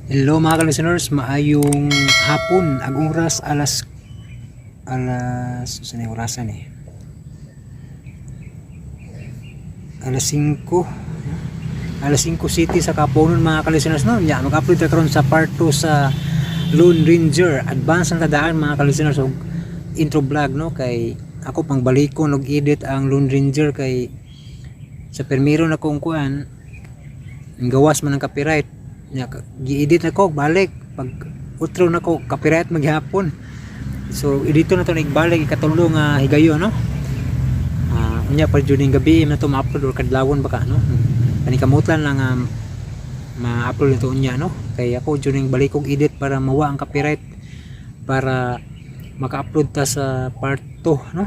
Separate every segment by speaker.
Speaker 1: Hello, mga ka-listeners, maayong hapon. Ang oras alas alas sa na orasan eh. Alas 5. Alas 5 City sa Kaponon, mga ka-listeners, no. Ya, mag-upload ta karon sa part 2 sa Lone Ranger. Advance ang tadaan, mga ka-listeners, og intro vlog, no, kay ako pang balikon og edit ang Lone Ranger kay sa permiro na kong kuan, ang gawas man ang copyright nya. Gi-edit na ko, balik pag utro na ko, copyright maghapon. So edito na to nagbalik ikatulo nga higayon, no. Unya pa jud ning gabi na to ma-upload or kadlawon baka, no. Kani kamutlan lang ma-upload nito unya, no, kay ako jud ning balik og edit para mawa ang copyright, para maka-upload ta sa part 2, no.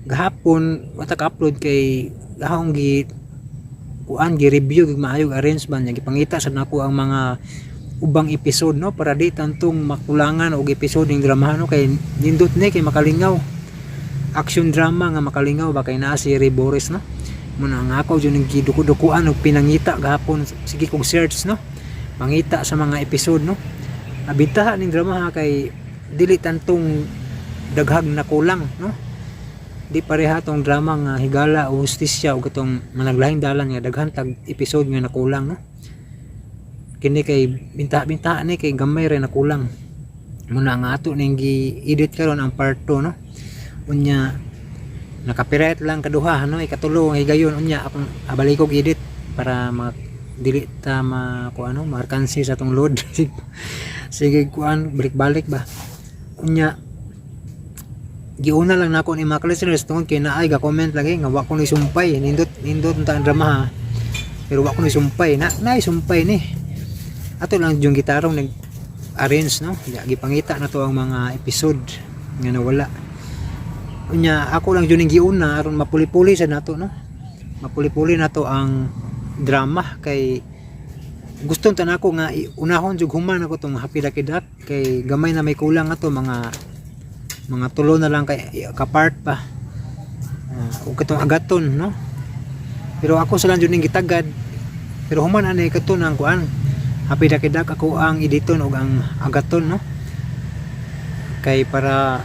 Speaker 1: Gahapon wa ta ka-upload kay gahong gi kuan, gi-review gig maayo, arrange ba niya, gipangita sad nako ang mga ubang episode, no, para di tantong makulangan og episode ning drama, no, kay nindot ni kay makalingaw, action drama nga makalingaw ba, kay naa si Ray Boris, no. Muna nga ako jud ning giduko-dukuan og pinangita gahapon, sige kog search, no, mangita sa mga episode, no. Abitaha ning drama ha, kay dili tantong daghag na kulang, no. Di pareha tong drama nga Higala o Hustisya o katong Managlahing Dalan nga daghan tag episode nga nakulang, no. Kini kay binta-binta ni kay gamay ra nakulang. Muna nga ato ning gi-edit karon ang part 2, no. Unya naka-copyright lang kaduha, no, ikatulo nga higayon unya akong abalik og edit para ma dili ta ma ku ano, maarkansi sa atong load. Sige, kuan, balik-balik ba. Unya giuna lang nako ni mga listeners tungod kay naay ga comment lagi nga wa ko ni sumpay. Nindot nindot ta ang drama ha, pero wa ko ni sumpay na naay sumpay ni. Ato lang yung gitarong nag arrange, no. Ya, gipangita na to ang mga episode nga nawala. Unya ako lang jud ning giuna aron mapuli-puli sa nato, no, mapuli-puli nato ang drama kay gusto ta nako nga unahon jud human ako tong Happy Lucky Duck kay gamay na may kulang ato, mga tulo na lang kay ka part pa, ug katong Agaton, no. Pero ako sa lang jud ning gitagad, pero human ani kato nang kuan, Happy Lucky Duck ako ang editon ug ang Agaton, no, kay para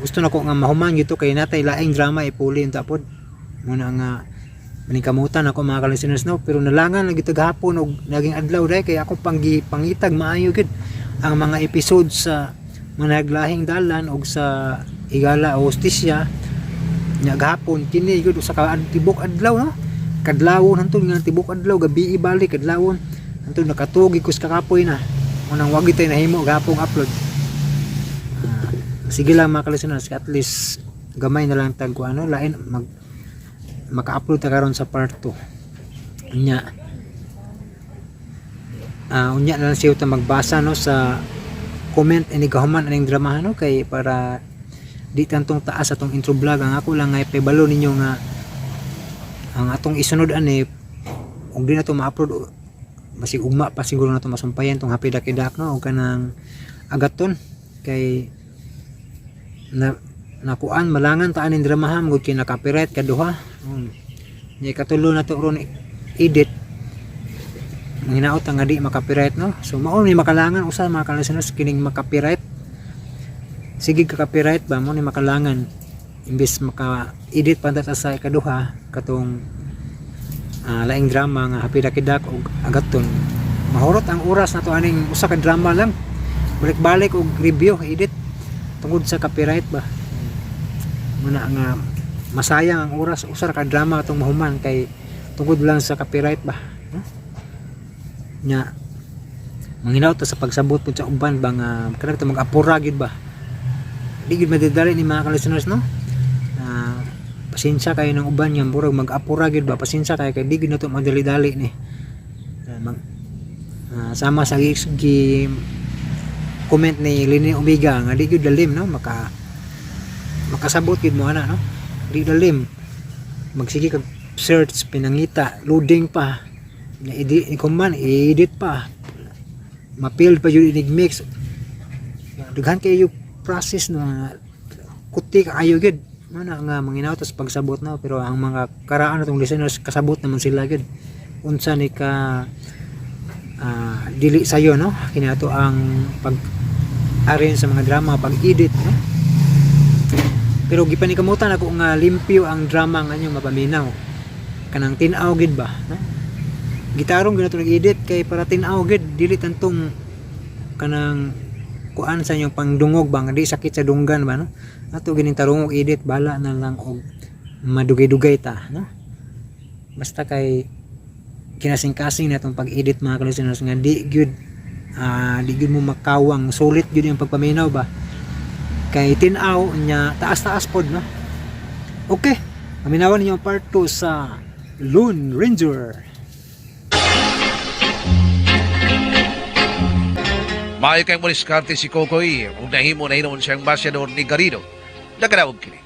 Speaker 1: gusto nako nga mahuman gito kay natay laing drama ipuli unta pod. Muna nga maningkamutan ako, mga ka-listeners, no. Pero nalangan lang gito gahapon og naging adlaw dai kay ako pang gipangitag maayo gid ang mga episode sa Managlahing Dalan og sa Higala o Hustisya. Nya gahapon kini gyud usa ka tibok adlaw, no, kadlawon hantod nga tibok adlaw, gabi ibalik kadlawon hantod nakatuog ko sa kakapoy na. Unang wag tay nahimo gahapong upload. Sige lang, mga ka-listeners, at least gamay na lang tag ano, lain mag maka-upload ta karon sa part 2. Unya unya na lang siya ta magbasa, no, sa comment ini gahuman aning drama, no, kay para di tantong taas atong intro vlog. Ang ako lang nga ipabalo ninyo nga ang atong isunod ani, ug di na to ma-upload basig ugma pa siguro na to masumpayan tong Happy Ducky Duck, no, ug kanang Agaton kay na nakuan malangan ta aning drama ha, gud kay na-copyright kaduha. Nya ikatulo na to ron edit, manghinaot ang nga di maka-copyright, no. So mao ni makalangan usa, mga ka-listeners, kining maka-copyright, sige ka copyright ba mo ni makalangan imbes maka edit pa ta sa ikaduha katong laing drama nga Happy Ducky Duck ug Agaton. Mahurot ang oras na to aning usa ka drama lang, balik-balik og review, edit tungod sa copyright ba. Muna nga masayang ang oras, usa ra ka drama atong mahuman kay tungod lang sa copyright ba, no? Nya manghinaot ta sa pagsabot pud sa uban ba nga kanang ta mag-apura gyud ba, di gyud madidali ni, mga ka-listeners, no. Pasensya kayo ng uban nga murag mag-apura gyud ba. Pasensya kayo kay di gyud nato madali-dali ni. Sama sa gi, gi comment ni Lini Omega nga di gyud lalim, no, makasabot gyud mo ana, no. Di lalim, magsige kag search, pinangita, loading pa na, edit kuman, i-edit pa, ma-build pa jud inig mix, daghan kayo process na kuti kaayo gyud. Mana nga manginaw tas pagsabot, no. Pero ang mga karaan natong listeners, kasabot naman sila gyud unsa ni ka dili sayo, no? Kini ato ang pag arrange sa mga drama, pag-edit, no? Pero gipanikamutan ako nga limpyo ang drama nga inyong mapaminaw. Kanang tin-aw gid ba, no? Gitarong gid nato nag-edit kay para tin-aw gid, dili tantong kanang kuan sa inyong pangdungog ba nga di sakit sa dunggan ba, no? Ato gining tarong og edit, bala na lang og madugay-dugay ta, no? Basta kay kinasing-kasing na itong pag-edit, mga ka-listeners, nga di gyud di gyud mo makawang, sulit gyud yung pagpaminaw ba kay tin-aw nya taas-taas pod, no? Okay, paminawan ninyo ang part 2 sa Lone Ranger.
Speaker 2: Maayo kay mo diskarte si Kokoy ug nahimo na hinuon siyang ambasyador ni Garrido. Nagkadaog kini.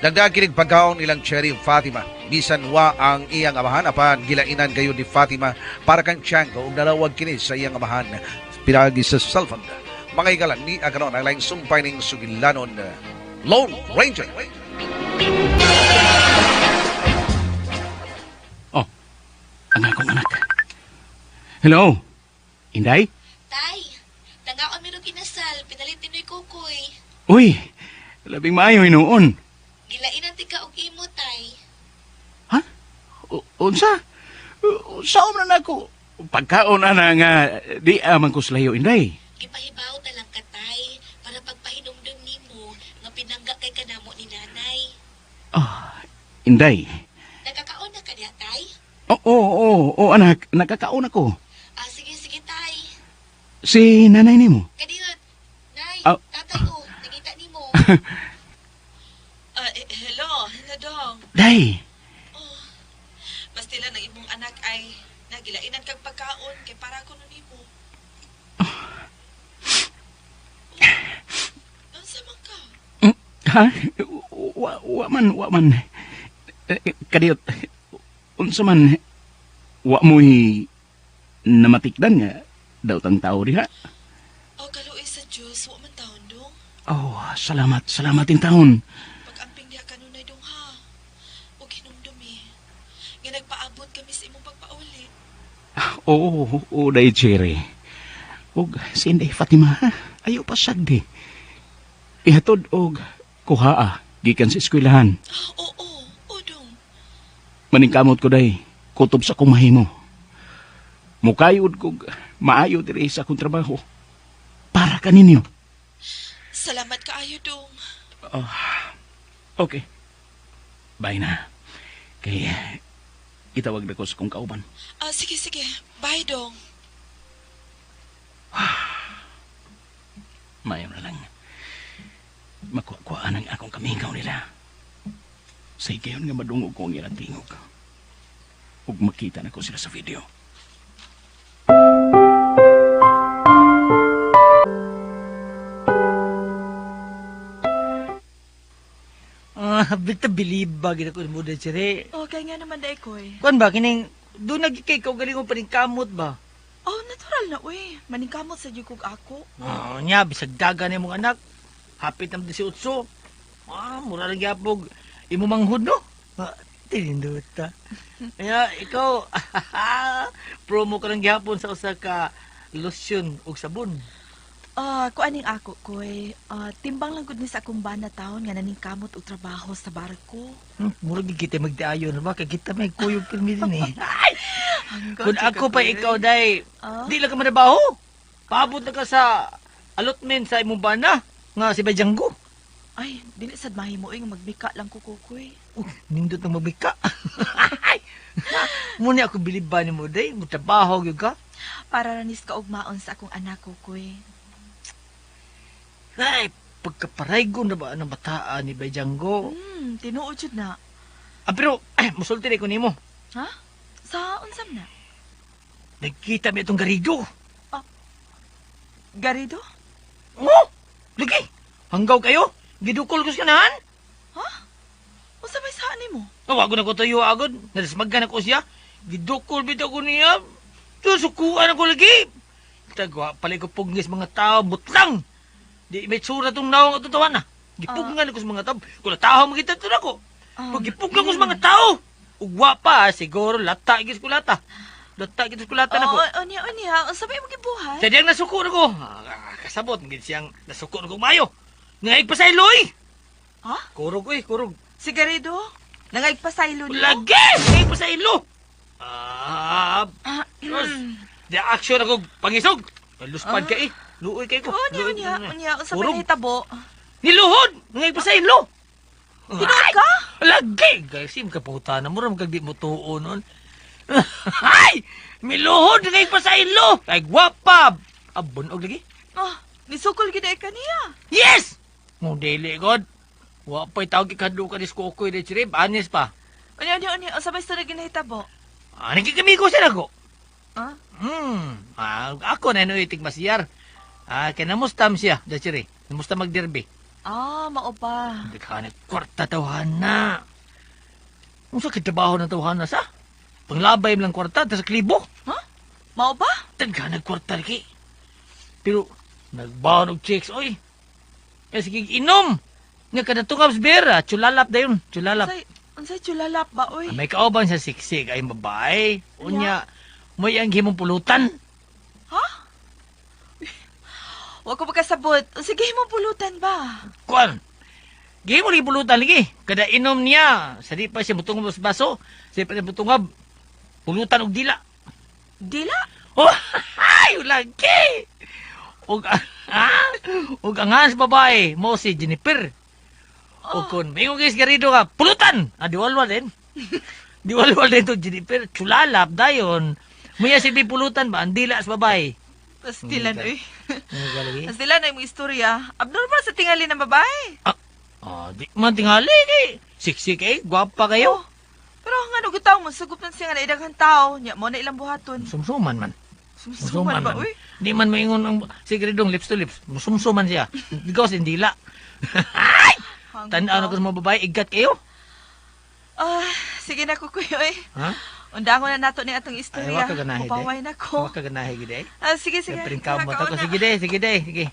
Speaker 2: Nagdaag kinig pagkaon nilang Cherry ug Fatima. Bisan wa ang iyang amahan, apan gilainan gayud ni Fatima para kang Tiangco ug nalawag kini sa iyang amahan pinaagi sa cellphone. Mga higala, ni karon ang laing sumpay ning sugilanon, Lone Ranger.
Speaker 3: Oh, ang akong anak. Hello? Inday?
Speaker 4: Tay, nangaon mi og inasal, pinalit ni Kukoy.
Speaker 3: Uy, labing maayo hinuon.
Speaker 4: Gilainan tika og imo, tay.
Speaker 3: Ha? Unsa? Unsa man na ako? Pagkaon ana nga di aman ko slayo, Inday.
Speaker 4: Gipahibaw ta lang ka, tay, para pagpahinumdum nimo nga pinangga kay kanamo ni nanay.
Speaker 3: Ah, Inday.
Speaker 4: Nakakaon na ka diha, tay?
Speaker 3: Oo, oo, oo, anak, nakakaon ako.
Speaker 4: Ah, sige, sige, tay.
Speaker 3: Si nanay nimo.
Speaker 4: Kadiyot. Nay,
Speaker 3: Ah.
Speaker 4: tatay ko, nangita nimo.
Speaker 5: Ah, hello, hello dong.
Speaker 3: Day.
Speaker 5: Oh, bastila ng imong anak ay nagilainan kag pagkaon kay para ko nun nimo. Oh, unsa man ka?
Speaker 3: Ha? Wa, wa man, wa man. Eh, kadiyot, unsa man, wa mo'y namatikdan nga daw tang tao diha.
Speaker 5: Oh, kaluoy sa Dios, wa man taon dong.
Speaker 3: Oh, salamat, salamat in taon.
Speaker 5: Pag-amping diha kanunay dong ha. Ug hinumdumi. Nga nagpaabot kami sa imong pagpauli.
Speaker 3: Oo, oo, day Jerry. Og si Inday Fatima, ha? Ayaw pa sagdi. Ihatod og kuhaa gikan sa eskwelahan.
Speaker 5: Ah, oo, oo dong.
Speaker 3: Maningkamot ko day, kutob sa akong mahimo. Mukayod kog maayo diri sa akong trabaho. Para kaninyo.
Speaker 5: Salamat kaayo dong.
Speaker 3: Okay. Bye na. Kay itawag na ko sa kong kauban.
Speaker 5: Ah, sige sige. Bye dong.
Speaker 3: Mayo na lang. Makuha-kuhaan ang akong kamingaw nila. Sa higayon nga madungog ko ang ilang tingog. Ug makita na ko sila sa video.
Speaker 6: Ah, bita believe ba gid ako mo sire.
Speaker 5: Oh, kay nga naman dai koy.
Speaker 6: Kuan ba kining do na kay ikaw galing mo paningkamot ba?
Speaker 5: Oh, natural na uy. Maningkamot sa jud kog ako.
Speaker 6: Ah, nya bisag daga ni imong anak. Hapit na 18. Ah, mura lang gyapog imo manghud, no? Ah, tinindota. Kaya ikaw promo ka lang gyapon sa usa ka lotion ug sabon.
Speaker 5: Ah, kuaning ako koy. Ah, timbang lang gud ni sa akong bana taon nga naningkamot og trabaho sa barko.
Speaker 6: Mura gid kita magdaayon ba kay kita may kuyog pirmi din eh. Ay, kung ako pa ikaw day,
Speaker 5: Ah?
Speaker 6: di lang ka manabaho. Paabot na ka sa allotment sa imong bana nga si Bajanggo.
Speaker 5: Ay, dili sad mahimo oy nga magbika lang ko kukoy.
Speaker 6: Nindot ng mabika. Muna ako bilib ba ni mo day, mutrabaho gyud ka.
Speaker 5: Para ranis ka ugmaon sa akong anak kukoy.
Speaker 6: Ay, pagkaparaygo na ba ang bataan ni Bajanggo?
Speaker 5: Tinuod jud na.
Speaker 6: Ah, pero ay, musulti na ko nimo.
Speaker 5: Ha? Sa unsam na?
Speaker 6: Nagkita mi itong Garido.
Speaker 5: Garido?
Speaker 6: Oh, lagi. Hanggaw kayo. Gidukol ko sa kanahan.
Speaker 5: Unsa may saan nimo?
Speaker 6: Wago na ko tayo agad. Nadasmagan ako siya. Gidukol bitaw ko niya. Susukuan ako lagi. Tagwa pala ko pugngis mga tao. Butlang. Di may tsura tong naong atong tawa na. Gipugngan ako sa mga tao. Kung tao magita to ako. Pag gipugnan ko sa mga tao. Ugwa pa, siguro lata igis ko lata. Data kita sukulatan ako.
Speaker 5: Oo, unya, unya. Unsa may imong gibuhat?
Speaker 6: Sa diyang nasuko na ko. Ah, kasabot, gid siyang nasuko na ko mayo. Ngaig pa sa iloy.
Speaker 5: Ha?
Speaker 6: Kurog, uy, kurog.
Speaker 5: Sigarido? Nangaypasaylo niyo?
Speaker 6: Lagi! Ngaig pa sa ilo. Ah, Sus, di action ako pangisog. Luspad ka eh. Luoy kay ko.
Speaker 5: Unya,
Speaker 6: Luoy
Speaker 5: unya,
Speaker 6: ko.
Speaker 5: unya. Unsa may
Speaker 6: Kurog.
Speaker 5: nahitabo?
Speaker 6: Niluhod! Ngaig pa sa ilo.
Speaker 5: Tinuod ka?
Speaker 6: Lagi! Guys, sim kaputa na mo ram kag di mo tuo nun. Ay! Miluhod ngaig pa sa ilo. Ay gwapa. Abon og lagi.
Speaker 5: Ah, nisukol gid ay kaniya.
Speaker 6: Yes! Mo dili god. Wa pa'y tawag ikadlo ka ni Kokoy de Chirib. Anis pa.
Speaker 5: Unya, unya, unya. Unsa may sunod ginahitabo?
Speaker 6: Ah, nagkikamigo siya nako.
Speaker 5: Ah?
Speaker 6: Ah, ako na inuitig masiyar. Ah, kay namustam siya, de Chiri. Namusta magderby.
Speaker 5: Ah, mao ba?
Speaker 6: Daghan kwarta tawhana. Unsa kay trabaho ng tawhana sa? Panglabay lang kwarta tas klibo.
Speaker 5: Ha? Mao ba?
Speaker 6: Daghan kwarta lagi. Pero nagbaon og chicks oy. Kaya sige inom. Nga kada 2 cups beer, ah, chulalap dayon, chulalap.
Speaker 5: Unsay unsay chulalap ba oy?
Speaker 6: Ah, may kauban sa siksik ay babae. Unya, may ang himong pulutan.
Speaker 5: Ha? Wa ko makasabot. Sige mo pulutan ba?
Speaker 6: Kuan. Gihimo lagi pulutan lagi. Kada inom niya, sa di pa siya mutungab sa baso, sa di pa siya mutungab, pulutan og dila.
Speaker 5: Dila?
Speaker 6: Oh, ay, lagi. Og ah, og ang sa babae mo si Jennifer. O kung may guys garido ka, pulutan. Ah, diwalwal din. Diwalwal din to Jennifer. Chulalap dayon. Muya si pulutan ba ang dila sa babae.
Speaker 5: Pastilan oy.
Speaker 6: Ano ka lagi?
Speaker 5: Pastilan ay mong istorya. Abnormal sa tingali ng babae.
Speaker 6: Ah, di man tingali kay. Siksik eh, gwapa kayo.
Speaker 5: Oh, pero ang ano gitaw mo, sugup man siya nga naidaghan tao. Nya mo na ilang buhaton.
Speaker 6: Sumsuman man.
Speaker 5: Sumsuman ba oy?
Speaker 6: Di man maingon ang sigridong lips to lips. Sumsuman siya. Because hindi la. Ay! Tanaw na ko sa mga babae, igat kayo.
Speaker 5: Ah, sige na kukuy oy.
Speaker 6: Ha?
Speaker 5: Undangon na nato ni atong
Speaker 6: Ay,
Speaker 5: istorya.
Speaker 6: wa ka ganahi, de.
Speaker 5: Mupaway na ko.
Speaker 6: Wa ka ganahi gid eh.
Speaker 5: Ah, sige, sige.
Speaker 6: Siyempre kamot ako.
Speaker 5: Kakauna.
Speaker 6: Sige de, sige de, sige.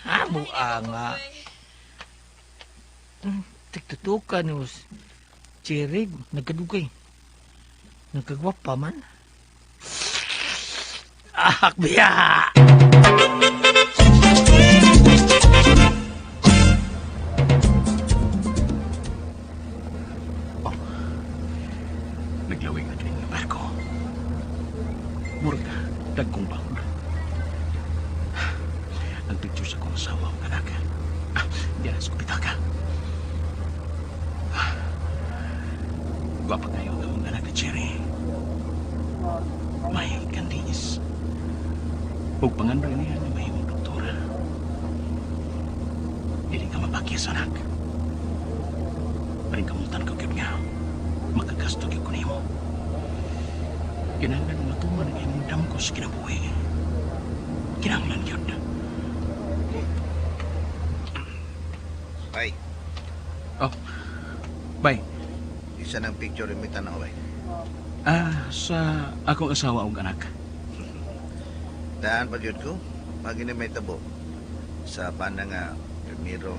Speaker 6: Ah, buang nga. Tigtutukan ni Us. Cherry, nagkadugay. Nagkagwapa man. Ah, biya!
Speaker 3: Naglawig na kini nga barko. Murag dagkong baon. Ang picture sa akong asawa ug anak. Ah, diyan sa kupitaka. Ah, gwapa kayo ang among anak ni Cherry. May kandis. Ug pangandoy niya nga mahimong doktora. Dili ka mapakyas, anak. Paningkamutan ko gyud nga makagasto gyud ko nimo. Kinahanglan matuman ang imong damgo sa kinabuhi. Kinahanglan gyud.
Speaker 2: Ay,
Speaker 3: Oh. Bay.
Speaker 2: Isa ng picture yung may tanaw eh.
Speaker 3: Ah, sa akong asawa ug anak.
Speaker 2: Daan pa gyud ko. Pag ini may tabo sa bana nga primero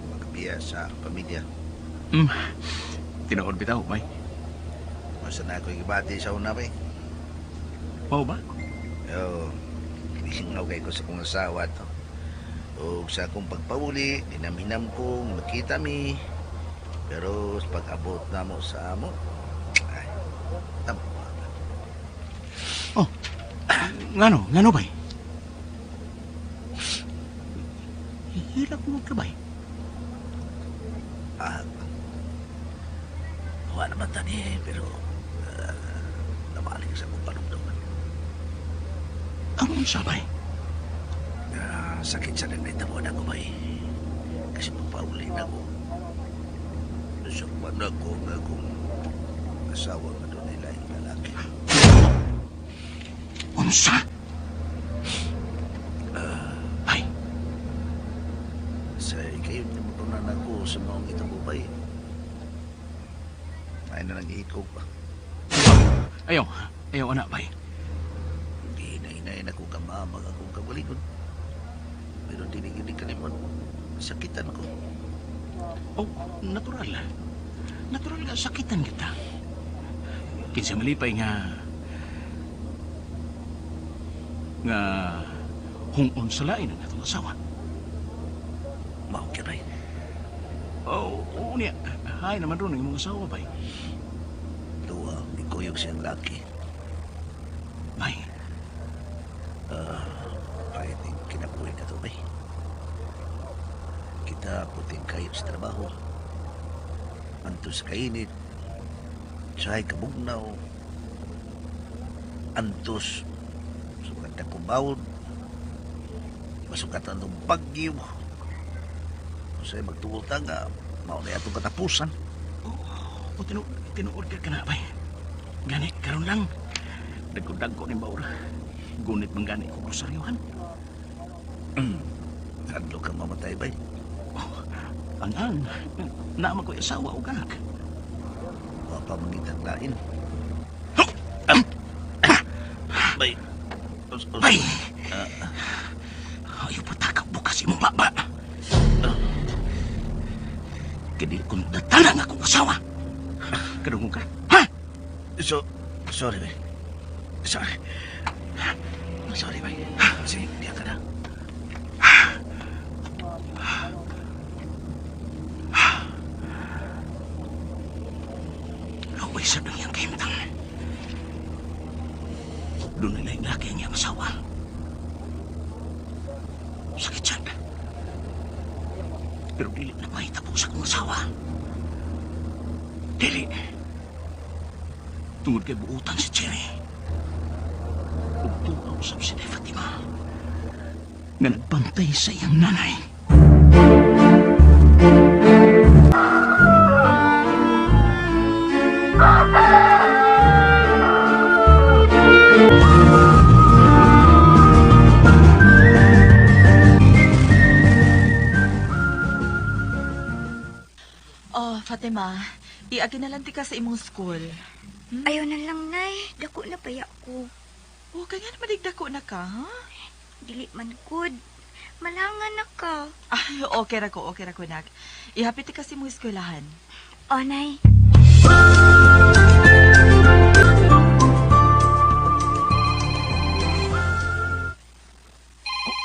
Speaker 2: makabiya sa pamilya.
Speaker 3: Tinuod bitaw, bay.
Speaker 2: Masa na ako gibati sa una bay.
Speaker 3: Mao ba?
Speaker 2: Yo, gisingaw kay ko sa kong asawa to. O sa akong pagpauli, dinamhinam ko, makita mi. Pero sa pag-abot na mo sa amo, ay, tama.
Speaker 3: Oh. Ngano, ngano bay? Hirap mo ka bay.
Speaker 2: Ah, wala naman tani, pero nabalik sa akong panumduman.
Speaker 3: Ang unsa bay?
Speaker 2: Ah, sakit sa nang naitabuan ako bay. Kasi pagpauli na ko, nasakpan ako nga akong asawa nga doon nila yung lalaki.
Speaker 3: Unsa? Bay,
Speaker 2: Sa ikayon na matunan ako sa mga itabo bay. Ay na nag-iikog pa.
Speaker 3: Ayaw, ayaw anak bay.
Speaker 2: Gihinahinay na ko kamamag akong kagalingon. Pero dili gini kalimot. Sakitan ko.
Speaker 3: Oh, natural. Natural nga sakitan kita. Kinsa malipay nga Nga hungon sa lain ang atong asawa.
Speaker 7: Mao gyud bay.
Speaker 3: Oh, oo niya. Hay naman ron ang imong asawa, bay.
Speaker 7: Duwa, gikuyog siyang laki.
Speaker 3: Bay,
Speaker 7: Pwede kinabuhi na to bay. Kita puting kayo sa trabaho. Antos kainit. Tsahay kabugnaw. Antos sa magandang kumbawon. Masukatan ng bagyo. Kasi magtuol ta nga, mao na atong katapusan.
Speaker 3: o tinuod ka ka na, bay. Gani, karon lang. Dagko-dagko ni Baura. Gunit man gani ko grosaryuhan.
Speaker 7: Hadlo kang mamatay bay.
Speaker 3: Ang ang, naama ko'y asawa o anak.
Speaker 7: Wa pa mangitang lain. Bay. Us,
Speaker 3: Bay! Ayaw pa takak bukas imong baba. Kadi kung datalang akong asawa. Kadungog ka? Ha?
Speaker 7: So, sorry, bay. Sorry. Sorry, bay. Sige, diyan ka na.
Speaker 3: Ako'y sa iyang kahimtang. Doon nila yung laki ang iyang asawa. Sakit siya. Pero dili na mahitabo sa akong asawa. Dili. Tungod kay buutan si Cherry. Ug tuwa usab si Day Fatima. Nga nagbantay sa iyang nanay.
Speaker 5: Oh, Fatima, iagi na lang ti ka sa imong school.
Speaker 8: Ayaw na lang, Nay. Dako na paya ko.
Speaker 5: Oh, kaya naman dako na ka, ha?
Speaker 8: Dili man good. Malangan na ka.
Speaker 5: Ay, okay ra ko, nak. Ihapit ti ka sa imong eskwelahan.
Speaker 8: O, Nay.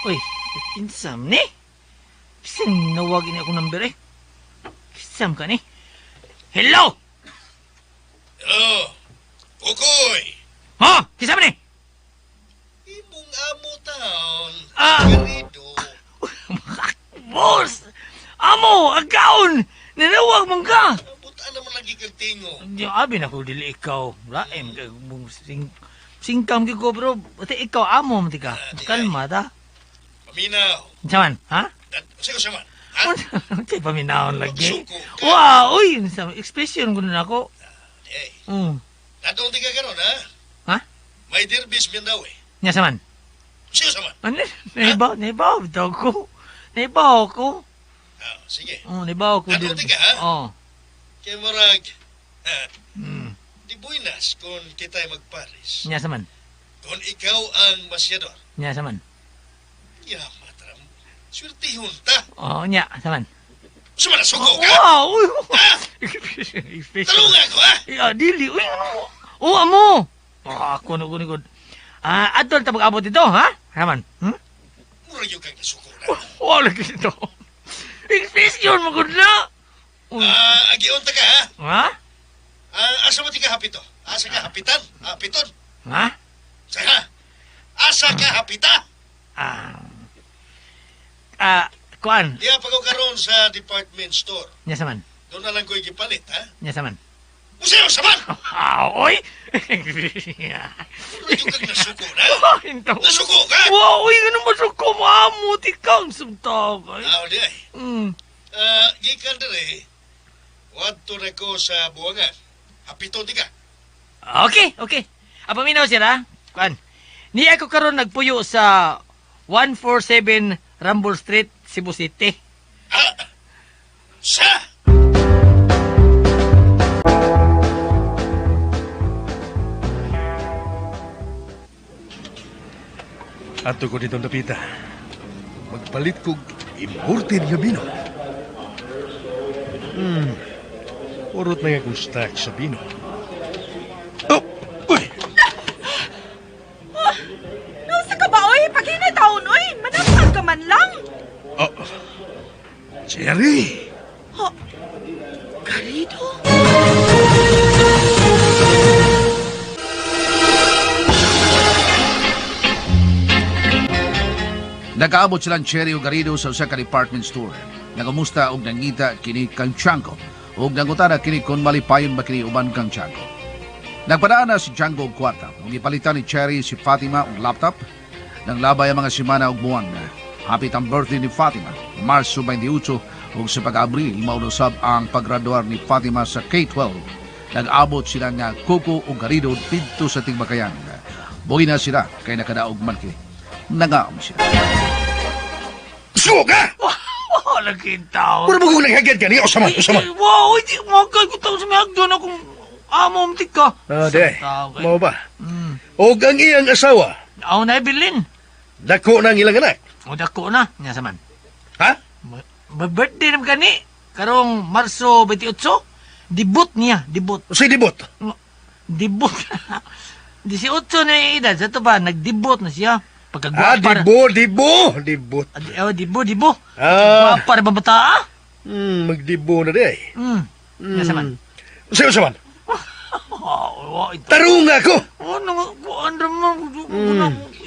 Speaker 6: Uy, insam ni? Bisan nawag ni akong number eh. Kisam ka ni? Hello!
Speaker 9: Hello, Kukoy!
Speaker 6: Ha? Kisam ni?
Speaker 9: Imong amo taon,
Speaker 6: Ah!
Speaker 9: Garido.
Speaker 6: Boss! Amo! Agaon! Ninawag mong ka!
Speaker 9: Buta naman lagi kang tingo.
Speaker 6: Di, abi na ko dili ikaw. Laim kay mong sing singkam gyud ko bro. Ate ikaw amo man ti ka. Kalma ta.
Speaker 9: Paminaw.
Speaker 6: Unsa man, ha?
Speaker 9: Sige sa man. Ha?
Speaker 6: Unsay paminawon lagi?
Speaker 9: Suko ka.
Speaker 6: Wow, uy, unsa expression ko na ako.
Speaker 9: Hey,
Speaker 6: Mm.
Speaker 9: Natong ti ka karon, ha?
Speaker 6: Ha?
Speaker 9: May derbis min daw eh.
Speaker 6: Nya sa man.
Speaker 9: Sige sa man.
Speaker 6: Ano? Naibaw, naibaw bitaw ko. Naibaw ko.
Speaker 9: Ah, sige.
Speaker 6: Oh, naibaw ko
Speaker 9: Ano, tika, ha?
Speaker 6: Oh.
Speaker 9: Kay murag, ha,
Speaker 6: Mm.
Speaker 9: di buenas kung kita'y magpares.
Speaker 6: Nya sa man.
Speaker 9: Kung ikaw ang masyador,
Speaker 6: Nya sa man.
Speaker 9: yamat ram. Swertihon ta.
Speaker 6: Oh, nya sa man.
Speaker 9: Sumala suko ka.
Speaker 6: Wow, uy.
Speaker 9: Ha?
Speaker 6: Expression.
Speaker 9: Talunga ko, ha?
Speaker 6: Ya, dili. Uy, ano? Oh, amo. Ah, ako na ko. Ah, adol ta pag-abot dito, ha? Haman. Hmm?
Speaker 9: Murag yung kang nasuko na.
Speaker 6: Wala dito. Expression mo gud na. Uy.
Speaker 9: Ah, agion ta ka, ha?
Speaker 6: Ha?
Speaker 9: Ah, asa mo ti ka hapito? Asa ka hapitan? Hapiton?
Speaker 6: Ha?
Speaker 9: Saka? Asa ka hapita?
Speaker 6: Ah. Ah, kuan.
Speaker 9: Diya pa ko karon sa department store.
Speaker 6: Nya sa man.
Speaker 9: Doon na lang ko igipalit, ha?
Speaker 6: Nya sa man.
Speaker 9: Museo sa man!
Speaker 6: Ah, oy.
Speaker 9: Murag yung kang nasuko na.
Speaker 6: Hintaw.
Speaker 9: Nasuko ka!
Speaker 6: Wow, uy, ano masuko mo amo ti kang sumtog. Ay.
Speaker 9: Ah, di ay.
Speaker 6: Mm.
Speaker 9: Ah, gikan dire. Wadto na ko sa buwangan. Hapiton di ka.
Speaker 6: Okay, okay. Apaminaw sir, ha? Kuan. Niya ko karon nagpuyo sa 147 Rumble Street, Cebu City.
Speaker 9: Ah! Sa!
Speaker 10: Ato ko dito napita. Magpalit kog imported nga bino. Urot na nga kong stock sa bino. Oh! Uy!
Speaker 5: Nausa ka ba, oy? taon, oy! Manapag ka man lang!
Speaker 10: Oh. Cherry!
Speaker 5: Ha? Garrido?
Speaker 2: Nakaabot silang Cherry ug Garrido sa usa ka department store. Nagumusta og nangita kini kang Chanko ug nangutana kini kung malipayon ba kini uban kang Chanko. Nagpadaan na si Django og kwarta ug gipalitan ni Cherry si Fatima og laptop. Nang labay ang mga semana og buwan. Hapit ang birthday ni Fatima, Marso 28 ug sa pag-Abril mao na usab ang paggraduar ni Fatima sa K-12. Nag-abot sila nga Coco ug Garrido didto sa Tigbakayan. Buhi na sila kay nakadaog man kini. Nangaom sila.
Speaker 10: Sugo ka!
Speaker 6: Wala kintaon.
Speaker 10: Mura ba kung naghagad ka niya? Usaman, usaman.
Speaker 6: Wow, hindi mo agad ko taon sa may hagdan akong amo umtik ka.
Speaker 10: Ah, di.
Speaker 6: Tao kay.
Speaker 10: Mao ba? Og ang iyang asawa,
Speaker 6: Ako na Evelyn.
Speaker 10: dako na ang ilang anak.
Speaker 6: O dako na. Nga sa man.
Speaker 10: Ha?
Speaker 6: Ma-birthday naman kani. Karong Marso 28. Debut niya, debut.
Speaker 10: Unsay debut?
Speaker 6: Debut. 18 na yung edad. Sa ito ba, nag-debut na siya.
Speaker 10: Ah,
Speaker 6: Pagkagwapa.
Speaker 10: dibo, dibo, debut.
Speaker 6: Oh, dibo, dibo.
Speaker 10: Ah,
Speaker 6: Gwapa na ba bata, ah?
Speaker 10: Magdibo na di ay.
Speaker 6: Nga sa man.
Speaker 10: Unsay usaman?
Speaker 6: Oh, oh, ito.
Speaker 10: Tarong ako.
Speaker 6: Oh, nang, kuan mo,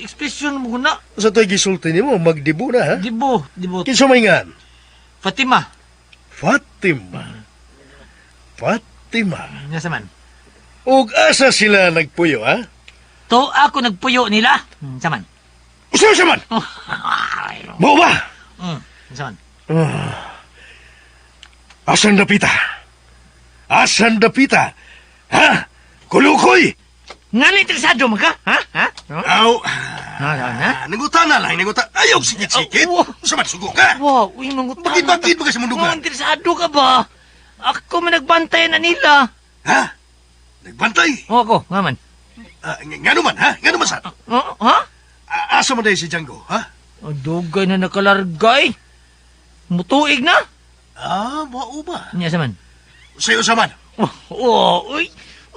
Speaker 6: ekspresyon mo na.
Speaker 10: Sa to'y gisulti nimo, magdibo na ha?
Speaker 6: Dibo, dibo.
Speaker 10: Kinsa may ngan?
Speaker 6: Fatima.
Speaker 10: Fatima. Fatima.
Speaker 6: Nga sa man.
Speaker 10: Og asa sila nagpuyo, ha?
Speaker 6: To ako nagpuyo nila. Saman.
Speaker 10: Usaw sa man! Mao ba?
Speaker 6: Saman.
Speaker 10: Asan dapita? Asan dapita? Ha? Kulukoy!
Speaker 6: Nga na interesado man ka? Ha? Ha? No?
Speaker 10: Aw,
Speaker 6: Ha? Ha? Ha?
Speaker 10: nanguta na lang, nanguta. Ayaw, sikit-sikit.
Speaker 6: Oh,
Speaker 10: Usa man, sugo ka.
Speaker 6: Wow, uy, mangutan.
Speaker 10: Bakit-bakit ba ka sa mundo ka?
Speaker 6: Nga, interesado ka ba? Ako man nagbantay na nila.
Speaker 10: Ha? Nagbantay?
Speaker 6: O ako, nga man.
Speaker 10: Ah, nga naman, ha? Nga naman sa?
Speaker 6: Oh, ha?
Speaker 10: Asa man dahil si Django, ha?
Speaker 6: O, dugay na nakalargay. Mutuig na.
Speaker 10: Ah, mao ba?
Speaker 6: Nya sa man.
Speaker 10: Sa'yo sa man.
Speaker 6: Oh, oh, uy.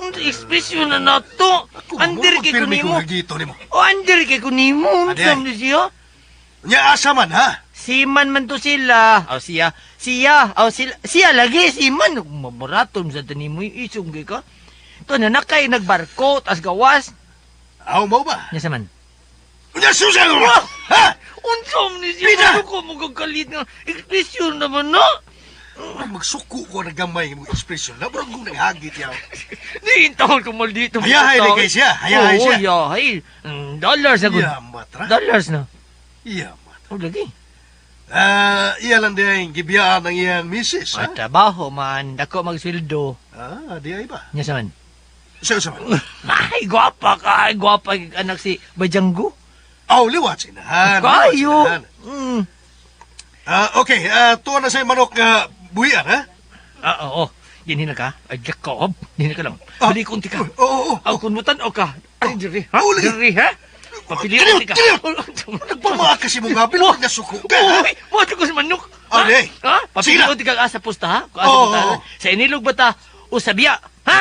Speaker 6: Ang ekspresyon na nato. Under kay
Speaker 10: Magpirmi
Speaker 6: kunimo.
Speaker 10: ko gito nimo.
Speaker 6: O, under kay kunimo.
Speaker 10: Ade, ay.
Speaker 6: Unsa man siya?
Speaker 10: Nya asa man, ha?
Speaker 6: Siman man to sila. O siya, siya, o sila, siya lagi, siman. Mabaraton sa tanin mo, isong kay ka. To na nakay nagbarko, tas gawas.
Speaker 10: Aw, mao ba?
Speaker 6: Nya sa man.
Speaker 10: Nya susa mo! Ha?
Speaker 6: Unsa man ni siya,
Speaker 10: Pita!
Speaker 6: ano ko magagalit nga. Ekspresyon naman na.
Speaker 10: Magsuko ko na gamay ng ekspresyon na. Murag kong naghagit yaw.
Speaker 6: Di intawon ko maldito.
Speaker 10: Hayahay na kay siya. Hayahay
Speaker 6: Oo,
Speaker 10: siya.
Speaker 6: hayahay. Dollars na gud.
Speaker 10: Iya, matra.
Speaker 6: Dollars na.
Speaker 10: Iya, matra.
Speaker 6: O lagi.
Speaker 10: Ah, iya lang di ay gibiyaan ng iyang misis, ha?
Speaker 6: Ay, trabaho man. Dako magsweldo.
Speaker 10: Ah, di ay ba?
Speaker 6: Nya sa man.
Speaker 10: Sa'yo sa man.
Speaker 6: Ay, gwapa ka. Ay, gwapa anak si Bajanggo.
Speaker 10: Aw, liwat sinahan. liwat
Speaker 6: Kayo.
Speaker 10: sinahan. Ah, okay, tuwa na sa'yo manok nga buhian, ha?
Speaker 6: Ah, oo. Dinhi na ka. Ay, Jacob. Dinhi ka lang.
Speaker 10: Ah.
Speaker 6: Balik unti ka.
Speaker 10: Oo, oo, oo.
Speaker 6: Aw, kunmutan o ka. Ay, diri, ha?
Speaker 10: Oo, lagi.
Speaker 6: Diri, ha? Papili
Speaker 10: Kaliw,
Speaker 6: unti ka.
Speaker 10: kaliw. Nagpamaak kasi mong gabi, oh. nasuko ka, ha?
Speaker 6: Uy, mo ko sa manok.
Speaker 10: Ah, di.
Speaker 6: Ha?
Speaker 10: Sige
Speaker 6: Papili
Speaker 10: na.
Speaker 6: unti ka asa pusta, ha? Kung asa
Speaker 10: Oo,
Speaker 6: pusta,
Speaker 10: oo.
Speaker 6: ha? Sa inilog ba ta o sa biya? Ha?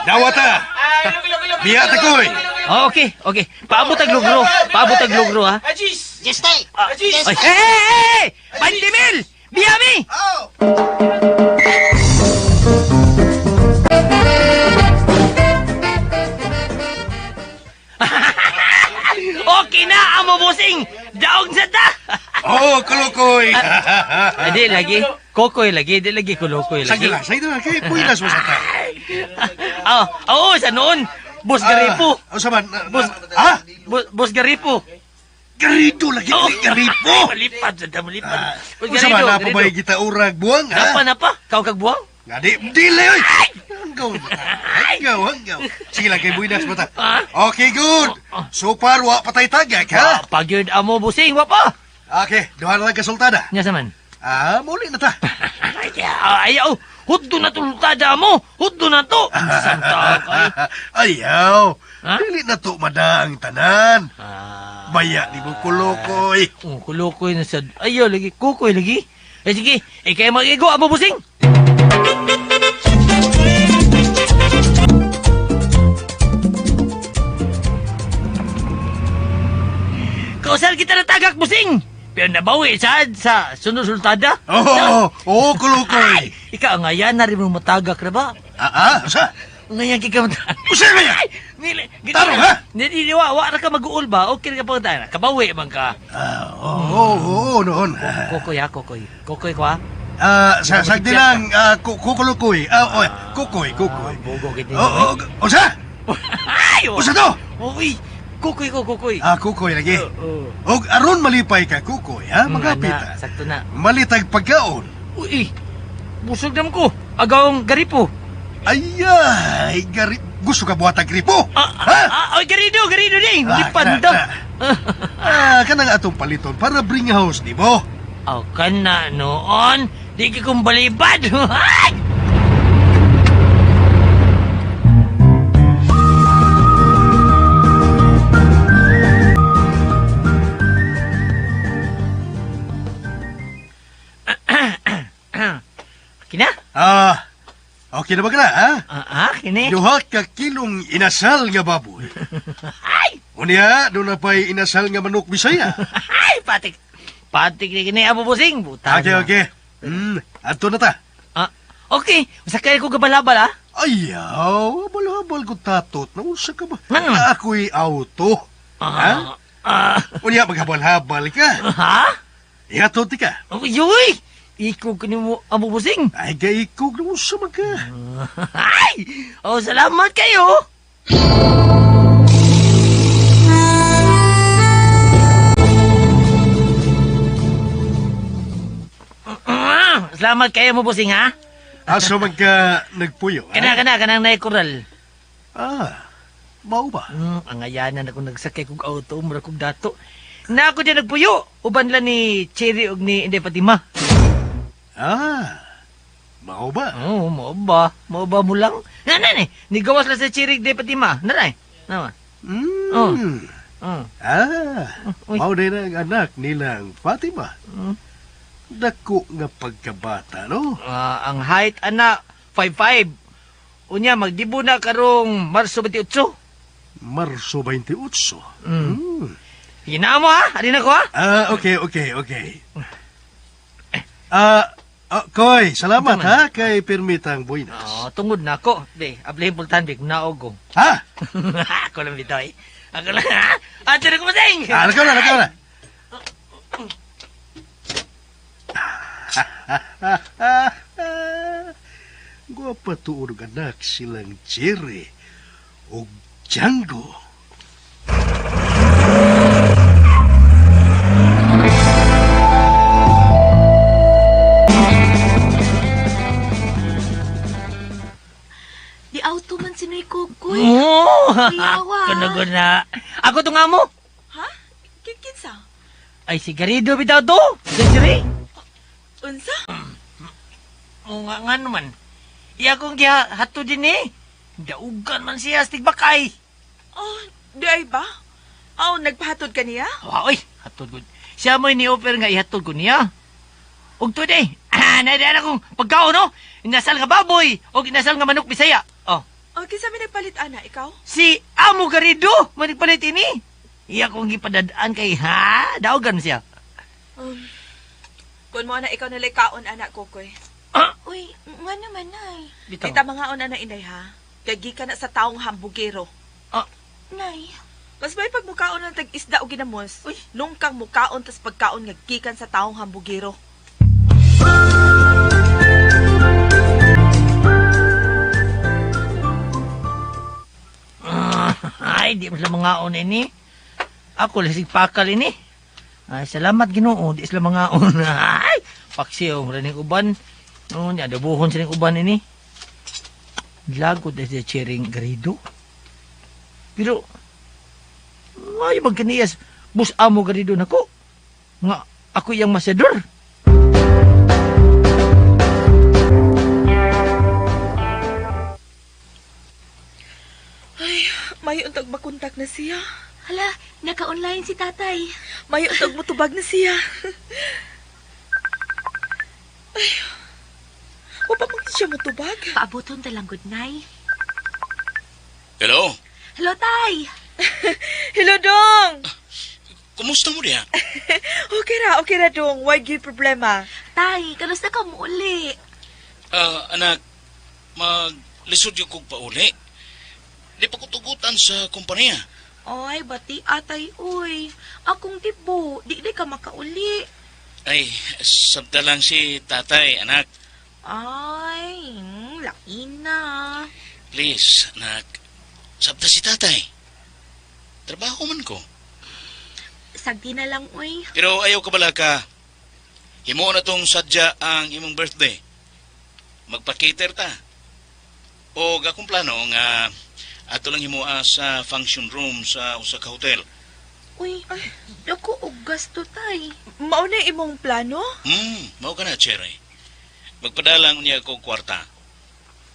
Speaker 10: Dawata! Biya ta koy!
Speaker 6: Oh, okay, okay. Paabot ang lugro. Paabot ang lugro, ha?
Speaker 4: Jestay!
Speaker 6: Ay, hey, hey, hey! Pandimil! Biyami! Okay na, amo busing! Daog sa ta!
Speaker 10: Oh, kulukoy!
Speaker 6: Ay, di lagi. Kokoy lagi, di lagi kulukoy lagi.
Speaker 10: Sige lang, sige lang. Kay puilas mo sa ta.
Speaker 6: Ah, oo, sa noon. Boss Garipo.
Speaker 10: Ah, sa man?
Speaker 6: Boss,
Speaker 10: Ha?
Speaker 6: Boss Garipo.
Speaker 10: Garito lagi,
Speaker 6: Oh.
Speaker 10: garipo!
Speaker 6: Malipad sa ta, malipad. Boss
Speaker 10: Unsa man
Speaker 6: Garido,
Speaker 10: na pa
Speaker 6: Garido.
Speaker 10: ba kita urag buwang, ha?
Speaker 6: Napa, napa. Kau kag buwang?
Speaker 10: Nga di, dili oy! Hanggaw, hanggaw, hanggaw. Sige lang, kay buinas mo ta.
Speaker 6: Ah?
Speaker 10: Okay, good. So far, wa patay tagak, ha?
Speaker 6: Ah, pagyud amo busing, wa pa.
Speaker 10: Okay, duha na lang kasultada.
Speaker 6: Nya sa man.
Speaker 10: Ah, muli na ta.
Speaker 6: Ay, ayaw. Hudto na tultada mo. Hudto na to. Santa kay.
Speaker 10: Ayaw.
Speaker 6: Ha?
Speaker 10: Dili na to madaang tanan.
Speaker 6: Ah.
Speaker 10: Baya di mo kulukoy.
Speaker 6: Oh, kulukoy na sad. Ayaw lagi, kukoy lagi. Eh sige, ikay mag-igo, amo busing. Kausal kita na tagak, busing. Pero nabawi sad sa sunod sultada.
Speaker 10: Oo, oo, kulukoy.
Speaker 6: Ay, ikaw nga yan, na rin mo matagak na ba?
Speaker 10: Usa?
Speaker 6: Ngayon kika matagak.
Speaker 10: Usa nga yan?
Speaker 6: Nili,
Speaker 10: Tarong, ha?
Speaker 6: Hindi, di, wa ra ka mag-uul ba? Okay ra ka pa Kabawi man ka.
Speaker 10: Oo, oo, noon.
Speaker 6: Kokoy ha, kokoy. Kokoy ko ha.
Speaker 10: Sa sagdi lang, kukulukoy. Oy, kukoy, kukoy.
Speaker 6: Bugo gid
Speaker 10: Oo, usa?
Speaker 6: Ay, oh.
Speaker 10: Usa to?
Speaker 6: Uy, kukoy ko, kukoy.
Speaker 10: Kukoy lagi.
Speaker 6: Oo.
Speaker 10: Og aron malipay ka, kukoy, ha? Magapit.
Speaker 6: Ana, sakto na.
Speaker 10: Malitag pagkaon.
Speaker 6: Uy, busog naman ko. Agawang garipo.
Speaker 10: Ayay, gusto ka buhat ang gripo? Ha?
Speaker 6: Oy, garido, garido din. Hindi pandam.
Speaker 10: Kanang atong paliton para bring house, di mo?
Speaker 6: Aw, kana noon. Di ka kong balibad. Ay! Kina?
Speaker 10: Okay na ba ka na, ha?
Speaker 6: Kini?
Speaker 10: Duha ka kilong inasal nga baboy.
Speaker 6: Ay!
Speaker 10: Unya, doon na pa'y inasal nga manok Bisaya.
Speaker 6: Ay, patik. Patik ni kini, abo busing. Buta
Speaker 10: Okay,
Speaker 6: na.
Speaker 10: okay. Adto na ta.
Speaker 6: Okay. Sakay ko gabalabal, ha?
Speaker 10: Ayaw, habal-habal ko tatot. Naunsa ka ba?
Speaker 6: Ano?
Speaker 10: Ako'y auto. Ha? Unya, maghabal-habal ka.
Speaker 6: Ha?
Speaker 10: Ihatod ti ka.
Speaker 6: Uy, uy! Ikog ka ni mo, abo busing.
Speaker 10: Ay, gaikog na unsa man ka.
Speaker 6: Ay! Oh, salamat kayo! Salamat kayo mo, busing, ha?
Speaker 10: Asa man ka nagpuyo, ha?
Speaker 6: Kana, kana, kanang naikural.
Speaker 10: Mao ba?
Speaker 6: Ang ayanan ako nagsakay kog auto, mura kog dato. Na ako din nagpuyo. Uban lang ni Cherry og ni Inday Fatima.
Speaker 10: Mao ba?
Speaker 6: Oo, mao ba? Mao ba mo lang? Na, na, na. Nigawas lang sa Cherry og Inday Fatima. Naray. Naman. Oh. Oh. Uy.
Speaker 10: Mao din ang anak nilang Fatima. Dako nga pagkabata, no?
Speaker 6: Ang height, ana, 5'5". Unya, magdibo na karong Marso 28.
Speaker 10: Marso 28?
Speaker 6: Hinaan mo, ha? Alin ako, ha?
Speaker 10: Okay, okay, okay. Koy, salamat,
Speaker 6: Ito man.
Speaker 10: ha? Kay Permitang Buenas.
Speaker 6: Oh, tungod na ako. Be, ablihin pultahan, be, kung naog ko.
Speaker 10: Ha?
Speaker 6: Ako lang bitaw, eh. Ako lang, ha? Ate na kumasing!
Speaker 10: Nakaw na, nakaw na. Gwapa tuon og anak silang Jerry og Django.
Speaker 4: Di auto man si Noy Kukoy.
Speaker 6: Oo!
Speaker 4: Kuyawa.
Speaker 6: Kuno-kuna. Ako to nga mo.
Speaker 5: Ha? Kinsa?
Speaker 6: Ay, si Garrido bitaw to. Si Jerry.
Speaker 5: Unsa?
Speaker 6: Oo nga nga naman. Iya kong gihato din eh. Daugan man siya, stigbakay.
Speaker 5: Oh, di ay ba? Oh, nagpahatod ka niya?
Speaker 6: Wa, oy, hatod ko. Siya mo'y ni-offer nga ihatod ko niya. Ug today, nadaan akong pagkaon, no? Inasal nga baboy, o inasal nga manok Bisaya. Oh.
Speaker 5: Oh, kinsa may nagpalit, ana, ikaw?
Speaker 6: Si Amo Garrido, manigpalit ini. Iya kong gipadadaan kay, ha? Daugan siya.
Speaker 5: Kun mo ana ikaw nalay kaon ana kokoy.
Speaker 4: Uy, nga naman nay.
Speaker 6: Bitaw.
Speaker 5: Kita mga on ana inay ha. Kay gikan na sa taong hambugero.
Speaker 4: Nay.
Speaker 5: Mas may pagmukaon ng tag-isda o ginamos.
Speaker 6: Uy.
Speaker 5: Nungkang mukaon tas pagkaon nga gikan sa taong hambugero.
Speaker 6: Ay, di mo sila mga on ini. Ako lasig pakal ini. Ay, salamat Ginoo, di sila mga on. Ay, paksiw, raning uban. Oh, niya adobohon silang uban ini. Lagot na siya Chering Garrido. Pero, ay, magkaniyas, bus amo Garrido nako. Nga, ako iyang masador.
Speaker 5: Ay, may untag makontak na siya.
Speaker 4: Hala, naka-online si tatay.
Speaker 5: May untag mutubag na siya. Wa pa man siya motubag.
Speaker 4: Paaboton ta lang gud, Nay.
Speaker 3: Hello?
Speaker 4: Hello, Tay.
Speaker 5: Hello, Dong.
Speaker 3: Kumusta mo diha?
Speaker 5: Okay ra, Dong. Why gyud problema?
Speaker 4: Tay, kanus na ka mo uli?
Speaker 3: Ah, anak, maglisod yung kog pauli. Di pa ko tugutan sa kumpanya.
Speaker 4: Ay, bati atay, uy. Akong tibo, di di ka makauli.
Speaker 3: Ay, sabta lang si tatay, anak.
Speaker 4: Ay, laki na.
Speaker 3: Please, anak. Sabta si tatay. Trabaho man ko.
Speaker 4: Sagdi na lang, uy.
Speaker 3: Pero ayaw ka bala ka. Himuon na tong sadya ang imong birthday. Magpa-cater ta. O akong plano nga ato lang himua sa function room sa usa ka hotel.
Speaker 4: Uy, dako og gasto, Tay.
Speaker 5: Mao na imong plano?
Speaker 3: Mao ka na, Cherry. Magpadalang niya ko kwarta.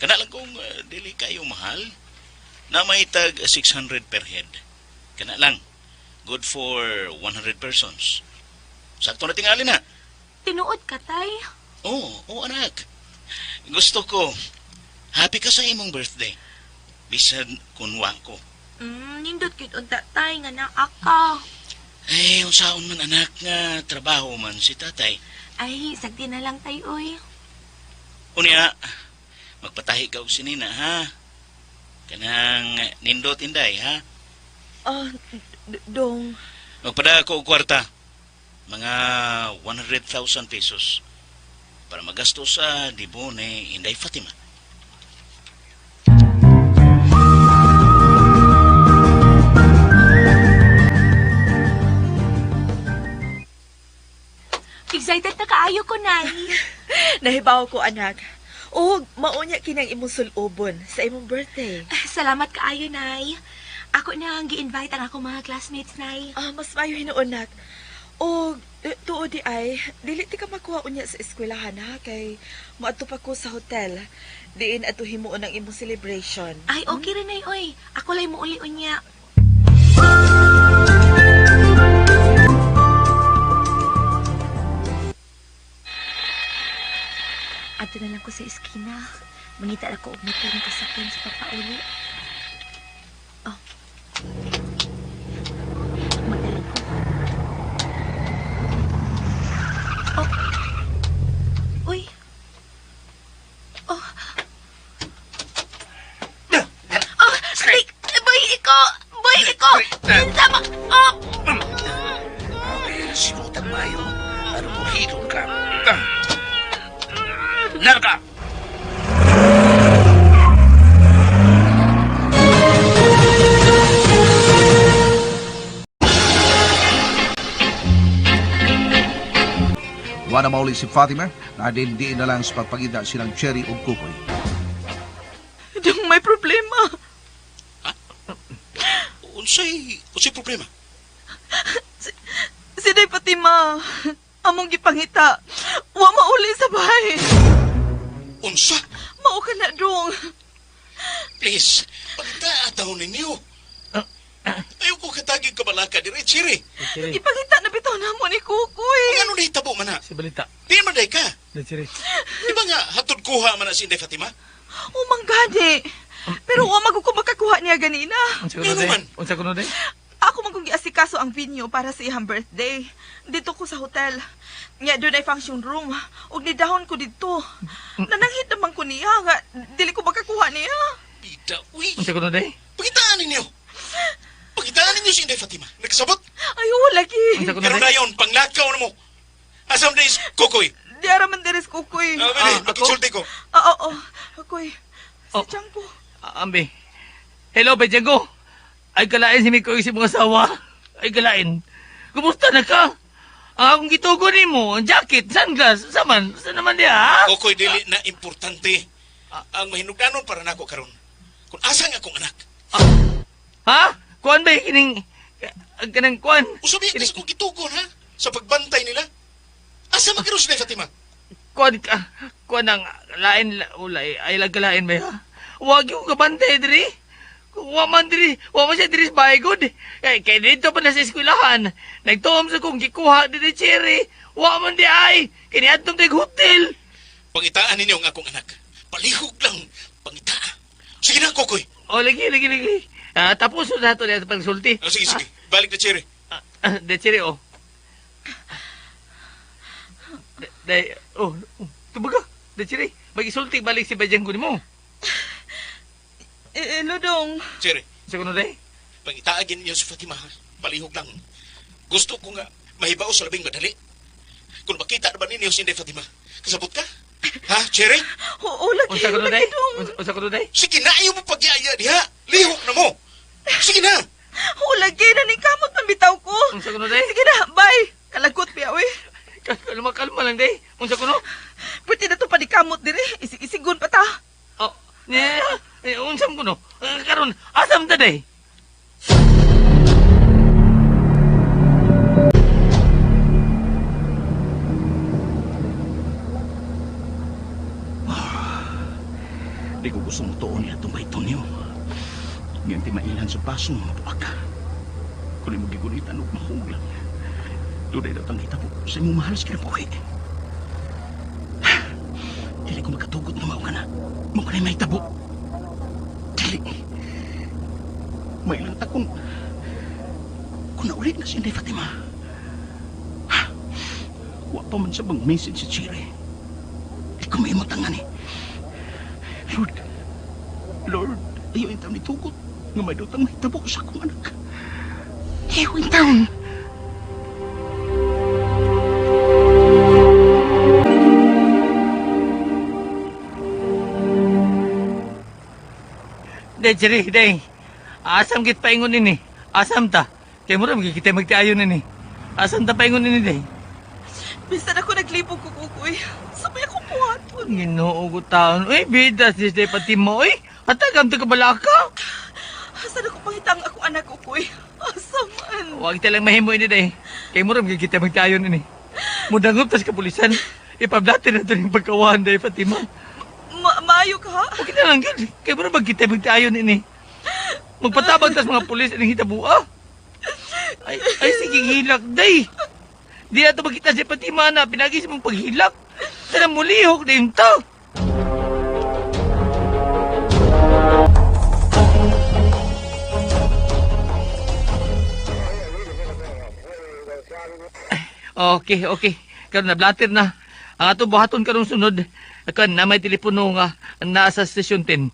Speaker 3: Kana lang kung dili kayo mahal. Na may tag 600 per head. Kana lang. Good for 100 persons. Sakto na tingali na.
Speaker 4: Tinuod ka, Tay.
Speaker 3: Oo, oh, anak. Gusto ko. Happy ka sa imong birthday. Bisan kunwa ko.
Speaker 4: Nindot gyud unta, Tay, nga naa ka.
Speaker 3: Eh, unsaon man anak nga trabaho man si tatay.
Speaker 4: Ay, sagdi na lang, Tay, uy.
Speaker 3: Unya, magpatahi ka og sinina, ha? Kanang nindot inday, ha?
Speaker 5: Ah, Dong.
Speaker 3: Magpada ko og kwarta. Mga 100,000 pesos. Para magasto sa dibo ni Inday Fatima.
Speaker 4: Excited na kaayo ko, Nay.
Speaker 5: Nahibaw ko, anak. O, maunya kinang imong sulobon sa imong birthday.
Speaker 4: Salamat kaayo, Nay. Ako na ang gi-invite ang akong mga classmates, Nay.
Speaker 5: Ah, mas maayo hinuon, nak. O, tuod di ay, dili ti ka makuha unya sa eskwelahan ha, kay moadto pa ko sa hotel. Diin ato himuon ang imong celebration.
Speaker 4: Ay, okay rin, Nay, oy. Ako lay mo uli unya. Adto na lang ko sa eskina. Mangita ako og motor nga kasakyan sa pagpauli. Oh. Magdala ko. Oh. Uy. Oh. Oh, di, boy, iko! Boy, iko! Kinsa ma... Oh!
Speaker 2: Sinutan mayo. Ano mo hilong ka? Larga! Wa na mauli si Fatima, na din na lang sa pagpangita silang Cherry ug Kukoy.
Speaker 5: Dong, may problema.
Speaker 3: Unsay problema?
Speaker 5: Si Day Fatima, among gipangita. Wa mauli sa bahay.
Speaker 3: Unsa?
Speaker 5: Mao ka na, Dong.
Speaker 3: Please, pagita ataw ninyo. Ayaw ko katagig kabalaka dire, Cherry.
Speaker 6: Cherry.
Speaker 5: Ipangita na bitaw na mo ni Kukoy.
Speaker 3: Kung ano nahitabo man na?
Speaker 6: Si balita.
Speaker 3: Di man day ka.
Speaker 6: Na, Cherry.
Speaker 3: Di ba nga hatod kuha man na si Inday Fatima?
Speaker 5: Umang gani. Pero wa man ko makakuha niya ganina.
Speaker 6: Unsa kuno
Speaker 3: Ngano
Speaker 6: day?
Speaker 3: man?
Speaker 6: Unsa kuno day?
Speaker 5: Ako man kong giasikaso ang venue para sa iyang birthday. Dito ko sa hotel. Nya doon ay function room. Ug nidahon ko didto. Nananghit naman ko niya nga dili ko makakuha niya.
Speaker 3: Bida, uy.
Speaker 6: Unsa kuno day?
Speaker 3: Pagitaan ninyo. Pagitaan ninyo si Inday Fatima. Nagsabot?
Speaker 5: Ay, wala lagi.
Speaker 6: Unsa kuno
Speaker 3: Pero
Speaker 6: day?
Speaker 3: dayon, panglakaw na mo. Asam days, Kukoy.
Speaker 5: Di ara man deres Kukoy.
Speaker 3: Ah, bili,
Speaker 6: Ah, ako?
Speaker 3: makisulti ko.
Speaker 5: Ah, oo. Akoy. Si
Speaker 6: Oh.
Speaker 5: Chanko.
Speaker 6: Ambi. Hello, Bejago. Ay kalain si Miko si mga asawa. Ay kalain. Kumusta na ka? Ang akong gitugon nimo, ang jacket, sunglass, sa man, sa naman diya, ha?
Speaker 3: Kukoy, dili na importante. Ang mahinugdanon para nako karon. Kung asa nga akong anak.
Speaker 6: Ha? Kuan ba kining kanang kuan?
Speaker 3: Usabi ka sa kong gitugon, ha? Sa pagbantay nila. Asa man karon si Inday Fatima?
Speaker 6: Kuan ka, kuan ang lain ulay, ay lang kalain ba ha? Wag yung kabantay diri. Wa man diri, wa man siya diri sa bahay gud. Eh, kay dito pa na sa eskwelahan. Nagtuom sa kong gikuha diri Cherry. Wa man di ay. Kini adtong tag hotel.
Speaker 9: Pangitaan ninyo ang akong anak. Palihog lang, pangitaa. Sige na, Kokoy.
Speaker 6: Oh, lagi, lagi, lagi. Ah, tapos na nato niya sa pagsulti.
Speaker 9: Oh, sige, sige. Balik na, Cherry.
Speaker 6: Ah, de, Cherry, oh. De, de, oh, oh, tubaga. De, Cherry, mag-isulti balik si Bajanggo nimo.
Speaker 5: Eh, Ludong.
Speaker 9: Cherry,
Speaker 6: Sa kuno, day?
Speaker 9: pangitaan ninyo si Fatima. Ha? Palihog lang. Gusto ko nga mahibaw sa labing madali. Kung makita na ba ninyo si Inday Fatima, kasabot ka? Ha, Cherry?
Speaker 5: Oo, lagi,
Speaker 6: Unsa kuno,
Speaker 5: lagi,
Speaker 6: day?
Speaker 5: dong.
Speaker 6: Unsa kuno, day?
Speaker 9: Sige na, ayaw mo pagyaya diha. Lihok na mo. Sige na.
Speaker 5: Oo, lagi, naningkamot man bitaw ko.
Speaker 6: Unsa kuno, day?
Speaker 5: Sige na, bye. Kalagot piya, uy.
Speaker 6: Kalma, kalma lang, day. Unsa kuno?
Speaker 5: Pwede na to panikamot dire. Isig-isigon pa ta.
Speaker 6: Oh, niya, eh, unsam kuno? Karon, asam ta, day?
Speaker 3: Di ko gustong tuon niya itong baito niyo. Ngayon ti mailan sa baso nga mabuak ka. Kung mo gigunitan og mahuglang. Dunay daw tang hitabo sa imong mahal sa kinabuhi. Dili ko makatugot nga mao ka na. Mao ka na mahitabo. Dili. Mailan ta kung naulit na si Inday Fatima. Wa pa man sa bang message si Chire. Di ko maimutangan eh. Lord, Lord, ayaw yung taon ni Tugot nga may dutang mahitabo sa akong anak. Ayaw yung taon.
Speaker 6: Day, Cherry, day. Asam git paingon nini. Asam ta. Kay mura magkikita magtiayon nini. Asam ta paingon nini, day.
Speaker 5: Bisan ako naglibog ko, kukoy. Sabay ako buhaton.
Speaker 6: Ginoo ko taon. Uy, bidas this day pati mo. Uy, hatagam ta kabalaka.
Speaker 5: Asa na ko pangitang ako anak, kukoy. Asa man.
Speaker 6: Huwag talang mahimo ini, day. Kay mura magkikita magtiayon nini. Mudangop tas kapulisan. Ipablate na ito yung pagkawahan, day, Fatima.
Speaker 5: Maayo ka, ha?
Speaker 6: Huwag kita lang yun. Kay mura magkita magtiayon nini. Magpatabang tas mga pulis ining hitabua. Ay, ay sige hilak, day. Di na ito magkita si Fatima na pinagis mong paghilak. Sana mulihok na yung tao. Okay, okay. Karon na blatter na. Ang ato buhaton karong sunod, kan na may telepono nga nasa station 10.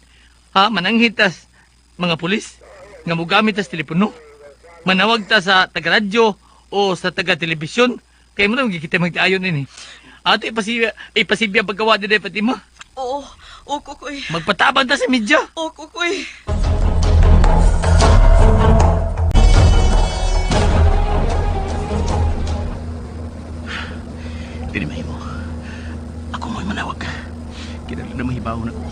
Speaker 6: Ha, mananghit tas mga pulis nga mogamit tas telepono. Manawag ta sa taga-radyo o sa taga-telebisyon. Kay mo na magkikita magtayon ini. Ato ipasibya, ipasibya paggawa din Fatima.
Speaker 5: Oo, oo, kukoy.
Speaker 6: Magpatabang ta sa media.
Speaker 5: Oo, kukoy.
Speaker 3: Dili mahimo. Ako mo'y manawag. Kinahanglan na mahibaw na ko.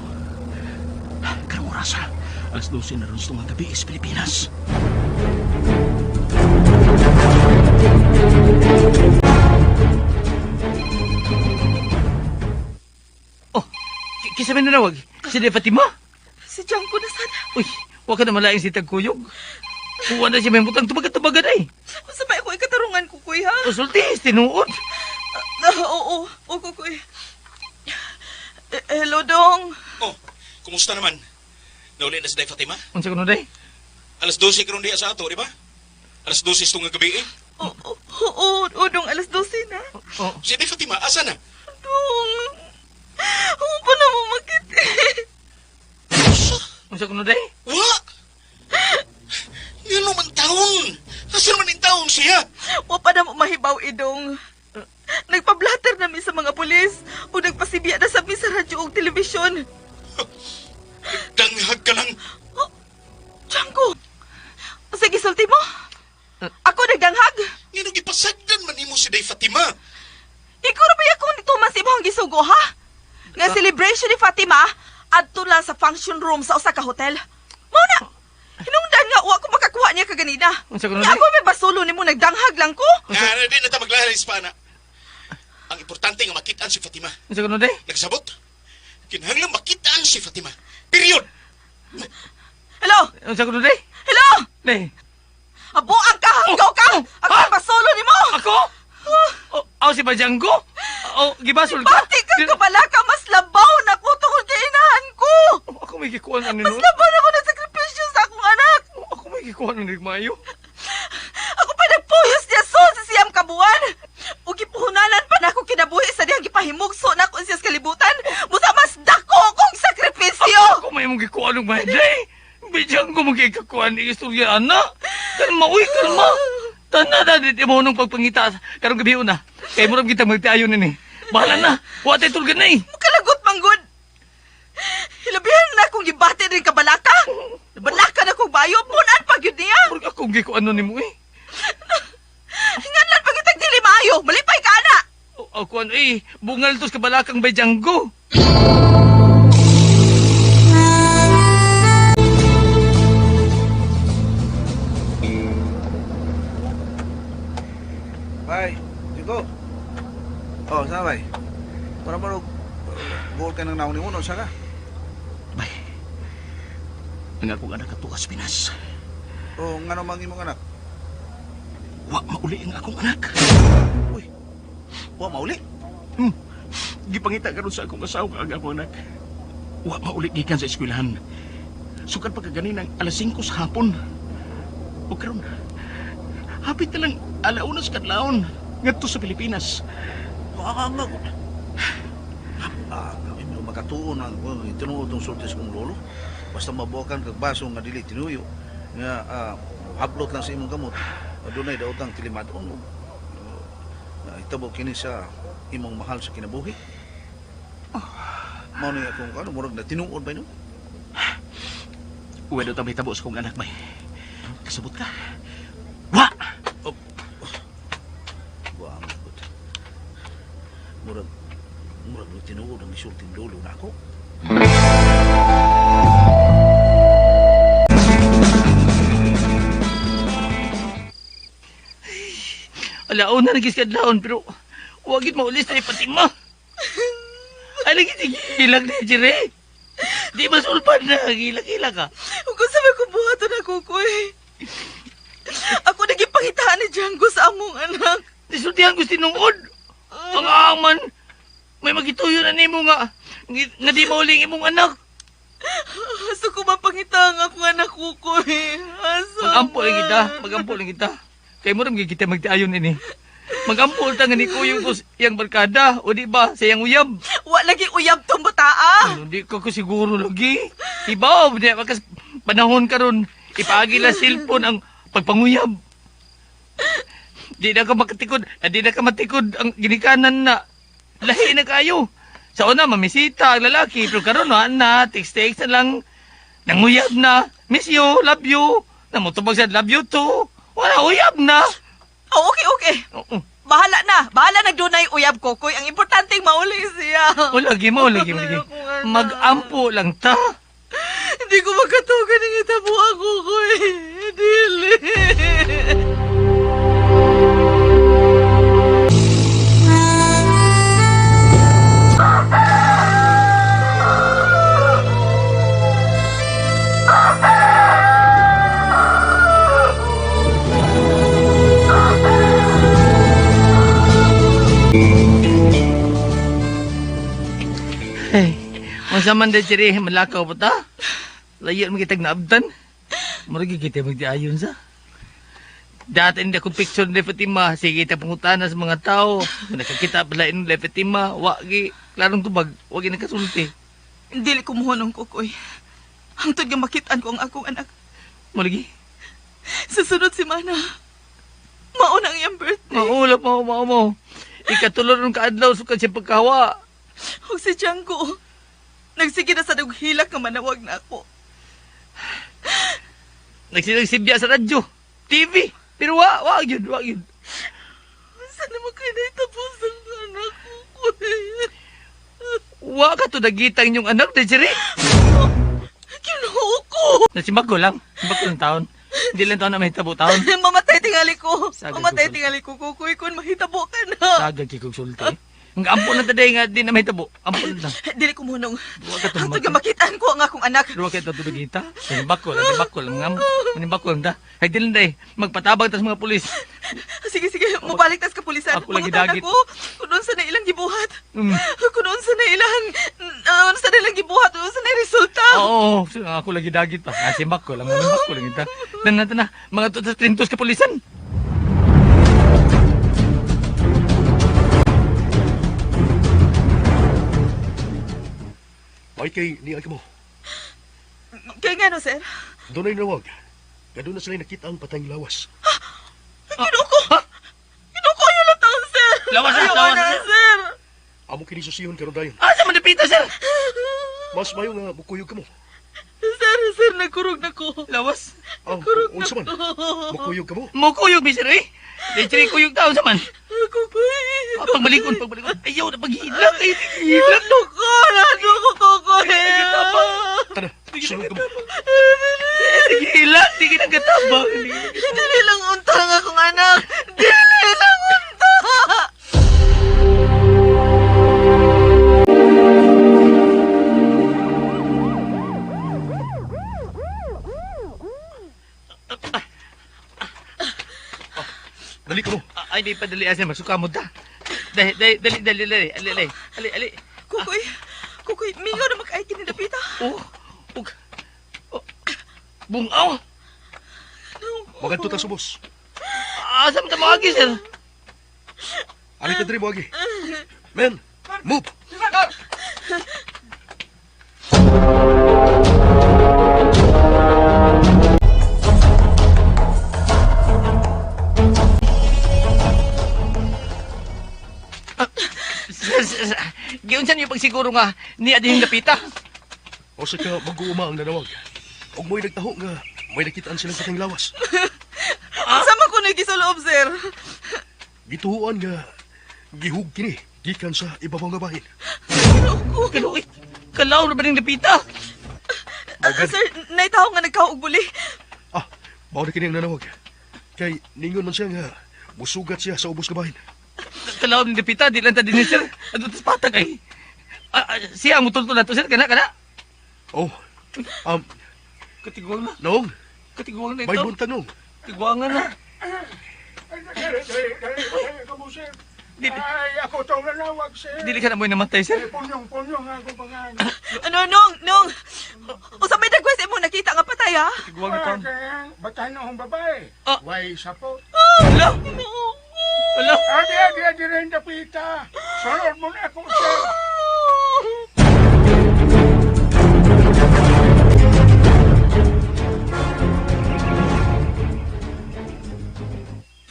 Speaker 3: Karong orasa, 12:00 na ron sa tungang gabi sa Pilipinas.
Speaker 6: Oh, kisa may nanawag? Si De Fatima?
Speaker 5: Si Jangko na sana.
Speaker 6: Uy, wag ka na malaing si Tagkuyog. Kuha na siya may butang tubaga-tubaga na eh.
Speaker 5: Sabay ako ikatarungan, kukoy, ha?
Speaker 6: Usulti, tinuod.
Speaker 5: Ah, oo, oo, kukoy. Eh, hello, dong.
Speaker 9: Oh, kumusta naman? Nauli na si Day Fatima?
Speaker 6: Unsa kuno day?
Speaker 9: 12:00 karon diha sa ato, di ba? 12:00 sa tungang gabi eh.
Speaker 5: Oo, oo, oo, dong, 12:00 na.
Speaker 6: Oh,
Speaker 9: Si Day Fatima, asa na?
Speaker 5: Dong, oo pa na mo makit.
Speaker 6: unsa kuno day?
Speaker 9: Wa! Ngano man taon? Asa naman in taon siya?
Speaker 5: Wa pa na mo mahibaw, idong. Nagpa-blatter na mi sa mga pulis o nagpasibya na sa mi sa radyo o telebisyon.
Speaker 9: Danghag ka lang.
Speaker 5: Oh, Jangko! Sige, sulti mo. Ako nagdanghag.
Speaker 9: Ngano gipasagdan man nimo si Day Fatima?
Speaker 5: Ikaw ra ba akong nituman sa imong gisugo, ha? Nga celebration ni Fatima, adto lang sa function room sa usa ka hotel. Mao na. Hinungdan nga wa ko makakuha niya kaganina.
Speaker 6: Unsa kuno
Speaker 5: Nga
Speaker 6: day?
Speaker 5: ako may basulo nimo nagdanghag lang ko.
Speaker 9: Nga, di na ta maglalis pa na. Ang importante nga makitaan si Fatima.
Speaker 6: Unsa kuno day?
Speaker 9: Nagsabot? Kinahanglan makitaan si Fatima. Period.
Speaker 5: Hello?
Speaker 6: Unsa kuno day?
Speaker 5: Hello?
Speaker 6: Day.
Speaker 5: Abo ang ka, hanggaw ka.
Speaker 6: Oh,
Speaker 5: Ako
Speaker 6: ha?
Speaker 5: may basulo nimo.
Speaker 6: Ako? Oh, aw si Bajanggo? Oh, gibasol ka.
Speaker 5: Pati kang kabalaka, mas labaw na ko tungod kay inahan ko.
Speaker 6: Ako may gikuan ani
Speaker 5: Mas
Speaker 6: nun.
Speaker 5: labaw na ko ng sakripisyo sa akong anak.
Speaker 6: Ako may gikuan ani maayo.
Speaker 5: Ako pa nagpuyos niya sol sa siyam kabuan. Ug gipuhunanan pa nako kinabuhi sa dihang gipahimugso nako siya sa kalibutan. Busa mas dako akong sakripisyo.
Speaker 6: Ako may mong gikuan og maayo. Day. Bidyang ko magkikakuan ni istorya ana. Kalma uy, kalma. Tana na dit imo nung pagpangita karong gabi una. Kay murag kita magtiayon nini. Bahala na. Wa tay tulgan na eh.
Speaker 5: Mukalagot manggod. Hilabihan na akong gibati rin kabalaka. Balaka na kong bayo, punan pa gyud niya.
Speaker 6: Murag akong gikuan nimo eh.
Speaker 5: Hinganlan pa kitag dili maayo, malipay ka ana.
Speaker 6: Ako ano eh, bungal to sa kabalakang bay Django.
Speaker 2: Bay, Jigo. Oh, sana bay. Para mo goal ka ng naon ni Uno, saka.
Speaker 3: Bay, ang akong anak katukas Pinas.
Speaker 2: Oh, ngano mang imong anak?
Speaker 3: Wa mauli ang akong anak.
Speaker 2: Uy. Wa mauli.
Speaker 3: Gipangita karon sa akong asawa ang akong anak. Wa mauli gikan sa eskwelahan. Sukad pa kaganin ang alas 5 sa hapon. O karon, hapit na lang alauna sa kadlawon ngadto sa Pilipinas.
Speaker 2: Nga. Ah, imo makatuon ang tinuod tong sulti sa kong lolo. Basta mabuwakan kag baso nga dili tinuyo nga hablot lang sa imong gamot. Adunay daotang tilimadon. Itabo kini sa imong mahal sa kinabuhi. Mao ni akong ano murag na tinuod ba no?
Speaker 3: Uwe daw tamay tabo sa kong anak bay. Kasabot ka. Wa!
Speaker 2: Wa ang gud. Murag murag na tinuod ang isulting lolo nako.
Speaker 6: Alauna na gis kadlawon pero wa gid mauli sa Fatima. Ay lagi gilag ni Jere. Di masulpan na gilak-gilak ka.
Speaker 5: Ug unsa may kong buhaton ako koy. Ako nagipangitaan ni Django sa among anak.
Speaker 6: Disultihan ko tinuod. Ang aman may magituyo na nimo nga nga di mauli ang imong anak.
Speaker 5: Asa ko mapangita ang akong anak ko koy. Asa?
Speaker 6: Magampo lang kita, magampo lang kita. Kay mo rin kita magtiayon ini. Magampo ta nga ni kuyong ko iyang barkada o di ba sa iyang uyab.
Speaker 5: Wa lagi uyab tong bataa.
Speaker 6: Ano, di ko siguro lagi. Ibaw, di ba kas panahon karon ipaagi la cellphone ang pagpanguyab. Di na ka makatikod, di na ka matikod ang ginikanan na lahi na kayo. Sa una, mamisita ang lalaki, pero karon na, na text-text na lang, nanguyab na, miss you, love you, namutubag siya, love you too. Wala, uyab na.
Speaker 5: Oh, okay, okay.
Speaker 6: Oo.
Speaker 5: Bahala na. Bahala na dunay uyab ko koy. Ang importante mauli siya.
Speaker 6: O lagi mo, lagi mo, lagi. Mag-ampo lang ta.
Speaker 5: Hindi ko makatugan ang itabo ako koy. Dili.
Speaker 6: Hey, unsa man day chiri malakaw pa ta? Layo man kitag naabtan. Murag kita magdiayon sa. Dati hindi akong picture ni Fatima. Sige ta pangutana sa mga tao. Kung nakakita pala ni Fatima, wa gi klarong tubag, wa gi nakasulti.
Speaker 5: Dili ko muhonong ko koy. Hangtod nga makitaan ko ang akong anak.
Speaker 6: Mo lagi.
Speaker 5: Sa sunod semana. Mauna ang iyang birthday.
Speaker 6: Maula mo, mao mo. Ikatulo ron kaadlaw sukad siya pagkawa.
Speaker 5: Ug si Django. Nagsige na sa hilak nga manawag na ako.
Speaker 6: Nagsinagsibya sa radyo, TV. Pero wa, wa gyud, wa gyud.
Speaker 5: Sana mo kayo naitapos ang anak ko koy.
Speaker 6: Wa ka to dagitang inyong anak, Desiree.
Speaker 5: Ginoo ko.
Speaker 6: Nasimbag ko lang. Simbag ko lang taon. Hindi lang taon na mahitabo taon.
Speaker 5: Mamatay tingali ko.
Speaker 6: Sagad
Speaker 5: Mamatay
Speaker 6: ko.
Speaker 5: tingali ko, kukoy, kung mahitabo ka na.
Speaker 6: Sagad kay kog sulti. Nga ampo na taday nga di na mahitabo. Ampo na.
Speaker 5: Dili ko munong.
Speaker 6: Wa ka
Speaker 5: Hangtod
Speaker 6: tumag.
Speaker 5: nga makitaan ko ang akong anak.
Speaker 6: Ruwa kay tutulog kita. Manibakol, manibakol, manibakol da. Ay dili na day, magpatabang tas mga pulis.
Speaker 5: Sige, sige, mubalik tas kapulisan.
Speaker 6: Ako lagi
Speaker 5: Mangutan
Speaker 6: dagit.
Speaker 5: ako kung unsa na ilang gibuhat.
Speaker 6: Mm.
Speaker 5: Kung unsa na ilang unsa na ilang gibuhat, unsa na resulta.
Speaker 6: Oo, so, ako lagi dagit pa. Ah, si Bakol, ang manibakol lang kita. Na, na, na, mga tutas trintos kapulisan.
Speaker 10: Ay kay niya ka mo.
Speaker 5: Kaya nga no, sir.
Speaker 10: Dunay nawag. Kaduna sila nakita ang patayng lawas.
Speaker 5: Ginoo ko. Ginoo ko ayaw lang taon, sir.
Speaker 6: Lawas,
Speaker 5: Ayaw
Speaker 6: lawas,
Speaker 5: na,
Speaker 6: sir.
Speaker 5: sir.
Speaker 10: Amo kini susihon karon dayon.
Speaker 6: Ah, sa manipita, sir.
Speaker 10: Mas mayo nga mukuyog ka mo.
Speaker 5: Sir, sir, nagkurog na ko.
Speaker 6: Lawas.
Speaker 10: Oh,
Speaker 5: Nagkurog na
Speaker 10: unsa man?
Speaker 5: ko.
Speaker 10: Mukuyog ka mo?
Speaker 6: Mukuyog, mi, sir, eh. Di, kuyog taon sa man.
Speaker 5: Kukoy.
Speaker 6: Ah, pagbalikon, pagbalikon. Ayaw na paghilak. Ay, hilak.
Speaker 5: Ko, nado ko, kukoy.
Speaker 10: Tana, sulod ka mo.
Speaker 6: Hilak, di kinagatabang.
Speaker 5: Dili lang unta ang akong anak. Dili lang unta.
Speaker 10: Dali ka mo.
Speaker 6: Ay, di padali asin, magsukamod ta. Dali, dali, dali, dali, dali, ali, ali, ali, ali.
Speaker 5: Kukoy, kukoy, mingaw na mag-ay kinidapita.
Speaker 6: Oh, ug, oh, bungaw.
Speaker 10: Magadto ta subos.
Speaker 6: Asa man ta maagi, sir?
Speaker 10: Ali ta diri mo agi. Men, move.
Speaker 6: Sir, sir, sir, giunsa niyo pagsiguro nga niya din napita.
Speaker 10: O sa ka mag-uuma ang nanawag. Og mo'y nagtaho nga may nakitaan silang patayng lawas.
Speaker 5: Sama ko na gisuloob, sir.
Speaker 10: Gituhuan nga gihug kini gikan sa ibabaw nga bahin.
Speaker 6: Kaloy, kalaw na ba ning napita?
Speaker 5: Sir, naitaw nga nagkaog buli.
Speaker 10: Ah, mao na kini ang nanawag. Kay ningon man siya nga musugat siya sa ubos nga bahin.
Speaker 6: Kalaw ning napita, di lang ta din sir. Adto tas patag ay. Ah, ah, siya ang mutultol na to, sir, kana kana.
Speaker 10: Oh.
Speaker 6: Katiguang na,
Speaker 10: Noong,
Speaker 6: katiguang na
Speaker 10: may
Speaker 6: ito.
Speaker 10: buntag noong.
Speaker 6: Katiguangan na. Dili,
Speaker 11: Ay, ako tong nanawag, sir.
Speaker 6: dili ka na mo'y namatay, sir.
Speaker 11: Ay, punyong-punyong ako pangan.
Speaker 5: Ano, nong, nong. Usa may dagwes imo nakita nga patay, ha?
Speaker 6: Katiguang na taon.
Speaker 11: Batahan akong babae.
Speaker 6: Ah.
Speaker 11: Way sapot.
Speaker 6: Ala! Ala!
Speaker 11: Adi, adi, adi rin dapita. Sunod mo na ako, sir.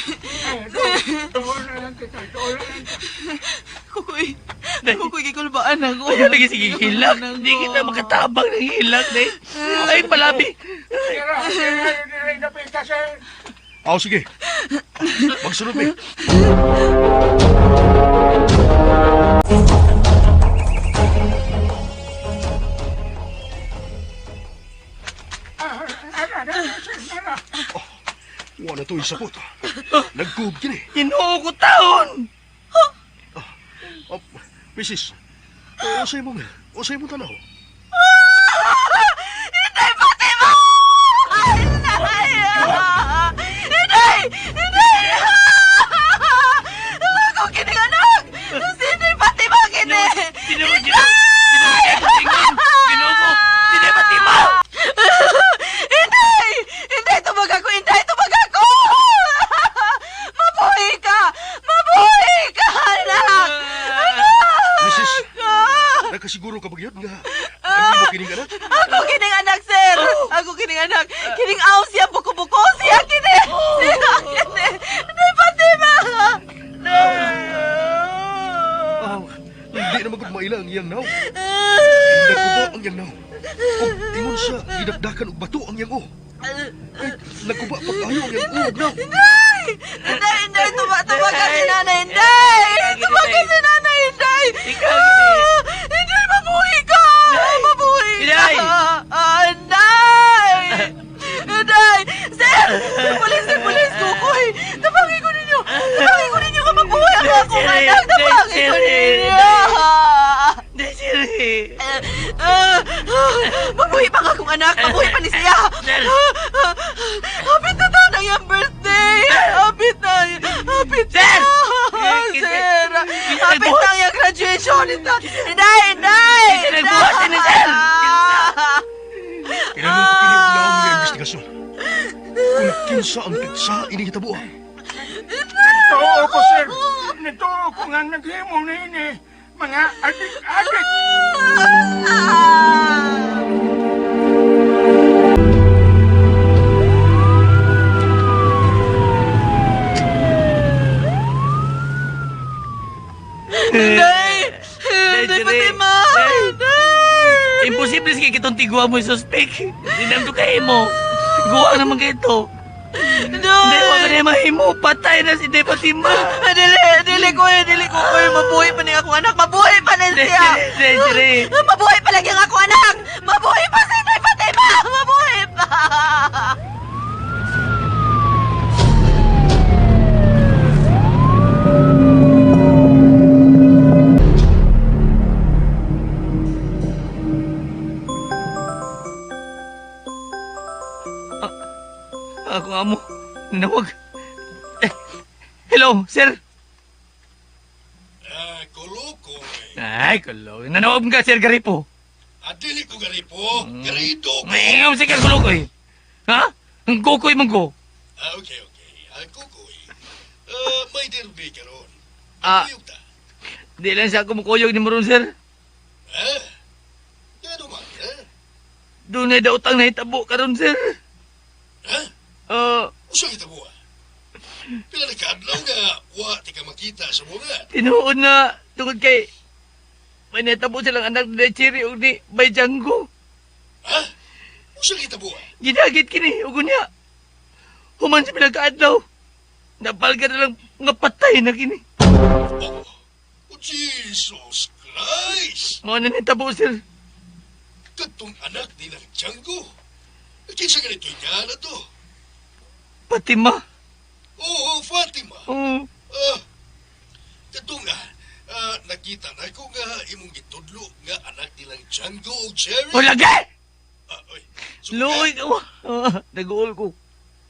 Speaker 11: Ay, doon na lang kita, doon na lang kita.
Speaker 5: Kukoy, kukoy, gikulbaan ako.
Speaker 6: Ay, lagi sige, hilak. Hindi kita makatabang ng hilak, eh. Ay, palabi.
Speaker 11: Tira, tira, adi rin dapita, sir.
Speaker 10: Oh, sige. Magsunod mi.
Speaker 11: Ah, ara, ara, sir, ara.
Speaker 10: Wa na to'y sapot. Nagkuhog kini.
Speaker 6: Ginoo ko taon!
Speaker 10: Oh, Mrs. Usay mo nga. Usay mo tanaw.
Speaker 5: Inday, Fatima! Inday! Inday! Inday! Ako kining anak! Si Inday Fatima kini!
Speaker 6: Ginoo, ginoo. Ginoo, ginoo ko. Hindi Fatima!
Speaker 5: Inday! Inday, tumag ako! Inday, tumag ako! Mabuhi ka! Mabuhi ka, anak! Anak!
Speaker 10: Mrs. Nakasiguro ka ba yun nga? Ang imo kining anak?
Speaker 5: Ako kining anak, sir! Ako kining anak! Kining aw siya, buko-buko siya, kini! Siya, kini! Inday, Fatima!
Speaker 10: Oh, hindi na magud maila ang iyang naw. Nagkuba ang iyang naw. Og ingon siya, gidakdakan og bato ang iyang o. Ay, nagkuba pag-ayo ang iyang uog naw.
Speaker 5: Inday! Inday, Inday! Tumaga si Nanay, Inday! Tumaga si Nanay, Inday!
Speaker 6: Ikaw, Inday.
Speaker 5: Ah, Inday, mabuhi ka! Mabuhi ka!
Speaker 6: Inday!
Speaker 5: Ah, Inday! Inday! Sir! Sir, pulis! Sir, pulis! Kukoy! Tabangin ko ninyo! Tabangin ko ninyo ka mabuhay ang akong anak! Tabangin ko ninyo! Mabuhi pa nga akong anak. Mabuhi pa ni siya. Hapit na taon ang iyang birthday. Hapit na. Hapit na. Sir! Hapit na ang iyang graduation. Inday! Inday!
Speaker 6: Kinsa nagbuhat ni sir?
Speaker 10: Kinahanglan pa kini og laom nga investigasyon. Kung kinsa ang pigsa ini hitabo.
Speaker 11: Nagtuo ko, sir. Nagtuo ko nga naghimo niini. Mga adik-adik.
Speaker 5: Inday! Inday Fatima! Inday!
Speaker 6: Imposible sige kitong tigwa mo yung suspect. Dinam to kay mo. Guwa naman kayo to.
Speaker 5: Inday!
Speaker 6: Hindi, wag ka na mahimo. Patay na si Inday Fatima.
Speaker 5: Dili, dili ko, dili ko ko mabuhi pa ni akong anak. Mabuhi pa ni siya.
Speaker 6: Dili, dili.
Speaker 5: Mabuhi pa lagi ang akong anak. Mabuhi pa si Inday Fatima. Mabuhi pa.
Speaker 6: Ako amo. Nanawag. Eh, hello, sir.
Speaker 9: Ah, kulukoy.
Speaker 6: Ay, kulo. Nanawag ka, Sir Garipo.
Speaker 9: Adili ko garipo, garido ko.
Speaker 6: Ngayon, sige, kulukoy. Ha? Ang kukoy mong ko.
Speaker 9: Ah, okay, okay. Ah, kukoy. Ah, may derby karon.
Speaker 6: Ah.
Speaker 9: Kuyog ta.
Speaker 6: Di lang siya kumukuyog ni Maroon, sir.
Speaker 9: Ha? Gano man, ha?
Speaker 6: Doon ay dautang nahitabo karon, sir.
Speaker 9: Ha?
Speaker 6: Ah,
Speaker 9: Usa kita buwa. Pila na kaadlaw nga wa ti ka makita sa bunga.
Speaker 6: tinuod na tungod kay may nahitabo silang anak ni Cherry o ni Bay Django.
Speaker 9: Ha? Usa kita buwa.
Speaker 6: Gidagit kini, ugo niya. Human sa pinagkaadlaw. Napalga na lang nga patay na kini.
Speaker 9: Oh, oh Jesus Christ!
Speaker 6: Mga nanitabo, sir.
Speaker 9: Katong anak nilang Django. Kinsa ganito niya na to?
Speaker 6: Fatima.
Speaker 9: Oo, Fatima.
Speaker 6: Oo.
Speaker 9: Ah, katong nakita na ko nga imong gitudlo nga anak nilang Django o Jerry.
Speaker 6: O lagi!
Speaker 9: Ah, oy.
Speaker 6: Luoy ka. Ah, nag-uol ko.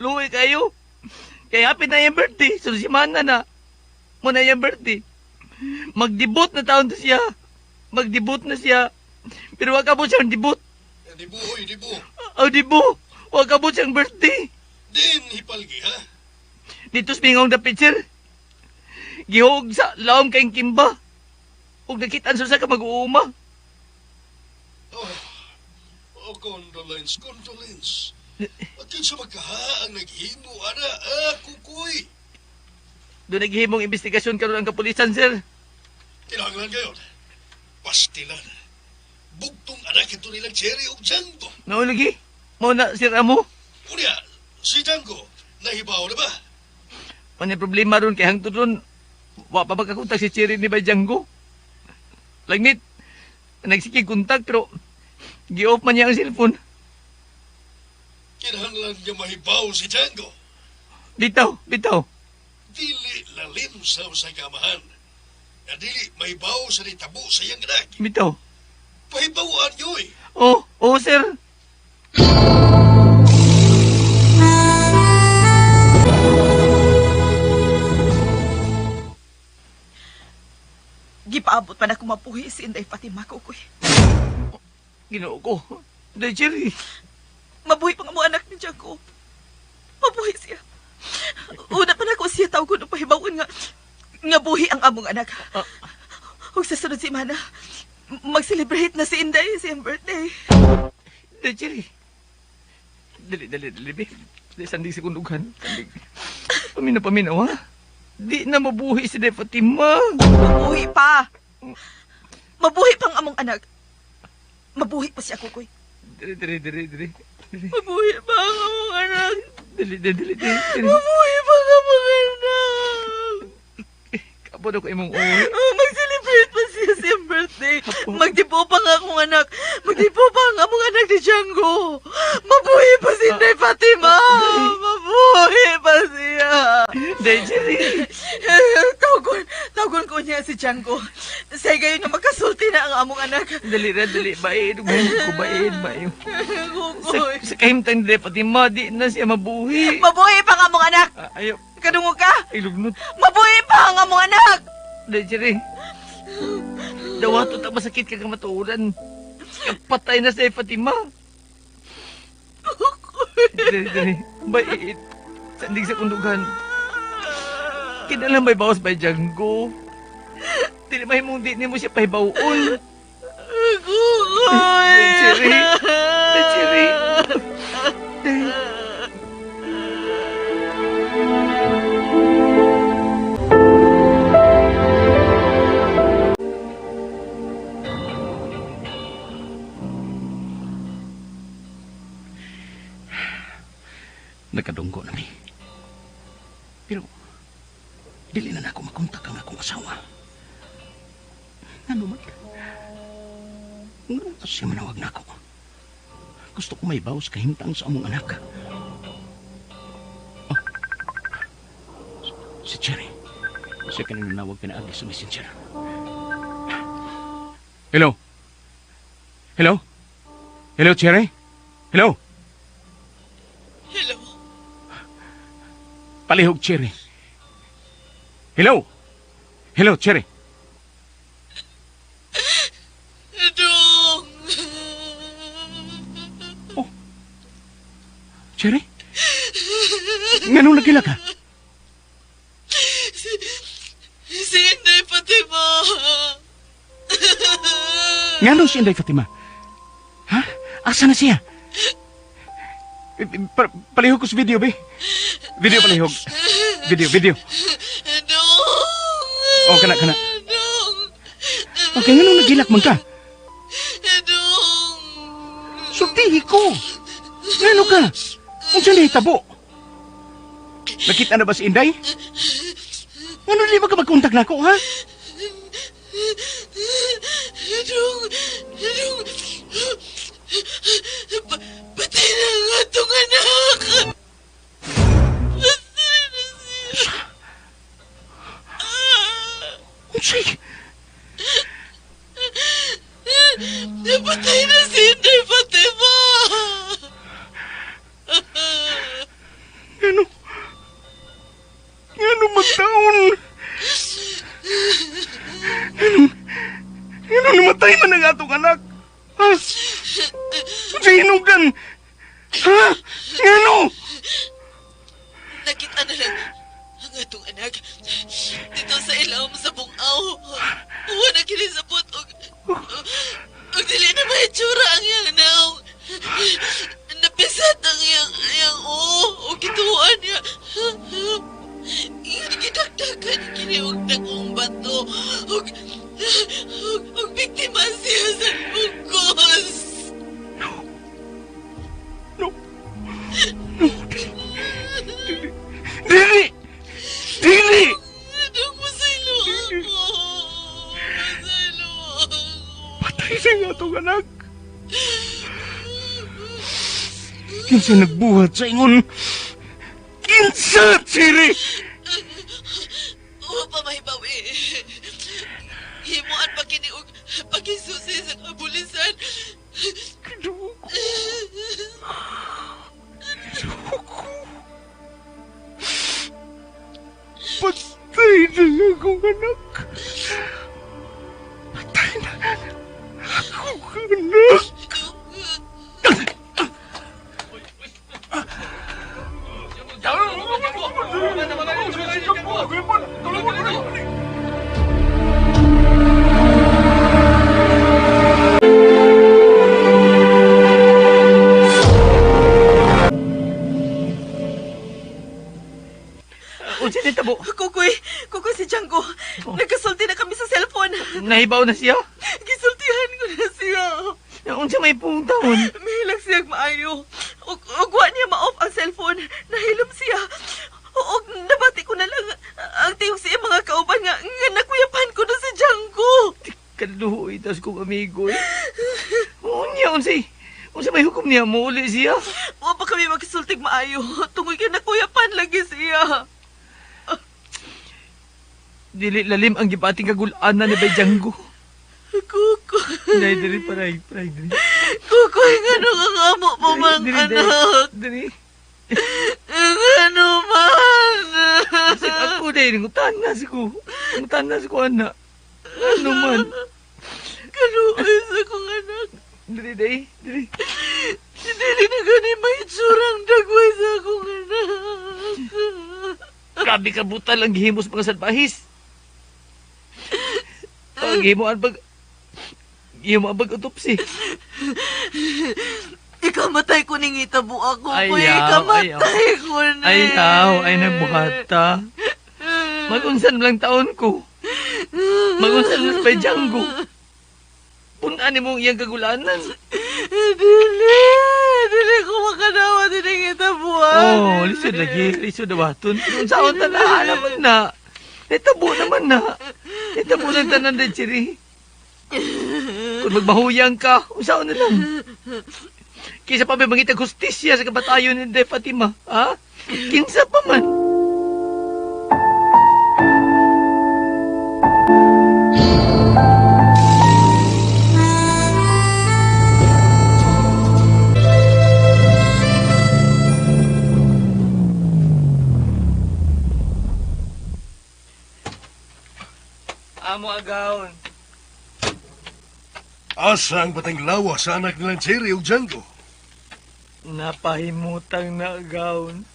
Speaker 6: Luoy kayo. Kaya happy na yung birthday. So si Mana na. Mo na yung birthday. Magdebut na taon to siya. Magdebut na siya. Pero wag abot siyang debut.
Speaker 9: Dibu, oy, dibu.
Speaker 6: Oh, dibu. Wag abot siyang birthday.
Speaker 9: Din hipalgi, ha?
Speaker 6: Dito sa mingong dapit, sir. Gihog sa laom kayong kimba. Ug nakitaan sa ka mag-uuma.
Speaker 9: Oh, oh, condolence, condolence. At kinsa magkaha ang naghimo, ana, ah, kukoy.
Speaker 6: Doon naghihimong investigasyon karon ang kapulisan, sir.
Speaker 9: Kinahanglan gayon. Pastilan. Bugtong anak ito nilang Jerry o Django.
Speaker 6: Mao lagi. Mao na, sir amo.
Speaker 9: Unya, si Django, nahibaw na ba?
Speaker 6: May problema ron kay hangtod ron wa pa makakontak si Cherry ni Bay Django. Langit, nagsikig kontak pero gi-off man niya ang cellphone.
Speaker 9: Kinahanglan nga mahibaw si Django.
Speaker 6: Bitaw, bitaw.
Speaker 9: Dili lalim sa usay kamahan. Nga dili mahibaw sa nitabo sa iyang anak.
Speaker 6: Bitaw.
Speaker 9: Pahibawaan yoy.
Speaker 6: Oh, oh sir.
Speaker 5: Gipaabot pa na kumapuhi si Inday Fatima Kukoy.
Speaker 6: Ginoo ko. Day Cherry.
Speaker 5: Mabuhi pa nga mo anak ni Django. Mabuhi siya. Una pa na ko siya tawgon og pahibaw-on nga nga buhi ang among anak. Ug sa sunod semana, mag-celebrate na si Inday sa iyang birthday.
Speaker 6: Day Cherry. Dali, dali, dali, be. Dali, sandig sa kundugan. Sandig. Paminaw, paminaw, ha? Di na mabuhi si Day Fatima.
Speaker 5: Mabuhi pa. Mabuhi pang among anak. Mabuhi pa siya, Kukoy.
Speaker 6: Dali, dali, dali, dali.
Speaker 5: Mabuhi pa ang among anak.
Speaker 6: Dali, dali, dali, dali.
Speaker 5: Mabuhi pa ang among anak.
Speaker 6: Kapod ako imong uwi.
Speaker 5: Oh, mag-celebrate pa siya sa iyang birthday. Magdibo pa nga akong anak. Magdibo pa ang among anak ni Django. Mabuhi pa si Inday Fatima. Mabuhi pa siya.
Speaker 6: Day Cherry.
Speaker 5: Tawgon, tawgon ko niya si Django. Sa gayon nga makasulti na ang among anak.
Speaker 6: Dali ra, dali. Bae, dughan ko, bae, bae.
Speaker 5: Kukoy.
Speaker 6: Sa kahimtang ni Fatima, di na siya mabuhi.
Speaker 5: Mabuhi pa ang among anak.
Speaker 6: Ah, Ayaw,
Speaker 5: Kadungog ka?
Speaker 6: ay lugnot.
Speaker 5: Mabuhi pa ang among anak.
Speaker 6: Dali, Cherry. Dawato ta masakit ka kamatuoran. Patay na si Fatima. Dali, dali. Bae, sandig sa kundugan. Kinalang may bawas by Django. Dili mahimong di nimo siya pahibawon.
Speaker 5: Kukoy.
Speaker 6: Cherry. Cherry. Dali.
Speaker 3: Nagkadunggo na mi. Pero, dili na nako makontak ang akong asawa. Ano man? Ngano siya manawag nako? Gusto ko may bawas kahimtang sa among anak. Oh, si Cherry. Siya kanina nanawag pinaagi sa messenger. Hello? Hello? Hello, Cherry? Hello?
Speaker 5: Hello.
Speaker 3: Palihog, Cherry. Hello? Hello, Cherry.
Speaker 5: Dong.
Speaker 3: Cherry? Nganong nagkila ka?
Speaker 5: Si Inday Fatima.
Speaker 3: Nganong si Inday Fatima? Ha? Asa na siya? Palihog ko sa video, be. Video palihog. Video, video.
Speaker 5: Dong.
Speaker 3: Oh, kana, kana.
Speaker 5: Dong.
Speaker 3: Okay, nganong nagilak man ka?
Speaker 5: Dong.
Speaker 3: Sultihi ko. Ngano ka? Unsa nahitabo? Nakita na ba si Inday? Ngano di ba ka magkontak nako, ha?
Speaker 5: Dong. Dong. Patay na ang atong anak. Patay na siya.
Speaker 3: Unsay?
Speaker 5: Napatay na si Inday Fatima.
Speaker 3: Ngano? Ngano magtaon? Ngano? Ngano namatay man ang atong anak? Ha? Unsay hinungdan? Ha? Ngano?
Speaker 5: Nakita na lang ang atong anak dito sa ilawom sa bungaw. Wala kini sa og og dili na mahitsura ang iyang naong. Napisat ang iyang o gituan niya. Iyang gidakdakan kini og dagong bato og og biktima siya sa bugos.
Speaker 3: No. No, dili. Dili. Dili! Dili!
Speaker 5: Dong, masaylo ako. Masaylo ako.
Speaker 3: Patay siya nga itong anak. Kinsa nagbuhat sa ingon? Kinsa, Chiri?
Speaker 5: Wa pa mahibawi. Himuan pa kini og pagkisusi sa kabulisan.
Speaker 3: Kinuha ko. Kinuha ko. Patay na nga akong anak. Patay na akong anak.
Speaker 6: Unsa ni tabo?
Speaker 5: Kukoy, kukoy si Django. Nagkasulti na kami sa cellphone.
Speaker 6: Nahibaw na siya?
Speaker 5: Gisultihan ko na siya.
Speaker 6: Unsa may pungtahon?
Speaker 5: Mihilak siya maayo. Og wa niya ma-off ang cellphone. Nahilom siya. Og nabati ko na lang ang tiyong siya mga kauban nga nakuyapan ko na si Django.
Speaker 6: Kaluhoy tas kong amigo eh. Unya, unsay unsa may hukom niya mo uli siya?
Speaker 5: Wa pa kami magsultig maayo. Tungod kay nakuyapan lagi siya.
Speaker 6: Dili lalim ang gibating kagulanan ni Bay Django.
Speaker 5: Kukoy.
Speaker 6: Day, diri, paray, paray, diri.
Speaker 5: Kukoy, ngano kang amo pa man,
Speaker 6: Diri, diri,
Speaker 5: anak?
Speaker 6: Diri.
Speaker 5: Ngano man?
Speaker 6: Kasi ako, day, ngutana si ko. Ngutana si ko, anak. Ngano man?
Speaker 5: Kaluoy sa kong anak.
Speaker 6: Diri, day, diri.
Speaker 5: Dili na gani may itsurang dagway sa akong anak.
Speaker 6: Grabe ka butal ang gihimo sa mga salbahis. Ang gihimo ang pag... Gihimo ang pag-utopsy.
Speaker 5: Ikamatay ko ning itabo ako,
Speaker 6: Ayaw,
Speaker 5: kuya. Ikamatay ko ni.
Speaker 6: Ayaw, ay nagbuhata. Magunsan lang taon ko. Magunsan lang pa Django. Punan ni mong iyang kagulanan.
Speaker 5: Dili, dili ko makanawa din ang itabuan.
Speaker 6: Oh, lisod lagi, lisod na baton. Kung saan ta na, naman na. Itabo naman na. Itabo lang tanan na, Chiri. Kung magbahuyang ka, unsaon na lang. Kisa pa may mangitag hustisya sa kabatayon ni De Fatima, ha? Kinsa pa man. Amo agawon.
Speaker 10: Asa ang batang lawa sa anak nilang Cherry ug Django?
Speaker 6: Napahimutang na agawon.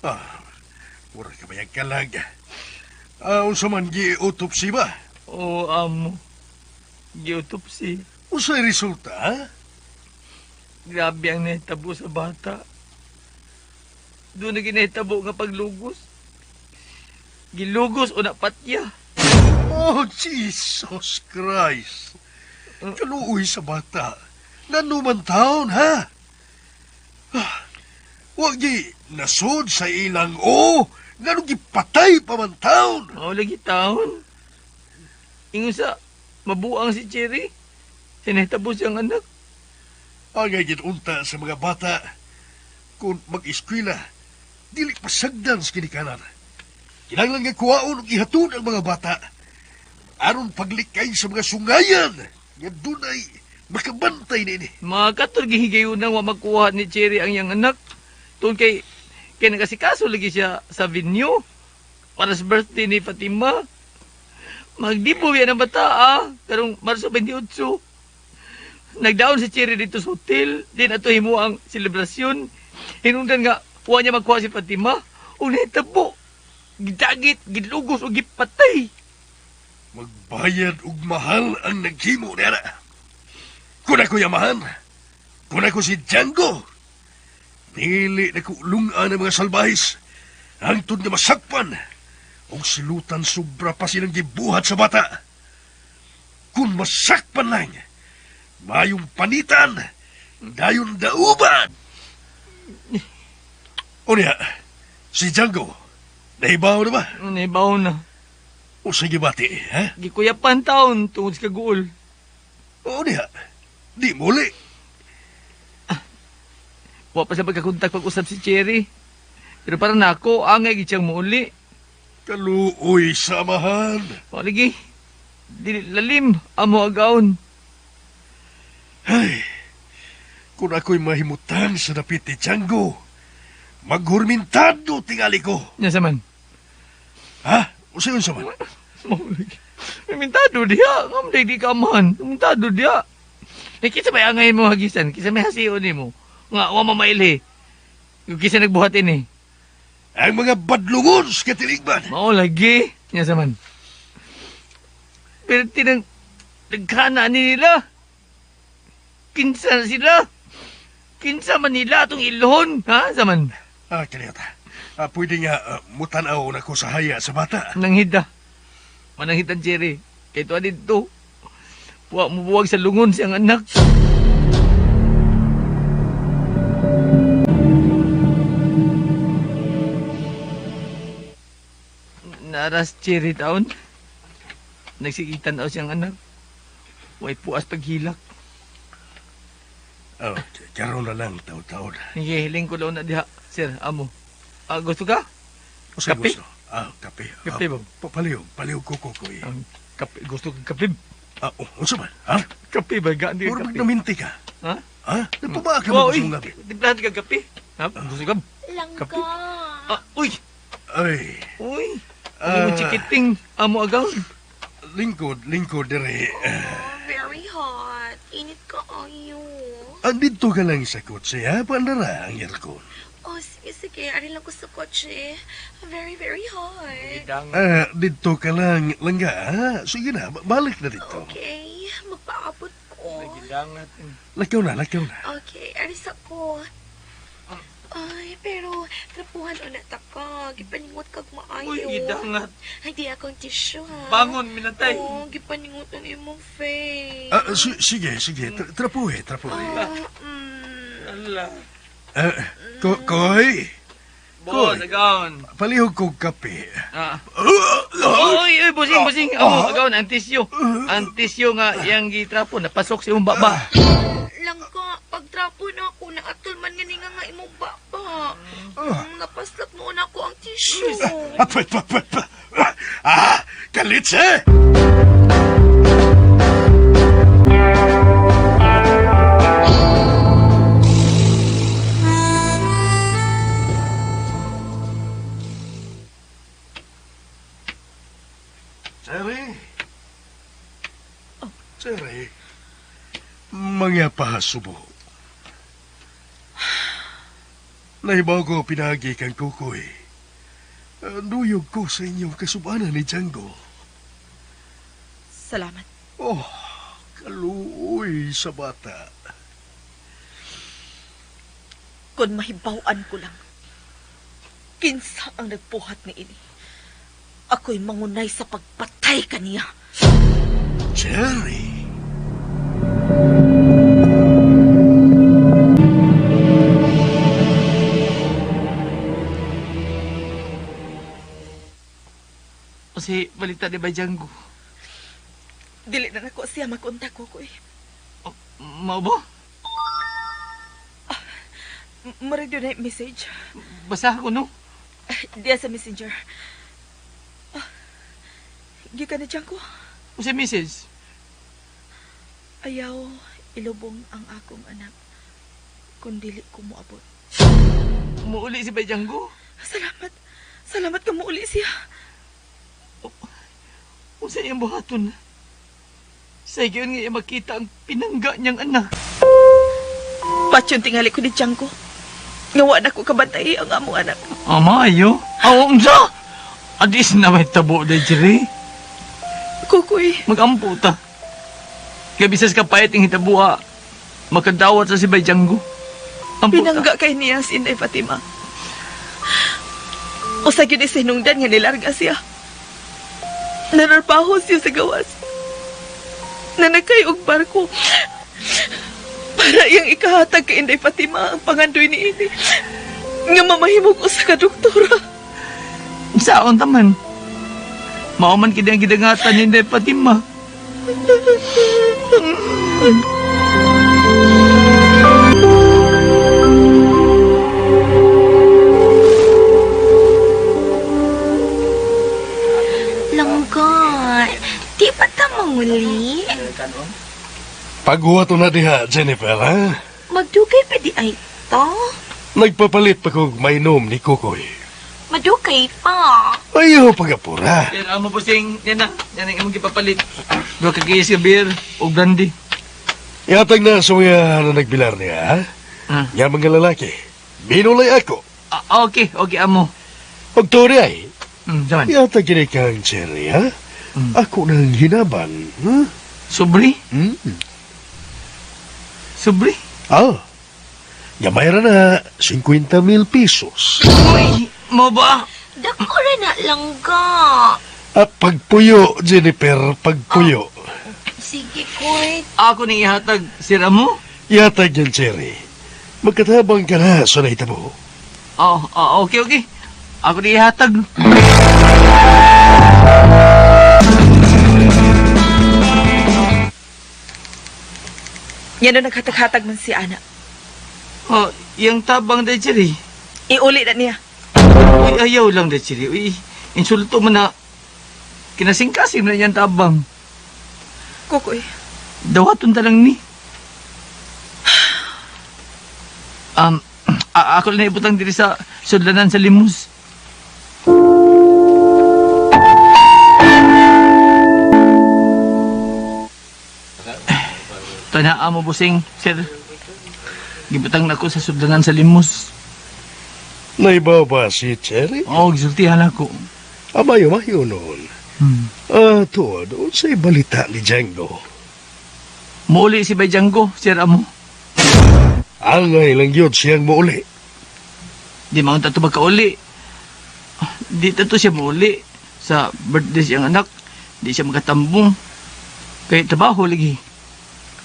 Speaker 10: Ah, mura ka bayag kalag. Ah, unsa man gi-autopsy ba?
Speaker 6: Oo, amo. Gi-autopsy.
Speaker 10: Unsay resulta, ha?
Speaker 6: Grabe ang nahitabo sa bata. Doon na ginahitabo nga paglugos. Gilugos o napatya.
Speaker 10: Oh, Jesus Christ! Kaluoy sa bata. Nanuman taon, ha? Ah, wag gi nasod sa ilang o, ngano gipatay pa man taon.
Speaker 6: Mao lagi taon. Ingon sa mabuang si Cherry. Sinahitabo siyang anak.
Speaker 10: Angay ginunta sa mga bata kung mag-eskwela, dili pasagdan sa kinikanan. Kinahanglan nga kuwaon ug ihatod ang mga bata aron paglikay sa mga sungayan nga dunay makabantay niini.
Speaker 6: Mga katol gihigayon wa makuha ni Cherry ang iyang anak. Tungkol kay nagasikaso lagi siya sa venue para sa birthday ni Fatima. Magdibo yan ang bata ah, karong Marso 28. Nagdaon si Cherry dito sa hotel, di na to himo ang selebrasyon. Hinungdan nga, wa niya magkuha si Fatima. O nahitabo, gidagit, gilugos o gipatay.
Speaker 10: Magbayad og mahal ang naghimo niya. Kun ako yamahan, kun ako si Django, dili na ko lungan ang mga salbahis. Hangtod nga masakpan, og silutan sobra pa silang gibuhat sa bata. Kung masakpan lang, mayong panitan, dayon dauban. O niya, si Django, nahibaw na ba?
Speaker 6: Nahibaw na.
Speaker 10: O sige bati, ha?
Speaker 6: Gikuyapan taon tungod sa kaguol.
Speaker 10: O niya, di muli.
Speaker 6: Wa pa sa pagkakontak pag-usap si Cherry. Pero para nako, angay gid siyang muuli.
Speaker 10: Kaluoy sa amahan.
Speaker 6: O lagi, dili lalim amo agawon.
Speaker 10: Ay, kung ako'y mahimutang sa dapit ni Django, maghurmintado tingali ko.
Speaker 6: Nya sa man.
Speaker 10: Ha? O sayon sa man?
Speaker 6: Maulagi. Mintado diha, ngam di ka man. Mintado diha. Eh, kinsa may angay mo hagisan, kinsa may hasion nimo. Nga wa mamailhi. Kung kinsa nagbuhat ini.
Speaker 10: Ang mga badlungon sa katinigman.
Speaker 6: Mao lagi, nya sa man. Pero tinang nagkana ni nila. Kinsa na sila? Kinsa man nila atong ilhon, ha, zaman?
Speaker 10: Ah, kaniyata. Ah, pwede nga mutanaw na ko sa haya sa bata.
Speaker 6: Nanghida. Mananghitan, Jerry. Kay tuwa dito. Wa mo buwag sa lungon siyang anak. Naras Cherry taon. Nagsigitan daw siyang anak. Way puas paghilak.
Speaker 10: Oh, karon na lang taon-taon.
Speaker 6: Hiling ko lang na diha, sir, amo. Ah, gusto ka?
Speaker 10: O sa
Speaker 6: Kape?
Speaker 10: gusto? Ah, kape.
Speaker 6: Kape ba?
Speaker 10: Palihog, palihog ko ko.
Speaker 6: Kape, gusto ka kape?
Speaker 10: Ah, oh, unsa man? Ha?
Speaker 6: Kape ba ga di
Speaker 10: Mura
Speaker 6: kape?
Speaker 10: magnaminti ka.
Speaker 6: Ha?
Speaker 10: Ha? Nagpabaa ka
Speaker 6: Wow,
Speaker 10: mo
Speaker 6: uy.
Speaker 10: sa gabi.
Speaker 6: Timplahan ka kape. Ha? Gusto ka?
Speaker 4: Langga.
Speaker 6: Kape. Ah, uy.
Speaker 10: Ay.
Speaker 6: Uy.
Speaker 10: Ah.
Speaker 6: Amo chikiting amo agaw.
Speaker 10: Lingkod, lingkod dire.
Speaker 4: Oh, very hot. Init ka ayo.
Speaker 10: Andito ka lang sa kotse, ha? Paandara ang aircon.
Speaker 4: Oh, sige, sige. Ari lang ko sa kotse. Very, very hot.
Speaker 10: Ah, dito ka lang, langga, ha? Sige na, balik na dito.
Speaker 4: Okay, magpaabot ko.
Speaker 6: Gidangat.
Speaker 10: Lakaw na, lakaw na.
Speaker 4: Okay, aris ako. Ay, pero trapuhan o na ta ka. Gipaningot kag maayo.
Speaker 6: Uy, gidangat.
Speaker 4: Ay, di akong tissue, ha?
Speaker 6: Bangon, minatay.
Speaker 4: Oo, gipaningot ang imong face.
Speaker 10: Ah, sige, sige. Trapuhe, trapuhe.
Speaker 4: Ah, mm.
Speaker 6: Ala.
Speaker 10: Ah, Koy,
Speaker 6: Boss, agaon.
Speaker 10: palihog kog kape.
Speaker 6: Ah.
Speaker 10: Ah,
Speaker 6: Uy, uy, busing, busing. Amo, agaon, ang tisyo. Ang tisyo nga yang gitrapo, napasok sa imong baba.
Speaker 4: Langka, pagtrapo na ako, naatol man nga nga nga imong baba. Napaslap noon ako ang tissue.
Speaker 10: Ah, pa, pa, pa, pa. Ah, kalitse! Cherry. Cherry. Mga pahasubo. Nahibaw ko pinagi kang kukoy. Nuyog ko sa inyong kasubanan ni Django.
Speaker 5: Salamat.
Speaker 10: Oh, kaluoy sa bata.
Speaker 5: Kung mahibaw-an ko lang, kinsa ang nagbuhat ni ini. Ako'y mangunay sa pagpatay kaniya.
Speaker 10: Cherry!
Speaker 6: Kasi balita ni ba Django?
Speaker 5: Dili na nako siya makontak ko eh.
Speaker 6: Mao ba?
Speaker 5: Murag doon na message.
Speaker 6: Basa ko no.
Speaker 5: Diya sa messenger. Ah, gikan ni Django.
Speaker 6: Usa message?
Speaker 5: Ayaw ilubong ang akong anak kung dili ko moabot.
Speaker 6: Muuli si Bay Django?
Speaker 5: Salamat. Salamat ka muuli siya.
Speaker 6: Unsa iyang buhaton? Sa giyon nga iya makita ang pinangga niyang anak.
Speaker 5: Patyon tingali ko ni Django. Nga wa na ko kabantay ang among anak.
Speaker 6: Ama, ayo. Aw, unsa? Adis na may tabo da diri.
Speaker 5: Kukoy.
Speaker 6: Magampo ta. Kaya bisas ka payat ang hitabua, makadawat sa si Bay Django. Ampo ta.
Speaker 5: Pinangga kay niya si Inday Fatima. Usa gyud ni sinungdan nga nilarga siya. Nanarpaho siya sa gawas. Nanakay og barko para iyang ikahatag kay Inday Fatima ang pangandoy ni ini. Nga mamahimog usa ka doktora.
Speaker 6: Saon ta man? Mao man kini ang gidangatan ni Inday Fatima.
Speaker 4: Langga, di pa ta manguli?
Speaker 10: Paghuwato na diha, Jennifer, ha?
Speaker 4: Magdugay pa di ay ta?
Speaker 10: Nagpapalit pa kog mainom ni Kukoy.
Speaker 4: Madugay pa.
Speaker 10: Ayaw pagapura.
Speaker 6: Yan, amo busing. Yan na. Yan ang imong gipapalit. Duha ka case ka beer o brandy.
Speaker 10: Ihatag na sa mga na nagbilar niya, ha?
Speaker 6: Ah.
Speaker 10: Nga mga lalaki. Binulay ako.
Speaker 6: Ah, okay, okay, amo.
Speaker 10: Pagturi ay,
Speaker 6: Saman.
Speaker 10: ihatag kini kang Cherry, ha? Ako nang hinabang, ha?
Speaker 6: Sobri? Sobri?
Speaker 10: Ah. Gamay ra na 50,000 pesos.
Speaker 6: Uy, mo ba?
Speaker 4: Dako ra na, langga.
Speaker 10: Ah, pagpuyo, Jennifer, pagpuyo.
Speaker 4: Sige, Koy.
Speaker 6: Ako ning ihatag, sir amo.
Speaker 10: Ihatag yan, Cherry. Magkatabang ka na sa nahitabo.
Speaker 6: Oh, oh, okay, okay. Ako ning ihatag.
Speaker 5: Yan na naghatag-hatag man si Ana.
Speaker 6: Oh, iyang tabang da, Cherry.
Speaker 5: Iuli na niya.
Speaker 6: Uy, ayaw lang da, Cherry. Uy, insulto man na. Kinasingkasim na niyang tabang.
Speaker 5: Kukoy.
Speaker 6: Dawaton ta lang ni. Ako lang naibutang diri sa sudlanan sa limos. Tanaa mo busing, sir. Gibutang nako sa sudlanan sa limos.
Speaker 10: Naibaw ba si Cherry?
Speaker 6: Oo, gisultihan ako.
Speaker 10: Amayo mayo noon.
Speaker 6: Hmm.
Speaker 10: Ah, tuod, unsay balita ni Django?
Speaker 6: Muuli si Bay Django, sir amo.
Speaker 10: Angay lang yun siyang muuli.
Speaker 6: Di man ta to magkauli. Di ta to siya muuli. Sa birthday siyang anak, di siya makatambong. Kay trabaho lagi.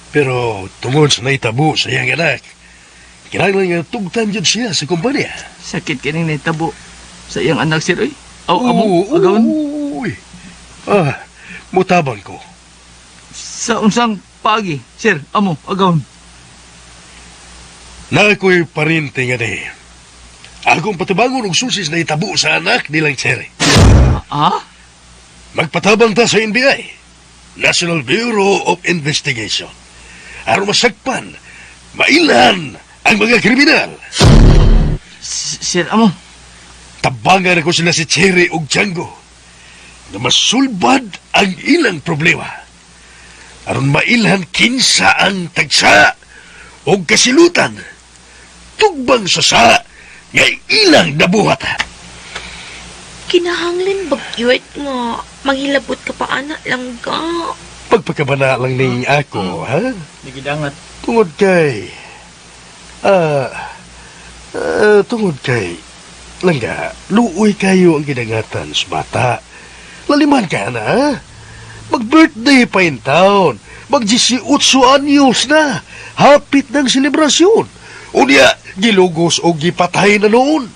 Speaker 10: Pero tungod sa naitabo sa iyang anak, kinahanglan nga tugtan yun siya sa kumpanya.
Speaker 6: Sakit kining naitabo sa iyang anak sir oy. Aw amo, agawon.
Speaker 10: Uy. Ah, mutabang ko.
Speaker 6: Sa unsang paagi, sir, amo, agawon.
Speaker 10: Nako'y parinti nga ni. Akong patabangon og susis na itabo sa anak nilang Cherry.
Speaker 6: Ah?
Speaker 10: Magpatabang ta sa NBI, National Bureau of Investigation. Aron masakpan, mailan ang mga kriminal.
Speaker 6: Sir, amo.
Speaker 10: Tabangan ako sila si Cherry ug Django na masulbad ang ilang problema. Aron mailhan kinsa ang tagsa o kasilutan. Tugbang sa nga ilang nabuhat.
Speaker 4: Kinahanglan bagyot nga manghilabot ka pa ana lang ga.
Speaker 10: Pagpakabana lang ning ako, ha?
Speaker 6: Nagidangat.
Speaker 10: Tungod kay... tungod kay... Langga, luoy kayo ang gidangatan sa bata. Laliman ka na, ha? Mag-birthday pa in town. Mag-18 anyos na. Hapit ng selebrasyon. Unya, gilugos o gipatay na noon.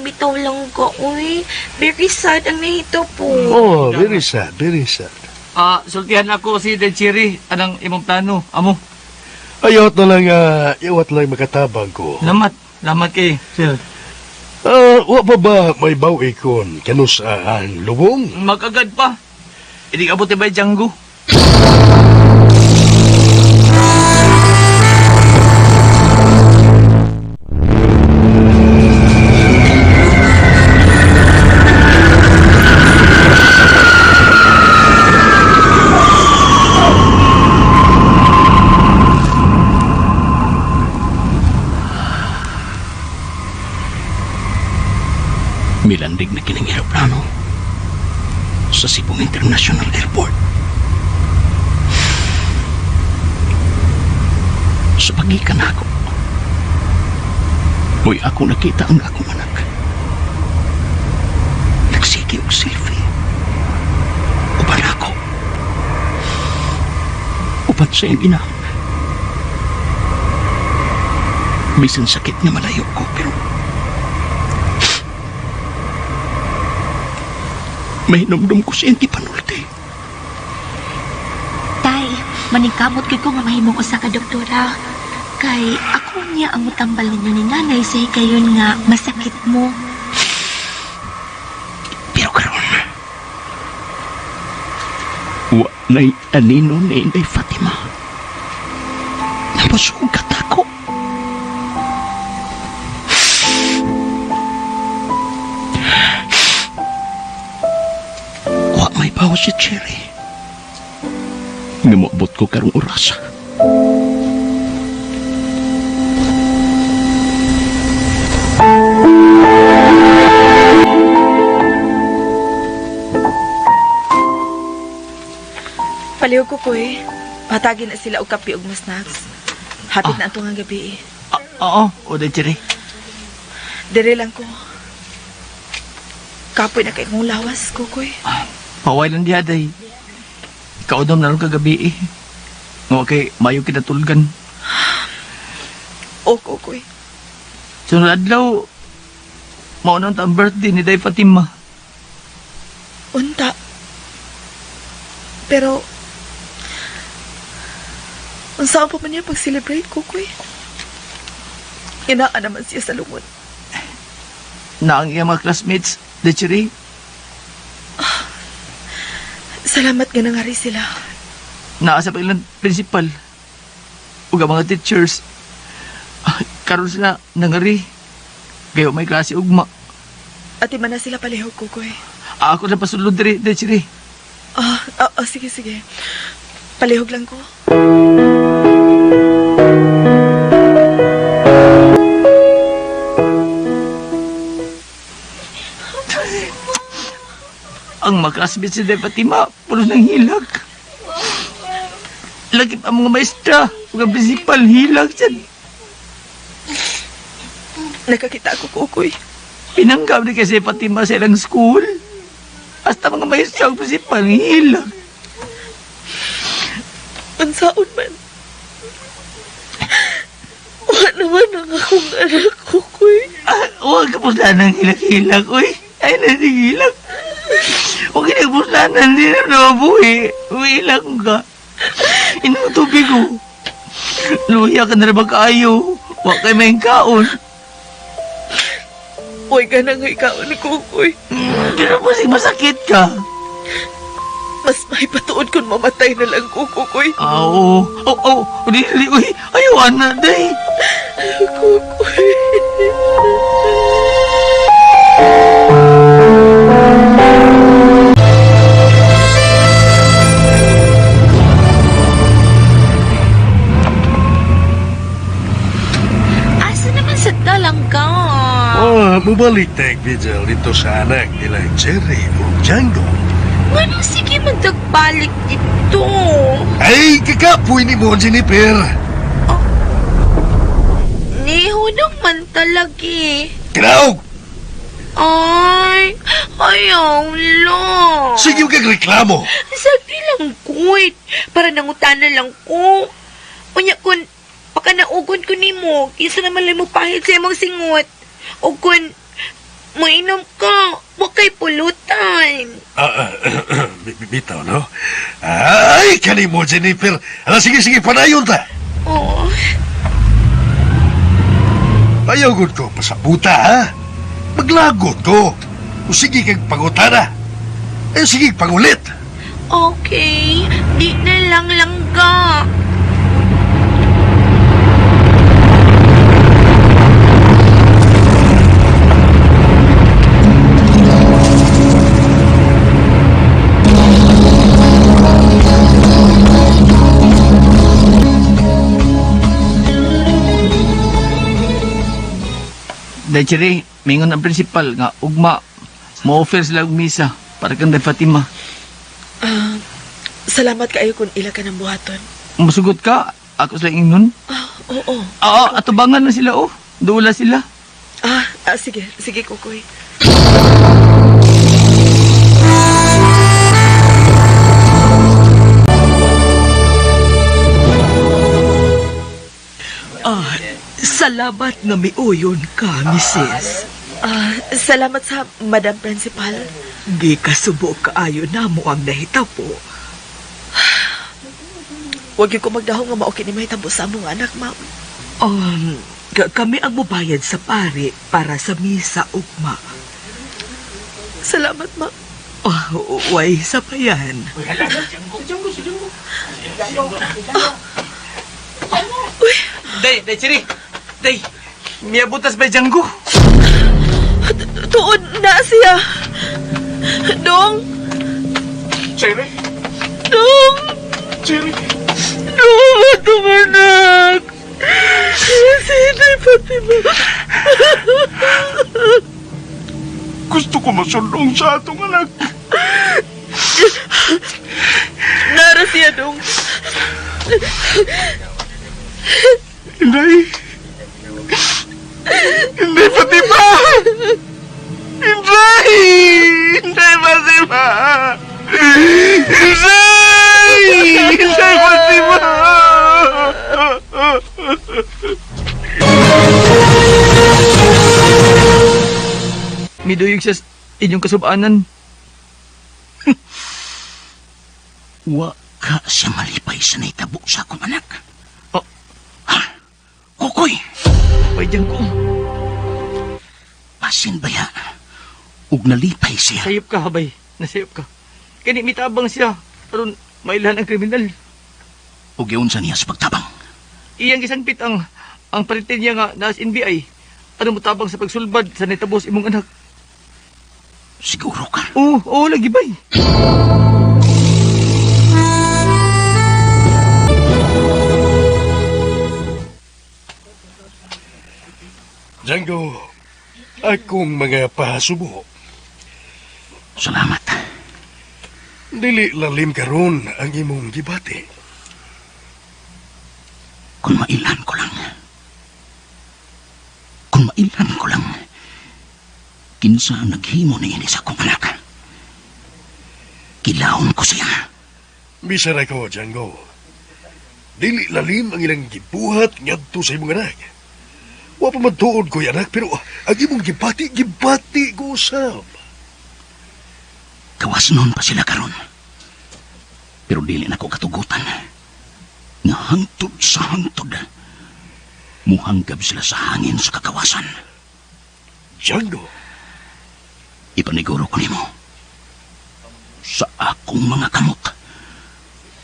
Speaker 4: Bitaw lang ka, uy. Very sad ang nahito po.
Speaker 10: Oh, very sad, very sad.
Speaker 6: Ah, sultihan ako si Del Cherry anang imong plano, amo.
Speaker 10: Ayot na lang, iwat lang makatabang ko.
Speaker 6: Lamat, lamat kay sir.
Speaker 10: Ah, wa pa ba may bawi kon kanus ang lubong?
Speaker 6: Magagad pa. Hindi abot ni Bay Django.
Speaker 3: Milandig na kining eroplano sa Cebu International Airport. Sa pagikan ako, mo'y ako nakita ang akong anak. Nagsige og selfie. Uban ako. Uban sa iyang ina. Bisan sakit nga malayo ko, pero may numdum ko sa iyang gipanulti.
Speaker 8: Tay, maningkamot kay ko nga mahimong usa ka doktora. Kay ako niya ang mutambal ninyo ni nanay sa hikayon nga masakit mo.
Speaker 3: Pero karon, wa na'y anino ni Inday Fatima. Napasugat ako. Wa may bawas si Cherry. Ngamuabot ko karong oras.
Speaker 5: Palihog ko, Koy. Patagin na sila og kape ug mas snacks. Hapit na ang tungang gabi eh.
Speaker 6: Ah, oo, o Del Cherry.
Speaker 5: Dire lang ko. Kapoy na kay kong lawas, Kukoy.
Speaker 6: Paway lang diha day. Kaudom na ron kagabi eh. Nga kay mayo kinatulgan.
Speaker 5: O, Kukoy.
Speaker 6: Sunod adlaw, mao na ang birthday ni Day Fatima.
Speaker 5: Unta. Pero, unsa pa man niya pag-celebrate, Kukoy? Inaa naman siya sa lungod.
Speaker 6: Na ang iyang mga classmates, Del Cherry.
Speaker 5: Salamat nga nangari sila.
Speaker 6: Naa sa ilang principal ug ang mga teachers. Ah, karon sila nangari. Kayo may klase ugma.
Speaker 5: Ati man na sila palihog, Kukoy.
Speaker 6: Ah, ako na pasulod diri, diri, Cherry.
Speaker 5: Sige, sige. Palihog lang ko.
Speaker 6: Ang mga classmates si Day Fatima, puno ng hilak. Lagi pa ang mga maestra, ug ang principal, hilak siya.
Speaker 5: Nakakita ako, Kukoy.
Speaker 6: Pinanggap ni kasi Fatima sa ilang school. Hasta mga maestra, ang principal, hilak.
Speaker 5: Unsaon man. Wa naman ang akong anak, Kukoy.
Speaker 6: Ah, huwag ka puslanan ng hilak-hilak, uy. Ay, nasihilak. Huwag ka puslanan, hindi na nabuhi. Uy, hilak ka. Inom tubig ko. Luya ka na rin kaayo. Huwag kayo may kaon.
Speaker 5: Huwag ka na nga ikaw ni Kukoy.
Speaker 6: Pero masig masakit ka.
Speaker 5: Mas may patuod kung mamatay na lang ko, Kukoy.
Speaker 6: Ah, oo. Oh, oh, dili, uy. Ayaw, ana, day.
Speaker 5: Kukoy.
Speaker 4: Asa naman sa dalang ka?
Speaker 10: Oh, mubalik tag Vigil dito sa anak nila Jerry o Django.
Speaker 4: Ngano sige magdagbalik dito?
Speaker 10: Ay, kakapoy ni mo, Jennifer.
Speaker 4: Nihunong man talaga eh.
Speaker 10: Kinaog!
Speaker 4: Ay, ayaw lang.
Speaker 10: Sige kag reklamo.
Speaker 4: Sabi lang kuit. Para nangutana lang ko. Unya kun, paka naugon ko nimo, kinsa naman lang mo pahit sa imong singot. O kun, mainom ka, wa kay pulutan.
Speaker 10: Ah, bitaw, no? Ay, kani mo, Jennifer. Ala, sige, sige, panayon ta.
Speaker 4: Oh,
Speaker 10: Ayaw gud ko, pasabuta, ha? Maglagot ko. O sige kag pangutana. Eh, sige pangulit.
Speaker 4: okay. Di na lang langga.
Speaker 6: Day, Cherry, mingon ang principal nga, ugma, mo-offer sila og misa para kang Day Fatima.
Speaker 5: Ah, salamat kaayo kung ila ka ng buhaton.
Speaker 6: Musugot ka, ako sila ingnon.
Speaker 5: Ah, oo.
Speaker 6: Oo, atubangan na sila, oh. Dula sila.
Speaker 5: Sige. Sige, Kukoy.
Speaker 12: Ah, salamat nga miuyon ka, misis.
Speaker 5: Ah, salamat sa Madam Principal.
Speaker 12: Gikasubo kaayo namo ang nahitabo.
Speaker 5: Huwag yung ko magdahong nga mao kini mahitabo sa among anak, ma'am.
Speaker 12: Kami ang mubayad sa pare para sa misa ugma.
Speaker 5: Salamat, ma'am.
Speaker 12: Oh, way sa payan.
Speaker 6: Day, day, Cherry. Day, miyabutas ba Django?
Speaker 5: Tuod na siya. Dong!
Speaker 11: Cherry!
Speaker 5: Dong!
Speaker 11: Cherry!
Speaker 5: Dong, atong anak! Si Inday Fatima.
Speaker 11: Gusto ko masulong sa atong anak.
Speaker 5: Nara siya, Dong.
Speaker 11: Inday! Inday Fatima! Inday! Inday Fatima! Inday! Inday Fatima!
Speaker 6: Miduyog siya sa inyong kasubanan.
Speaker 9: Wa ka siya malipay sa nahitabo sa akong anak.
Speaker 6: Oh.
Speaker 9: Ha? Kukoy!
Speaker 6: Bay Django.
Speaker 9: Pasin ba ya? Ug nalipay siya.
Speaker 6: Sayop ka, habay. Nasayop ka. Kani mitabang siya. Aron mailhan ang kriminal.
Speaker 3: Ug giunsa niya sa pagtabang.
Speaker 6: Iyang gisangpit ang parente niya nga naa sa NBI. Ano mo tabang sa pagsulbad sa nitabos imong anak?
Speaker 3: Siguro ka.
Speaker 6: Oo, oo lagi bay.
Speaker 10: Django, akong mga pahasubo.
Speaker 3: Salamat.
Speaker 10: Dili lalim karon ang imong gibati.
Speaker 3: Kung mailan ko lang. Kung mailan ko lang. Kinsa ang naghimo niini sa akong anak. Kilawon ko siya.
Speaker 10: Bisan ako, Django. Dili lalim ang ilang gibuhat ngadto sa imong anak. Wa pa man tuod ko'y anak, pero ang imong gibati, gibati ko usab.
Speaker 3: Gawas noon pa sila karon. Pero dili na ko katugutan. Nga hangtod sa hangtod. Muhanggab sila sa hangin sa kakawasan.
Speaker 10: Django,
Speaker 3: Ipaniguro ko nimo. Sa akong mga kamot.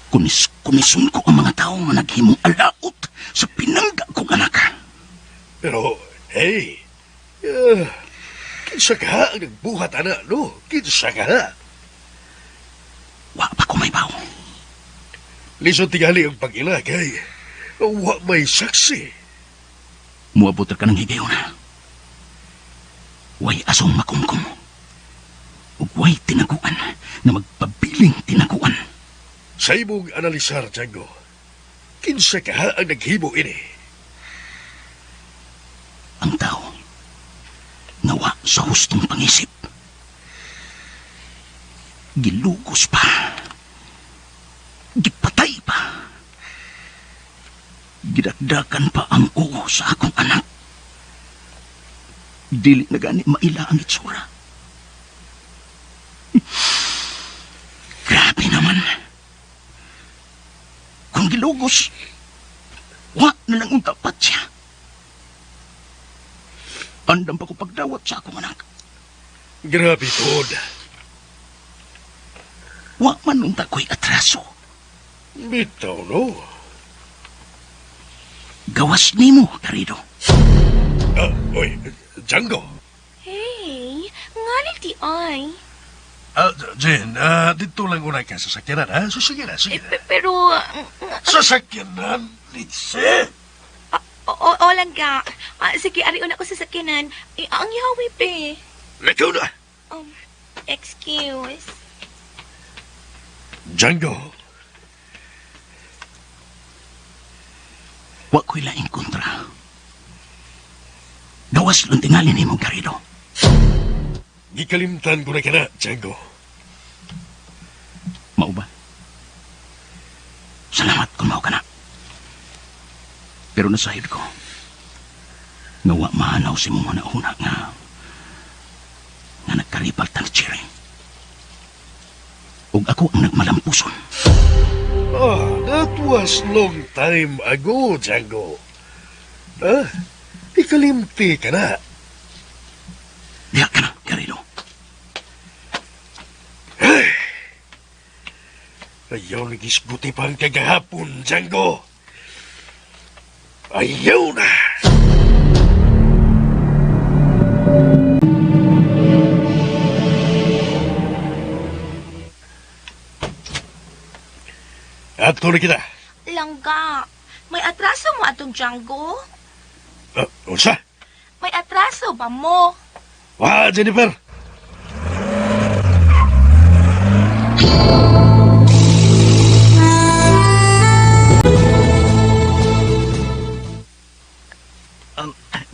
Speaker 3: Kunis-kunison ko ang mga tao nga naghimong alaot sa pinangga kong anak.
Speaker 10: Pero, hey, kinsa ka ang nagbuhat, ana, no? Kinsa ka?
Speaker 3: Wa pa ko may bawo.
Speaker 10: Lisod tingali ang pag-ila kay wa may saksi.
Speaker 3: Muabot ra ka ng higayon. Way asong makumkum. Ug way tinaguan na magpabiling tinaguan.
Speaker 10: Sa imong analisar, Django, kinsa ka ang naghimo ini?
Speaker 3: Ang tao nawa sa hustong pangisip. Gilugos pa. Gipatay pa. Gidakdakan pa ang uo sa akong anak. Dili na gani maila ang itsura. Grabe naman. Kung gilugos, wa na lang unta pa siya. Andam pa ko pagdawat sa akong anak.
Speaker 10: Grabe pod.
Speaker 3: Wa man unta ko'y atraso.
Speaker 10: Bitaw, no?
Speaker 3: Gawas nimo, Garrido.
Speaker 10: Ah, oy, Django.
Speaker 8: Hey, nganil ti ay.
Speaker 10: Ah, Jen, dito lang una ka sa sakyanan, ha? So, sige na, sige
Speaker 8: Eh,
Speaker 10: na.
Speaker 8: pero,
Speaker 10: Sa sakyanan, Litse!
Speaker 8: o lang ka. Ah, sige, ari una ko sa sakyanan. Eh, ang yawi pe.
Speaker 10: Likaw na!
Speaker 8: Excuse.
Speaker 10: Django,
Speaker 3: Wa ko'y laing kontra. Gawas lang tingali nimo, Garrido.
Speaker 10: gikalimtan ko na ka na, Django.
Speaker 3: Mao ba? Salamat kung mao ka na. Pero nasayod ko. Nga wa mahanaw si mong una nga nga nagkaribal ta ni Cherry. Ug ako ang nagmalampuson.
Speaker 10: Ah, that was long time ago, Django. Ah, ikalimti ka na.
Speaker 3: Diha ka na, Garrido.
Speaker 10: Ayaw nagisguti pa ang kagahapon, Django. Ayaw na! Ato na kita.
Speaker 8: Langga, may atraso mo atong Django?
Speaker 10: Ah, unsa?
Speaker 8: May atraso ba mo?
Speaker 10: Wa, Jennifer.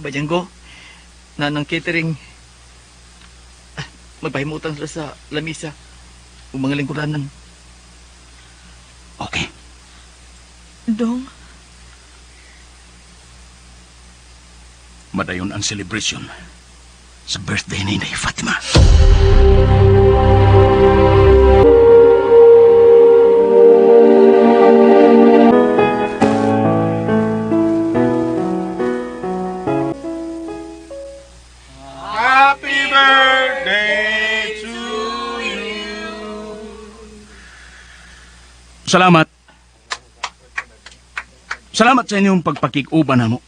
Speaker 6: Ba Django, na ng catering, magpahimutan sila sa lamisa o mga lingkuranan.
Speaker 3: Okay.
Speaker 5: Dong,
Speaker 3: Madayon ang celebration sa birthday ni Inday Fatima.
Speaker 11: Happy birthday to you.
Speaker 3: Salamat. Salamat sa inyong pagpakig-uban namo.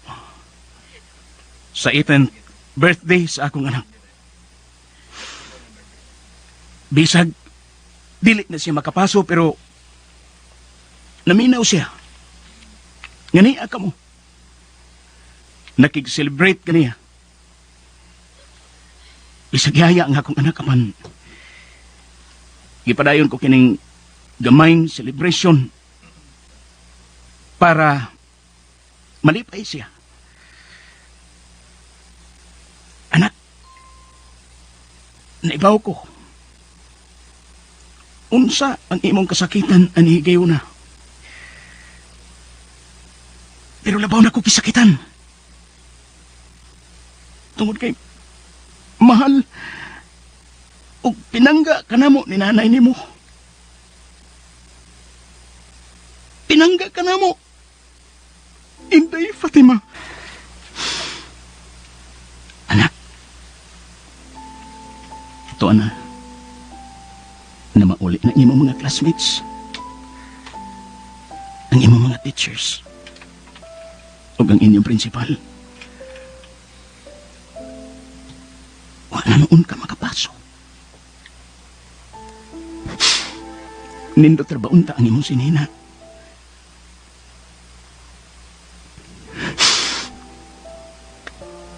Speaker 3: Sa 18th birthday sa akong anak. Bisag, dili na siya makapaso pero naminaw siya. Ngani ka mo. Nakig-celebrate kaniya. Bisag yaya ang akong anak apan. Gipadayon ko kining gamayng celebration para malipay siya. Anak, naibaw ko. Unsa ang imong kasakitan ani higayuna. Pero labaw na ko kisakitan. Tungod kay mahal ug pinangga kanamo ni nanay nimo. Pinangga kanamo. Inday Fatima. Anak. Ito na. Na mauli na imong mga classmates. Ang imong mga teachers. Ug ang inyong principal. Wala noon ka makapaso. Nindot ra ba unta ang imong sinina?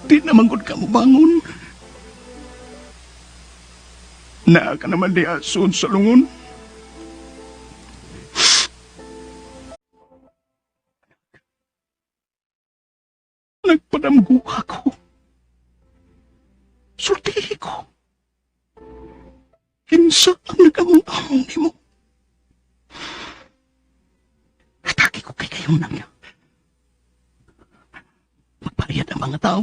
Speaker 3: Di naman gud ka mo bangon. Naa ka naman di asun sa lungon. Nagpadamgo ako. Sultihi ko. Kinsa ang nag-among-among nimo? Atake ko kay kayo nang magpariyad ang mga tao.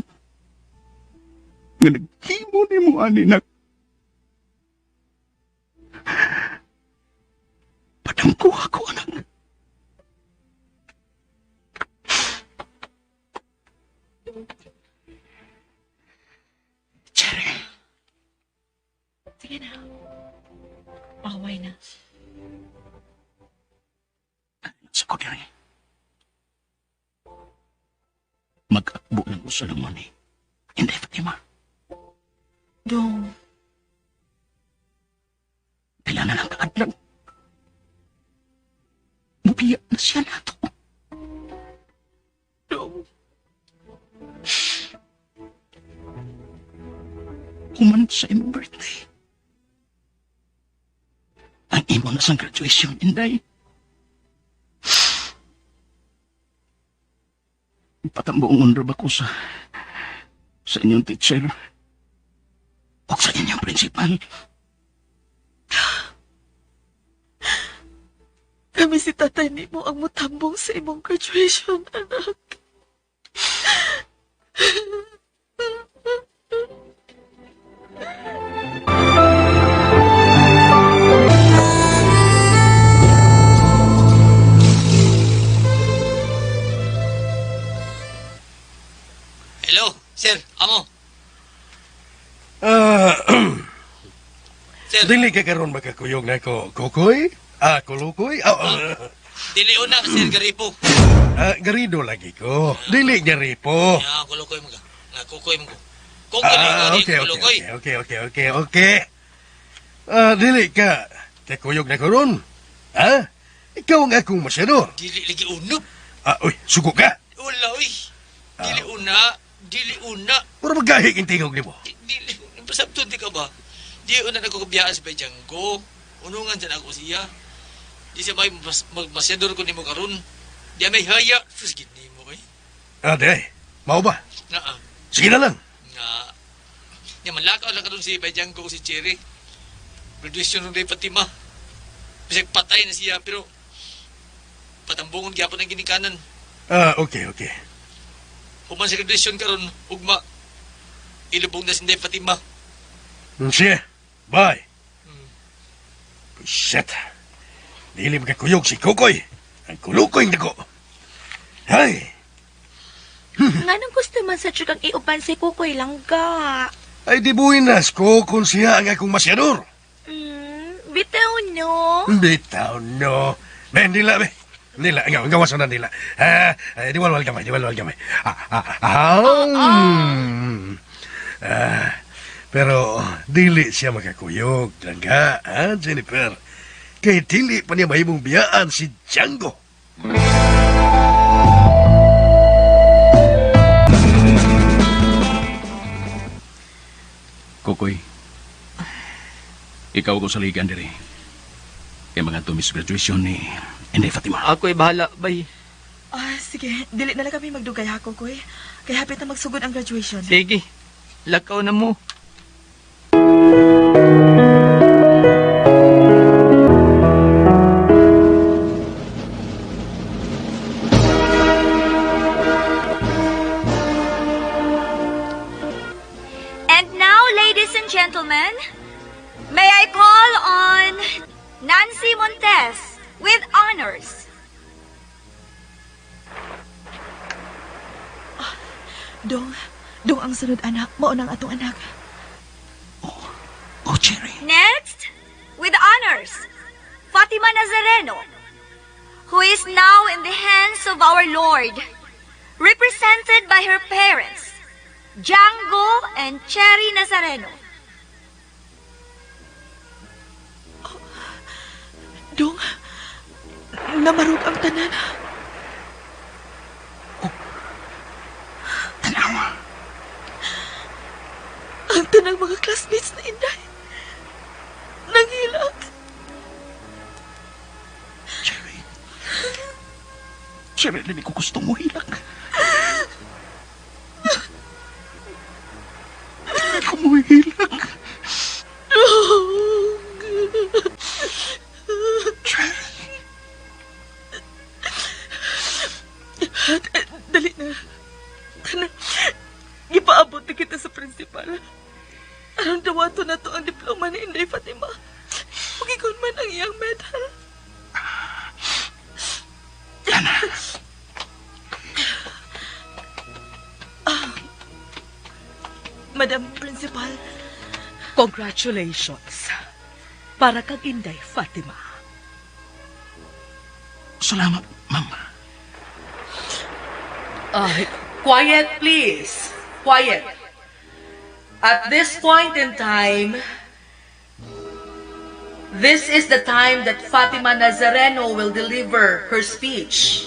Speaker 3: Nga naghimo nimo ani nak. Padamko ako, anak. Cherry.
Speaker 8: Sige na. Away na.
Speaker 3: Sa ko diri. Mag-akbo lang ko sa lungon eh. Hindi, Fatima.
Speaker 8: Dong,
Speaker 3: Pila na lang kaadlaw. Mubiya na siya nato. Dong. Human sa imong birthday. Ang imo na sang graduation, Inday. Patambuong ba ko sa inyong teacher o sa inyong principal.
Speaker 5: Kami si tatay nimo ang mutambong sa imong graduation, anak.
Speaker 6: Hello, sir. Amo. Sir.
Speaker 10: Dili ka karon makakuyog na ko. Kukoy? Ah, kulukoy? Ah,
Speaker 6: Dili una, Sir Garipo.
Speaker 10: Ah, Garido lagi ko. Dili Garipo.
Speaker 6: Ya, kulukoy mo ka. Nga, kukoy mo ko. Kukoy
Speaker 10: Ah,
Speaker 6: ko,
Speaker 10: okay, okay,
Speaker 6: kulukoy.
Speaker 10: okay, okay, okay, okay. Ah, dili ka. Kakuyog na ko ron. Ha? Ikaw ang akong masyador.
Speaker 6: Dili lagi uno.
Speaker 10: Ah, uy, sugo ka.
Speaker 6: Wala, uy. Dili una, dili una.
Speaker 10: Puro magahig ang tingog nimo.
Speaker 6: Dili, pasabton di ka ba? Di una nagkukabiyaan sa Django. Unungan dyan ako siya. Di siya may magmasyador ko nimo karon. Di may haya. Sus, gini mo eh.
Speaker 10: Ah, di. Mao ba?
Speaker 6: Nga, ah.
Speaker 10: Sige na lang.
Speaker 6: Nga. Nga, manlakaw lang karon si Django si Cherry. Graduation ng Day Fatima. Bisag patay na siya, pero patambungon gyapon ang ginikanan.
Speaker 10: Ah, okay, okay.
Speaker 6: Human sa graduation karon, ugma. Ilubong na si Day Fatima.
Speaker 10: Sige. Bye. Shit. Dili makakuyog si Kukoy. Ang kulukoy nako. Hay.
Speaker 8: Nganong gusto man sa kang iuban si Kukoy langga?
Speaker 10: Ay di buinas ko kung siya ang akong masyador.
Speaker 8: Bitaw no.
Speaker 10: Bitaw no. Bendila be. Nila, gawas na nila. Diwalwal gamay, diwalwal gamay. Pero dili siya makakuyog, langga, ha, Jennifer? Kay dili pa niya mahimong biyaan si Django.
Speaker 3: Kokoy, ikaw ko saligan diri. Kay mga tumis graduation ni Inday Fatima.
Speaker 6: Ako'y bahala, bay.
Speaker 5: Ah, sige, dili na lang kami magdugay ha, Kokoy. Kay hapit na magsugod ang graduation.
Speaker 6: Sige, lakaw na mo.
Speaker 13: And now, ladies and gentlemen, may I call on Nancy Montes with honors.
Speaker 5: Dong, dong ang sunod anak, mao nang atong anak.
Speaker 3: Oh, Cherry.
Speaker 13: Next, with honors, Fatima Nazareno, who is now in the hands of our Lord, represented by her parents, Django and Cherry Nazareno.
Speaker 5: Dong, namarog ang tanan.
Speaker 3: Tanawa.
Speaker 5: Ang tanang mga classmates na Inday. Nanghilak.
Speaker 3: Cherry. Cherry, dili ko gusto mo hilak. Dili ko mo hilak.
Speaker 5: Dong.
Speaker 3: Cherry.
Speaker 5: Dali na. Kana, gipaabot na kita sa principal. Aron dawato na to ang diploma ni Inday Fatima. Magigon man ang iyang medal.
Speaker 3: Ana.
Speaker 5: Ah, Madam Principal.
Speaker 12: Congratulations. Para kang Inday Fatima.
Speaker 3: Salamat, ma'am.
Speaker 12: Quiet, please. Quiet. At this point in time, this is the time that Fatima Nazareno will deliver her speech.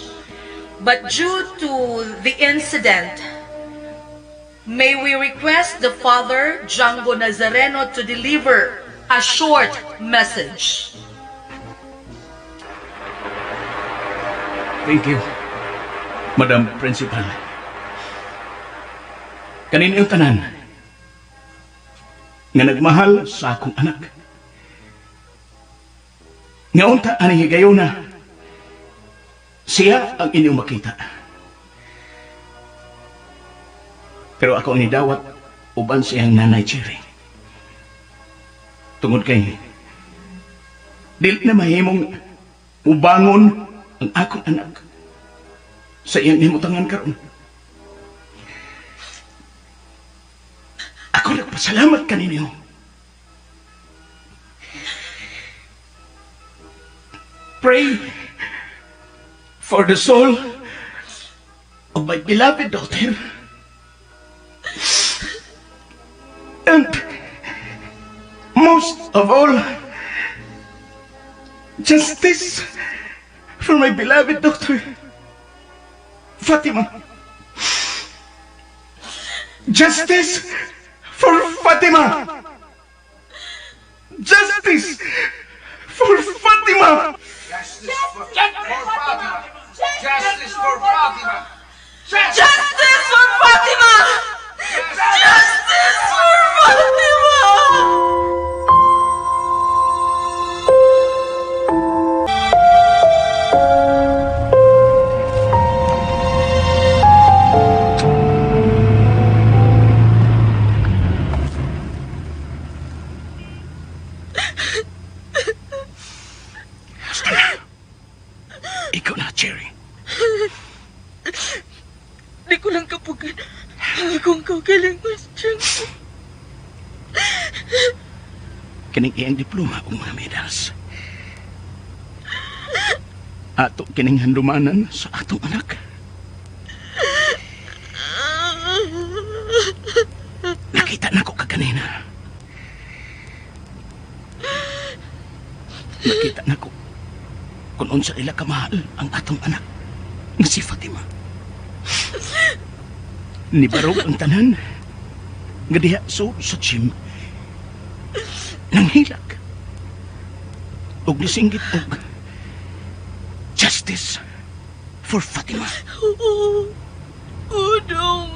Speaker 12: But due to the incident, may we request the father, Django Nazareno, to deliver a short message.
Speaker 3: Thank you, Madam Principal. Kaninyo tanan nga nagmahal sa akong anak. Nga unta ani higayuna, siya ang inyong makita. Pero ako ang nidawat uban siyang nanay Cherry. Tungod kay dili na mahimong mubangon ang akong anak sa iyang nimutangan karon. Ako nagpasalamat kaninyo. Pray for the soul of my beloved daughter. And most of all, justice for my beloved daughter, Fatima. Justice for Fatima! Justice for Fatima!
Speaker 11: Justice for Fatima! Justice for Fatima!
Speaker 5: Justice for Fatima! Justice for Fatima!
Speaker 3: Basta na. Ikaw na, Cherry.
Speaker 5: Di ko lang kapugan ang akong kaugalingon, Django.
Speaker 3: Kining iyang diploma ug mga medals. Ato kining handumanan sa atong anak. Nakita na ko kaganina. Nakita na ko kung unsa nila kamahal ang atong anak nga si Fatima. Nibarog ang tanan nga diha so sa gym nanghilak og nisinggit og justice for Fatima.
Speaker 5: Oo. Udong.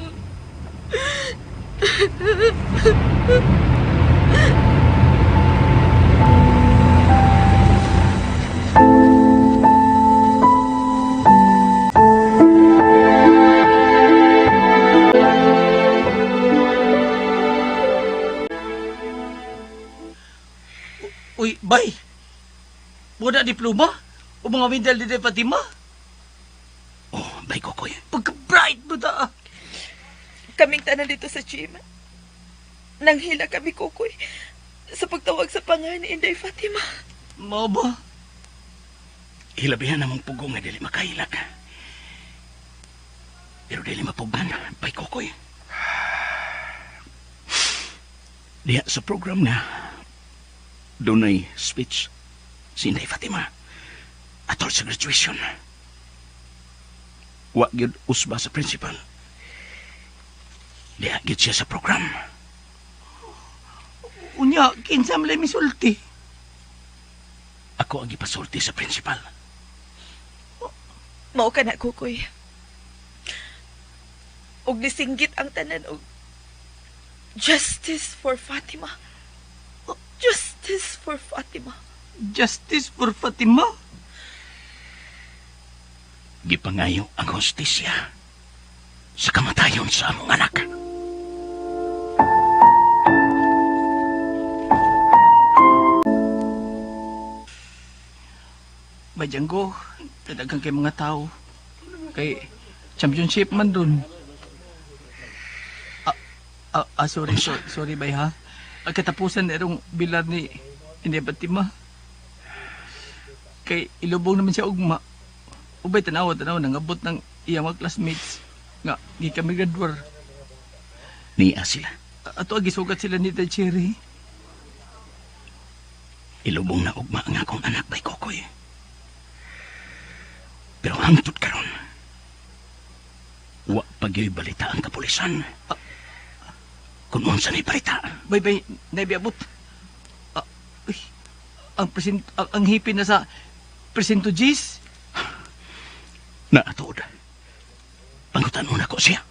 Speaker 6: Uy, bay. Wala diploma? O mga medal ni Day Fatima?
Speaker 3: Oh, bay Kokoy.
Speaker 6: Pagka-bright mo ta.
Speaker 5: Kaming tanan dito sa gym. Nanghila kami, Kukoy, sa pagtawag sa pangalan ni Inday Fatima.
Speaker 6: Mao ba?
Speaker 3: Hilabihan namang pugong nga dili makahilak. Pero dili mapugnan, bay Kokoy. Diha sa program na dunay speech si Inday Fatima atol sa graduation. Wa gyud usba sa principal. Diha gyud siya sa program.
Speaker 6: Unya, kinsa man lay misulti?
Speaker 3: Ako ang gipasulti sa principal.
Speaker 5: Mao ka na, Kukoy. Og nisinggit ang tanan og justice for Fatima. Justice for Fatima.
Speaker 6: Justice for Fatima?
Speaker 3: Gipangayo ang hustisya sa kamatayon sa among anak.
Speaker 6: Bay Django, dadagang kay mga tao. Kay championship man dun. Sorry, sorry, sorry bay ha. Ang katapusan na irong bilar ni Inday Fatima. Kay ilubong naman siya ugma. Ubay tanawa, tanawa, nangabot ng iyang mga classmates nga gi kami graduar.
Speaker 3: Niya sila.
Speaker 6: Ato gisugat sila ni Cherry.
Speaker 3: Ilubong na ugma ang akong anak bay Kokoy. Pero hangtod karon, wa pa gyoy balita ang kapulisan. Kung unsa ni balita.
Speaker 6: Bay bay, naibiabot. Uy, ang present ang hipin na sa presinto Gis.
Speaker 3: Naatuod. Pangutan una ko siya.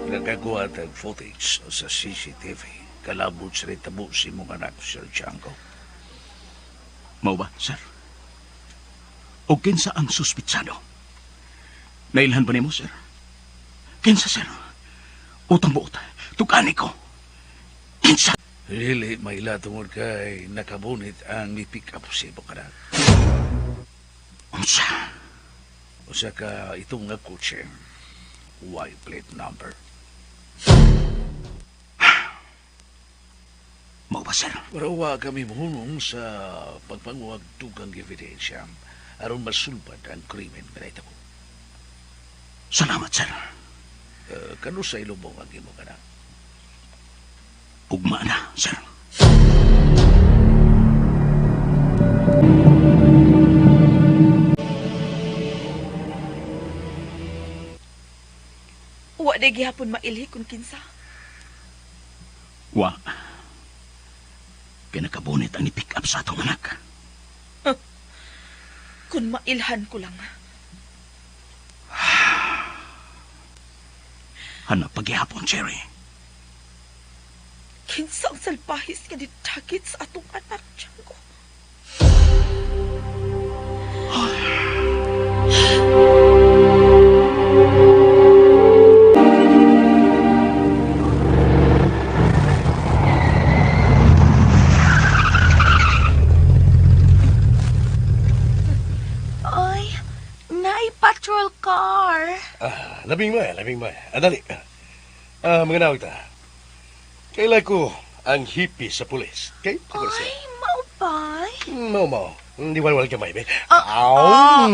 Speaker 9: Nagagawa tag footage sa CCTV. Kalabot sa ritabo si mong anak, Sir Django.
Speaker 3: Mao ba, sir? O kinsa ang suspitsado? Nailhan ba nimo, sir? Kinsa, sir? Utang buot. Tukani ko. Kinsa?
Speaker 9: Dili, maila tungod kay nakabunit ang mi-pick up sa imong anak.
Speaker 3: Unsa?
Speaker 9: Usa ka itong nga kotse. Y plate number.
Speaker 3: Mao ba, sir?
Speaker 9: Pero wa kami mohunong sa pagpanguwag dugang ebidensya aron masulbad ang krimen nga nahitabo.
Speaker 3: Salamat, sir.
Speaker 9: Kano sa ilubong ang imong anak?
Speaker 3: Ugma na, sir.
Speaker 5: Wa na gihapon mailhi kung kinsa.
Speaker 3: Wa. Kaya nakabunit ang i-pick up sa atong anak.
Speaker 5: Huh. Kung mailhan ko lang.
Speaker 3: Hanap paghihapon, Cherry.
Speaker 5: Kinsa ang salpahis nga nitagit sa atong anak, Django.
Speaker 8: Ay, naay patrol car.
Speaker 10: Labing may, labing may. Dali. Mga nawag ta. Kaila ko ang hippie sa pulis. Okay? Ako siya.
Speaker 5: Ay, mao ba?
Speaker 10: Mao, mao. Hindi walwal kamay, be.
Speaker 5: Ah,
Speaker 10: Aw!
Speaker 5: ah,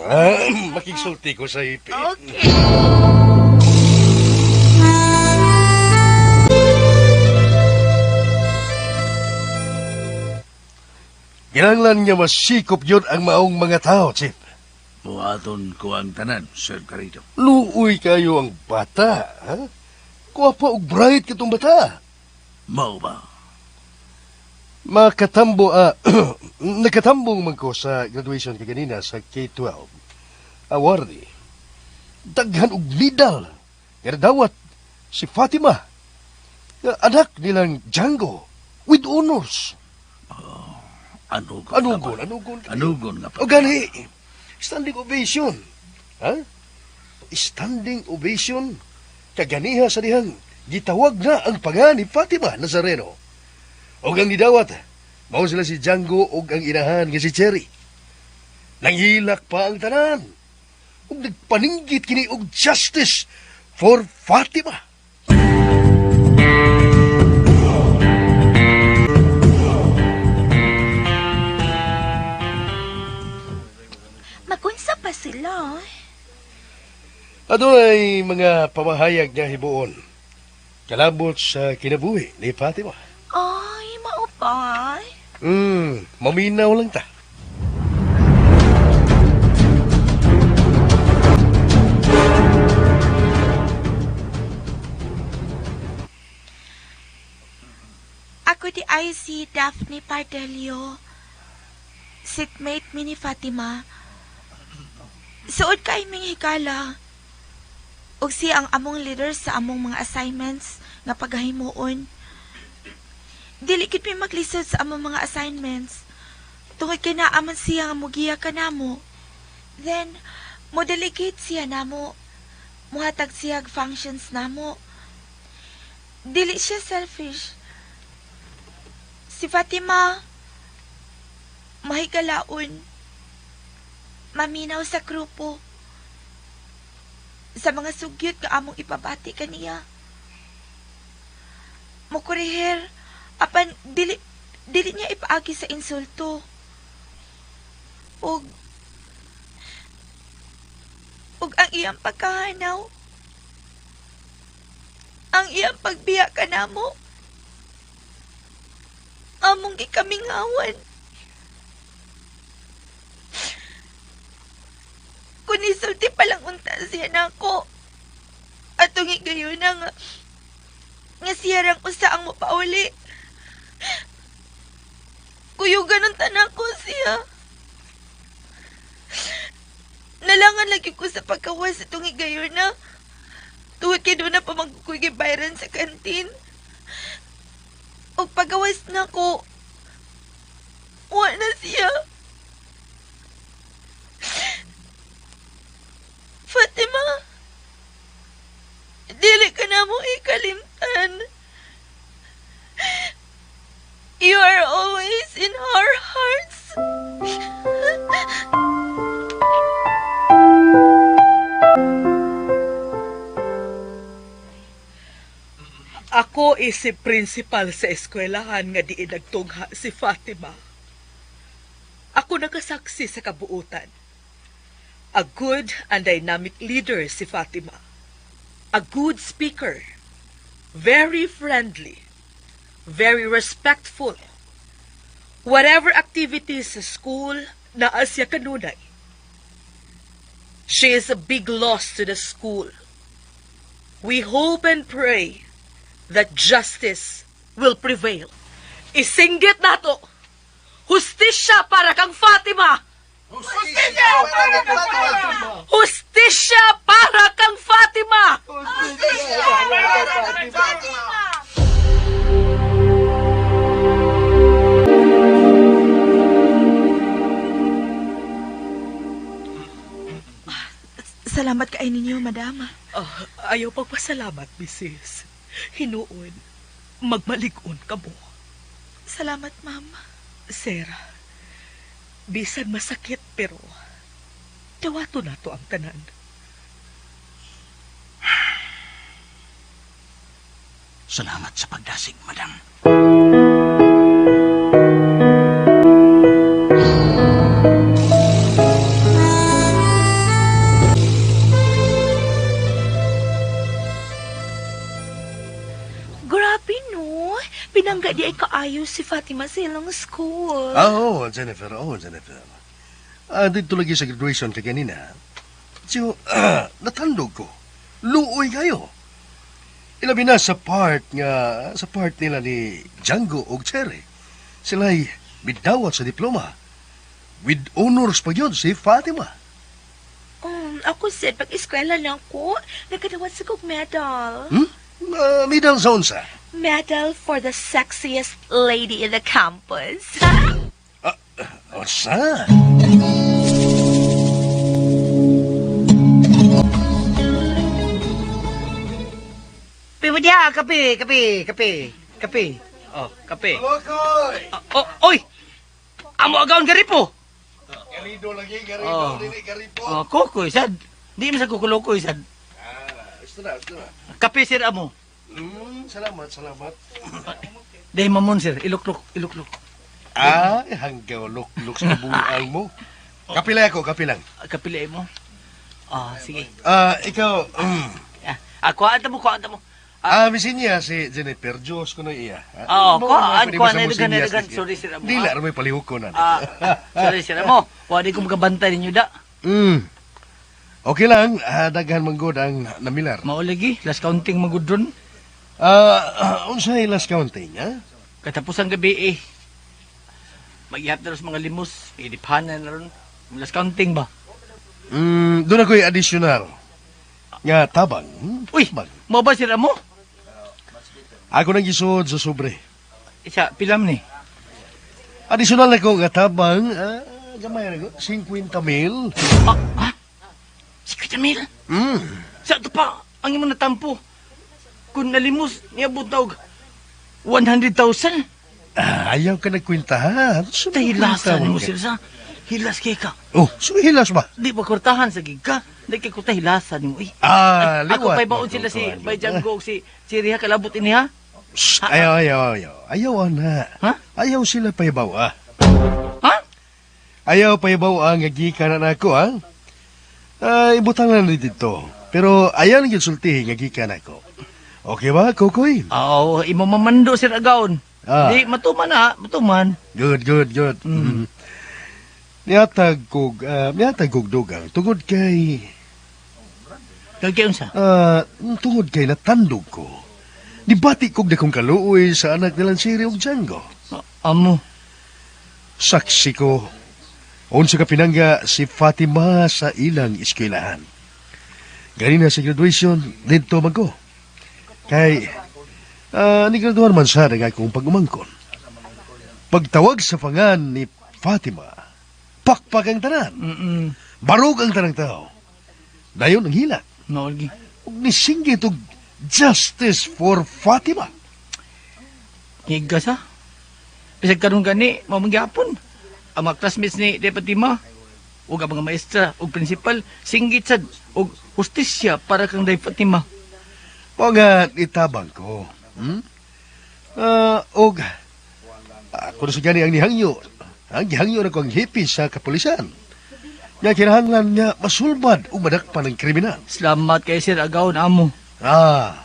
Speaker 10: Ah, makigsulti ko sa hippie.
Speaker 5: Okay.
Speaker 10: Kinahanglan nga masikop yun ang maong mga tao, Chief.
Speaker 7: Buhaton ko ang tanan, Sir Garrido.
Speaker 10: Luoy kayo ang bata, ha? Kuha pa og bright katong bata.
Speaker 7: Mao ba?
Speaker 10: Makatambo, nakatambong man ko sa graduation kaganina sa K-12. Awardee. Daghan og medal. Nga dawat si Fatima. Nga anak nilang Django with honors.
Speaker 7: Anugon.
Speaker 10: Anugon, anugon.
Speaker 7: Anugon nga pa.
Speaker 10: O gani, standing ovation. Ha? Standing ovation kaganiha sa dihang gitawag na ang panga ni Fatima Nazareno. Og ang gidawat, mao sila si Django og ang inahan nga si Cherry. Nanghilak pa ang tanan. Ug nagpaninggit kini og justice for Fatima.
Speaker 5: Magunsa pa sila.
Speaker 10: Adunay mga pamahayag nga hibuon kalabot sa kinabuhi ni Fatima.
Speaker 5: Ay, mao ba?
Speaker 10: Maminaw lang ta.
Speaker 5: Ako di ay si Daphne Pardelio. Sitmate mi ni Fatima. Suod kay ming higala. Ug siya ang among leader sa among mga assignments nga pagahimuon. Dili gid mi maglisod sa among mga assignments. Tungod kay naa man siya nga mugiya kanamo. Then, mo delegate siya namo. Muhatag siya og functions namo. Dili siya selfish. Si Fatima, mahigalaon. Maminaw sa grupo. Sa mga sugyot nga among ipabati kaniya. Mukuriher, apan dili dili niya ipaagi sa insulto. Og og ang iyang pagkahanaw, ang iyang pagbiya kanamo, among gikamingawan. Kung isulti pa lang unta siya nako. Atong higayon na nga, nga siya rang usa ang mapauli. Kuyugan ang tanan ko siya. Nalangan lagi ko sa pagkawas itong higayon na. Tuhod kay doon na pamagkukuy kay Byron sa kantin. O pagawas na ko, wa na siya. Fatima, dili ka na mo ikalimtan. You are always in our hearts.
Speaker 12: Ako isip principal sa eskwelahan nga diin nagtungha si Fatima. Ako nakasaksi sa kabuutan. A good and dynamic leader si Fatima. A good speaker. Very friendly. Very respectful. Whatever activities sa school, naa siya kanunay. She is a big loss to the school. We hope and pray that justice will prevail. Isinggit nato! Hustisya para kang Fatima!
Speaker 11: Hustisya para kang Fatima!
Speaker 12: Hustisya para kang Fatima!
Speaker 11: Hustisya para kang Fatima!
Speaker 5: Salamat kay ninyo, madama.
Speaker 12: Ah, ayaw pagpasalamat, misis. Hinuon, magmalig-on ka mo.
Speaker 5: Salamat, ma'am.
Speaker 12: Sir, bisan masakit pero dawato nato ang tanan.
Speaker 7: Salamat sa pagdasig, madam.
Speaker 8: Grabe no. Pinangga di ay kaayo si Fatima sa ilang school.
Speaker 10: Ah, oo, Jennifer. Oo, Jennifer. Ah, dito lagi sa graduation kay kanina. So, natandog ko. Luoy kayo. Ilabi na sa part nga, sa part nila ni Django og Cherry. Sila'y midawat sa diploma. With honors pa yun si Fatima.
Speaker 8: Ako said, pag eskwela lang ko, nakadawat sa kog medal.
Speaker 10: Hmm? Medal sa unsa?
Speaker 8: Medal for the sexiest lady in the campus.
Speaker 10: Unsa?
Speaker 6: Kape mo diya, kape, kape, kape, kape. Oh, kape.
Speaker 10: Lokoy!
Speaker 6: Oh, oy! Amo agaon garipo.
Speaker 10: Garido lagi, garido,
Speaker 6: Oh.
Speaker 10: dili garipo.
Speaker 6: Oh, kukoy sad. Di man sa kukulokoy sad.
Speaker 10: Ah, ito na, ito na.
Speaker 6: Kape sir amo.
Speaker 10: Salamat, salamat.
Speaker 6: Dahil mamon sir, iluklok, iluklok.
Speaker 10: Ah, hanggaw lukluk sa buang mo. Kapila ako, kapilang.
Speaker 6: Kapila mo. Ah, sige.
Speaker 10: Ah, ikaw,
Speaker 6: Ah, kuhaan ta mo, kuhaan ta mo.
Speaker 10: Ah, misin niya si Jennifer. Diyos ko na iya.
Speaker 6: Oo,
Speaker 10: mo,
Speaker 6: kuhaan,
Speaker 10: pwede mo
Speaker 6: kuhaan,
Speaker 10: sa
Speaker 6: daghan,
Speaker 10: musinyas,
Speaker 6: daghan.
Speaker 10: sige.
Speaker 6: Sorry, sir, amo,
Speaker 10: Dila,
Speaker 6: ah.
Speaker 10: may palihog ko na.
Speaker 6: Ah, sorry sir amo. Wa di ko makabantay ninyo da.
Speaker 10: Okay lang, daghan man gud ang namilar.
Speaker 6: Mao lagi, last counting magud ron.
Speaker 10: Ah, unsay last counting, ha?
Speaker 6: Katapos ang gabi eh. Magyap na ron sa mga limos, idiphanan na ron. Last counting ba?
Speaker 10: Doon ako'y additional. Nga tabang.
Speaker 6: Uy, mo ba sir amo?
Speaker 10: Ako nang gisuod sa sobre.
Speaker 6: Isa, pilam ni.
Speaker 10: Additional ako nga tabang, gamay na ko, 50 mil.
Speaker 6: Ah, 50 mil? Sa ito pa, ang imo natampo. Kung nalimos, niabot na og 100,000.
Speaker 10: Ah, ayaw ka nagkwenta, ha?
Speaker 6: Hilasan mo sir sa. Hilas kay ka.
Speaker 10: Oh, so hilas ba?
Speaker 6: Di ba kwartahan sa gig ka? Di kay kurta hilasan mo. Eh.
Speaker 10: Ah,
Speaker 6: Ako
Speaker 10: liwat.
Speaker 6: pa'y baon sila si Bay Django og si Riha kalabot ini ha.
Speaker 10: Shh, ayaw, ayaw, ayaw. Ayaw, ana.
Speaker 6: Ha?
Speaker 10: Ayaw sila pahibaw, ah.
Speaker 6: Ha?
Speaker 10: Ayaw pahibaw ang gikan na ako, ha? Ah, ibutang lang ni dito. Pero ayaw nang sultihi nga gikan ako. Okay ba, Kokoy?
Speaker 6: Oo, imo mamando sir agaon.
Speaker 10: Ah.
Speaker 6: Di matuman na, matuman.
Speaker 10: Good, good, good. Mm. Nihatag kog dugang tungod kay
Speaker 6: Kay unsa?
Speaker 10: Tungod kay natandog ko. Nibati kog dakong kaluoy sa anak nilang Siri ug Django.
Speaker 6: Amo.
Speaker 10: Saksi ko. Unsa ka pinangga si Fatima sa ilang eskwelahan. Ganina sa graduation, didto man ko. Kay, nigraduan man sa nga akong pag-umangkon. Pagtawag sa pangan ni Fatima, pakpak ang tanan. Barog ang tanang tao. Dayon ang hilak.
Speaker 6: Maulgi.
Speaker 10: Ug nisinggit og justice for Fatima.
Speaker 6: Higa sa. Bisag karon gani, mao man gyapon. Ang mga classmates ni De Fatima ug ang mga maestra ug principal singgit sad og hustisya para kang Day Fatima.
Speaker 10: Mao nga itabang ko. Og ako na sa gani ang nihangyo. Ang gihangyo na ko ang hipi sa kapulisan. Nga kinahanglan nga masulbad o madakpan ng kriminal.
Speaker 6: Salamat kay Sir Agaon amo.
Speaker 10: Ah.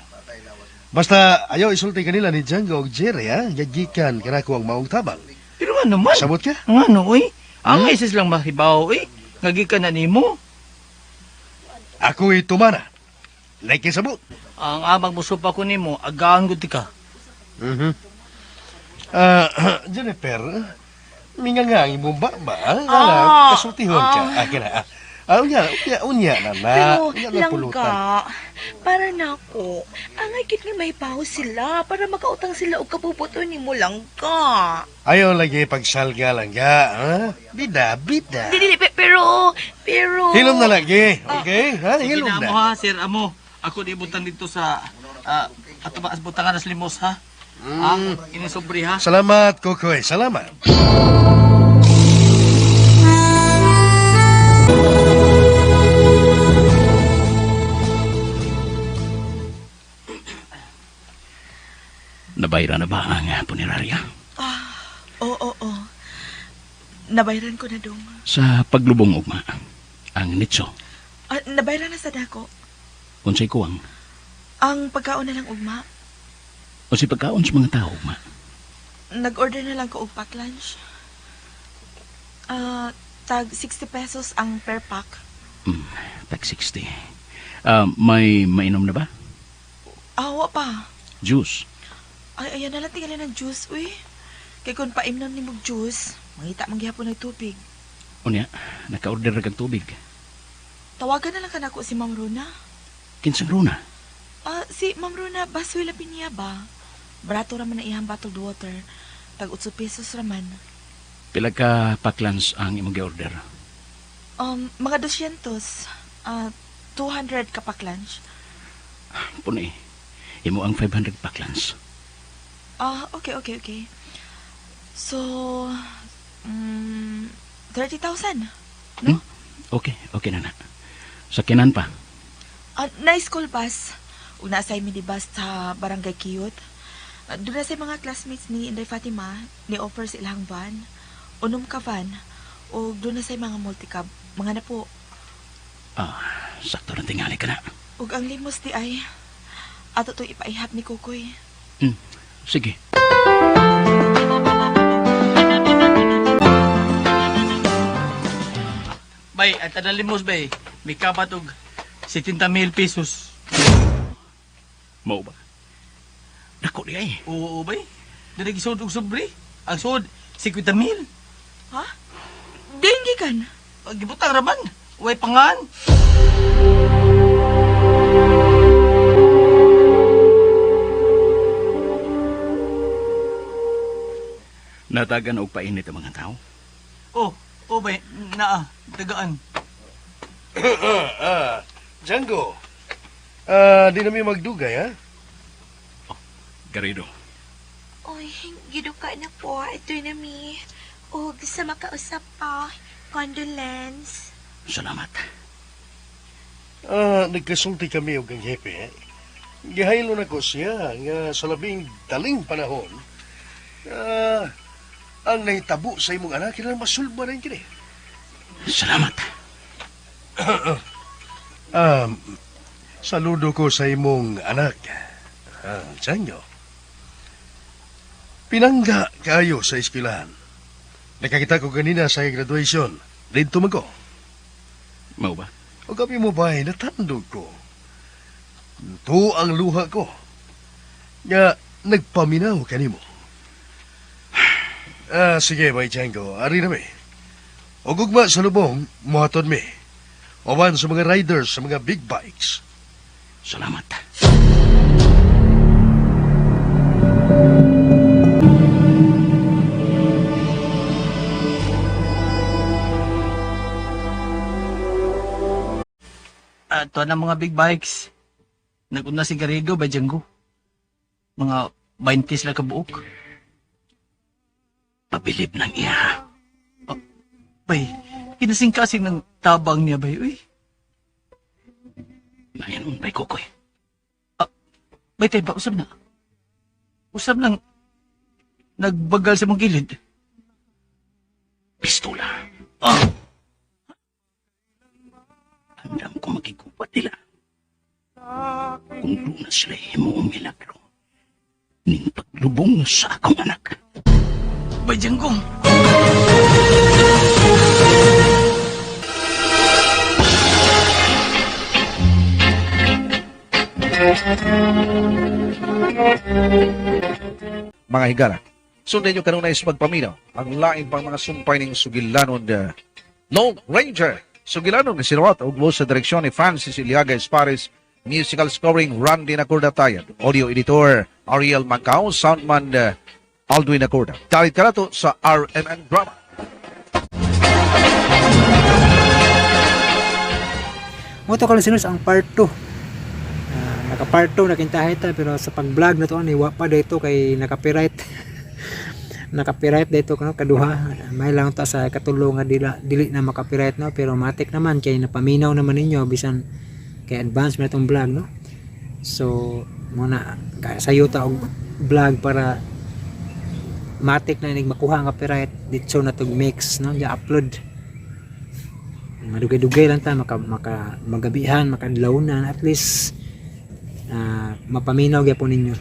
Speaker 10: Basta ayaw isulti kanila ni Django og Jerry ha, gagikan kanako ang maong tabang.
Speaker 6: Pero ano man?
Speaker 10: Sabot ka?
Speaker 6: Ano oy? Ang isis lang mahibaw oy. Ngagikan na nimo.
Speaker 10: Ako'y tumana. Like sabot.
Speaker 6: Ang amang musupa ko nimo, agaan gud ka.
Speaker 10: Jennifer, minga nga ang imong baba.
Speaker 8: Ah,
Speaker 10: Kasultihon ka.
Speaker 8: ah.
Speaker 10: Ah, kina. Ah, unya, unya, unya na na.
Speaker 8: Pero,
Speaker 10: Unya na pulutan.
Speaker 8: langga, para nako, angay gid nga may baho sila para makautang sila og kabubuto nimo langga.
Speaker 10: Ayaw lagi pagsalga langga. Ha? Bida, bida.
Speaker 8: Dili, dili, pero, pero...
Speaker 10: Hilom na lagi, okay? Ha?
Speaker 6: Sige
Speaker 10: Hilom
Speaker 6: na
Speaker 10: na.
Speaker 6: amo ha, Sir Amo. Ako di butang dito sa ato ba butangan nas limos ha. Ah, ini sobre ha.
Speaker 10: Salamat, Kokoy. Salamat.
Speaker 5: Nabayran ko na dong.
Speaker 3: Sa paglubong ugma, ang nitso,
Speaker 5: Ah, nabayran na sa dako.
Speaker 3: unsay kuwang,
Speaker 5: Ang pagkaon na lang ugma.
Speaker 3: unsay pagkaon sa mga tao ugma.
Speaker 5: Nag-order na lang ko og pack lunch. Ah, tag 60 pesos ang per pack.
Speaker 3: Tag 60. Ah, may mainom na ba?
Speaker 5: Ah, wa pa.
Speaker 3: Juice.
Speaker 5: Ay, ayan na lang tingali ng juice, uy. Kay kung paimnom ni mog juice, mangita man gihapon ng tubig.
Speaker 3: Unya, naka-order ra kag tubig.
Speaker 5: Tawagan na lang kanako si Ma'am Rona.
Speaker 3: Kinsang runa?
Speaker 5: Ah, si Ma'am Rona, basoy lapin niya ba? Barato raman na iyang bottled water. Tag 8 pesos raman.
Speaker 3: Pila ka pack lunch ang imong gi-order?
Speaker 5: Mga 200. Ah, 200 ka pack lunch.
Speaker 3: Puni, imo ang 500 pack lunch.
Speaker 5: Ah, okay. So, 30,000.
Speaker 3: No? Okay, okay na na. Sakyanan pa.
Speaker 5: Ah, na school bus. Ug naa say minibus sa Barangay Kiyot. Ah, doon na say mga classmates ni Inday Fatima, ni offer sa ilang van. Unom ka van. O doon na say mga multicab. Mga na po.
Speaker 3: Ah, sakto na tingali ka na.
Speaker 5: Ug ang limos di ay ato to ipaihap ni Kukoy.
Speaker 3: Sige.
Speaker 6: Bay, at limos bay, may kabat og 70,000 pesos.
Speaker 3: Mao ba? Dako di ay.
Speaker 6: Oo, bay. Dili gisud og sobre. Ang sud 50,000.
Speaker 5: Ha? Dinggi kan.
Speaker 6: Gibutang raman. Way pangan.
Speaker 3: Natagan og painit ang mga tao.
Speaker 6: Oh, oh bay, naa, tagaan.
Speaker 10: Ah, Django. Ah, di na mi magdugay, ha?
Speaker 3: Garrido.
Speaker 8: Oy, giduka na po. Ito na mi. Og sa makausap pa, condolence.
Speaker 3: Salamat.
Speaker 10: Ah, nagkasulti kami og ang hepe. Gihaylo na ko siya nga sa labing daling panahon. Ah, ang nahitabo sa imong anak kinahanglan masulba rin kini.
Speaker 3: Salamat.
Speaker 10: Saludo ko sa imong anak. Ah, Django. Pinangga kayo sa eskwelahan. Nakakita ko kanina sa graduation. Dito man ko.
Speaker 3: Mao ba?
Speaker 10: O gabi mo ba, natandog ko. Ito ang luha ko. Nga, nagpaminaw kanimo. Ah, sige, bay Django. Ari na mi. O gugma sa lubong, muhatod mi. Owan sa mga riders sa mga big bikes.
Speaker 3: Salamat.
Speaker 6: Ato na mga big bikes. Naguna si Garrido by Django. Mga 20 sila kabuok.
Speaker 3: Pabilib ng iya.
Speaker 6: Oh, bay, kinasing-kasing ng tabang niya, bay. Uy.
Speaker 3: Nayan bay, Kokoy.
Speaker 6: Ah, bay, tayo ba? Usab na. Usab lang. Nagbagal sa mong gilid.
Speaker 3: Pistola.
Speaker 6: Ah!
Speaker 3: Andam ko magigubat nila. Kung doon na sila himuong milagro, ning paglubong sa akong anak.
Speaker 6: Bay, Django!
Speaker 2: Mga higala, sundan nyo kanunay sa pagpaminaw ang lain pang mga sumpay ning sugilanon the Lone Ranger. Sugilanon nga sinuwat og sa direksyon ni Francis Iliaga Espares, musical scoring Randy Nacorda Tayad, audio editor Ariel Macao, soundman Aldwin Nacorda. Dalit ka na to sa RMN Drama.
Speaker 1: Mo to ka-listeners ang part 2. Naka part 2 na kintahay ta pero sa pag-vlog na to ani wa pa dito kay naka-copyright. Naka-copyright dito kuno kaduha. May lang ta sa katulo nga dili na maka-copyright no, pero matik naman kay napaminaw naman ninyo bisan kay advance man itong vlog no. So muna sayo ta og vlog para matik na inig makuha ang copyright dito na tog mix, no, ya upload. Madugay-dugay lang ta maka, maka magabihan, makadlawnan, at least mapaminaw gyapon ninyo.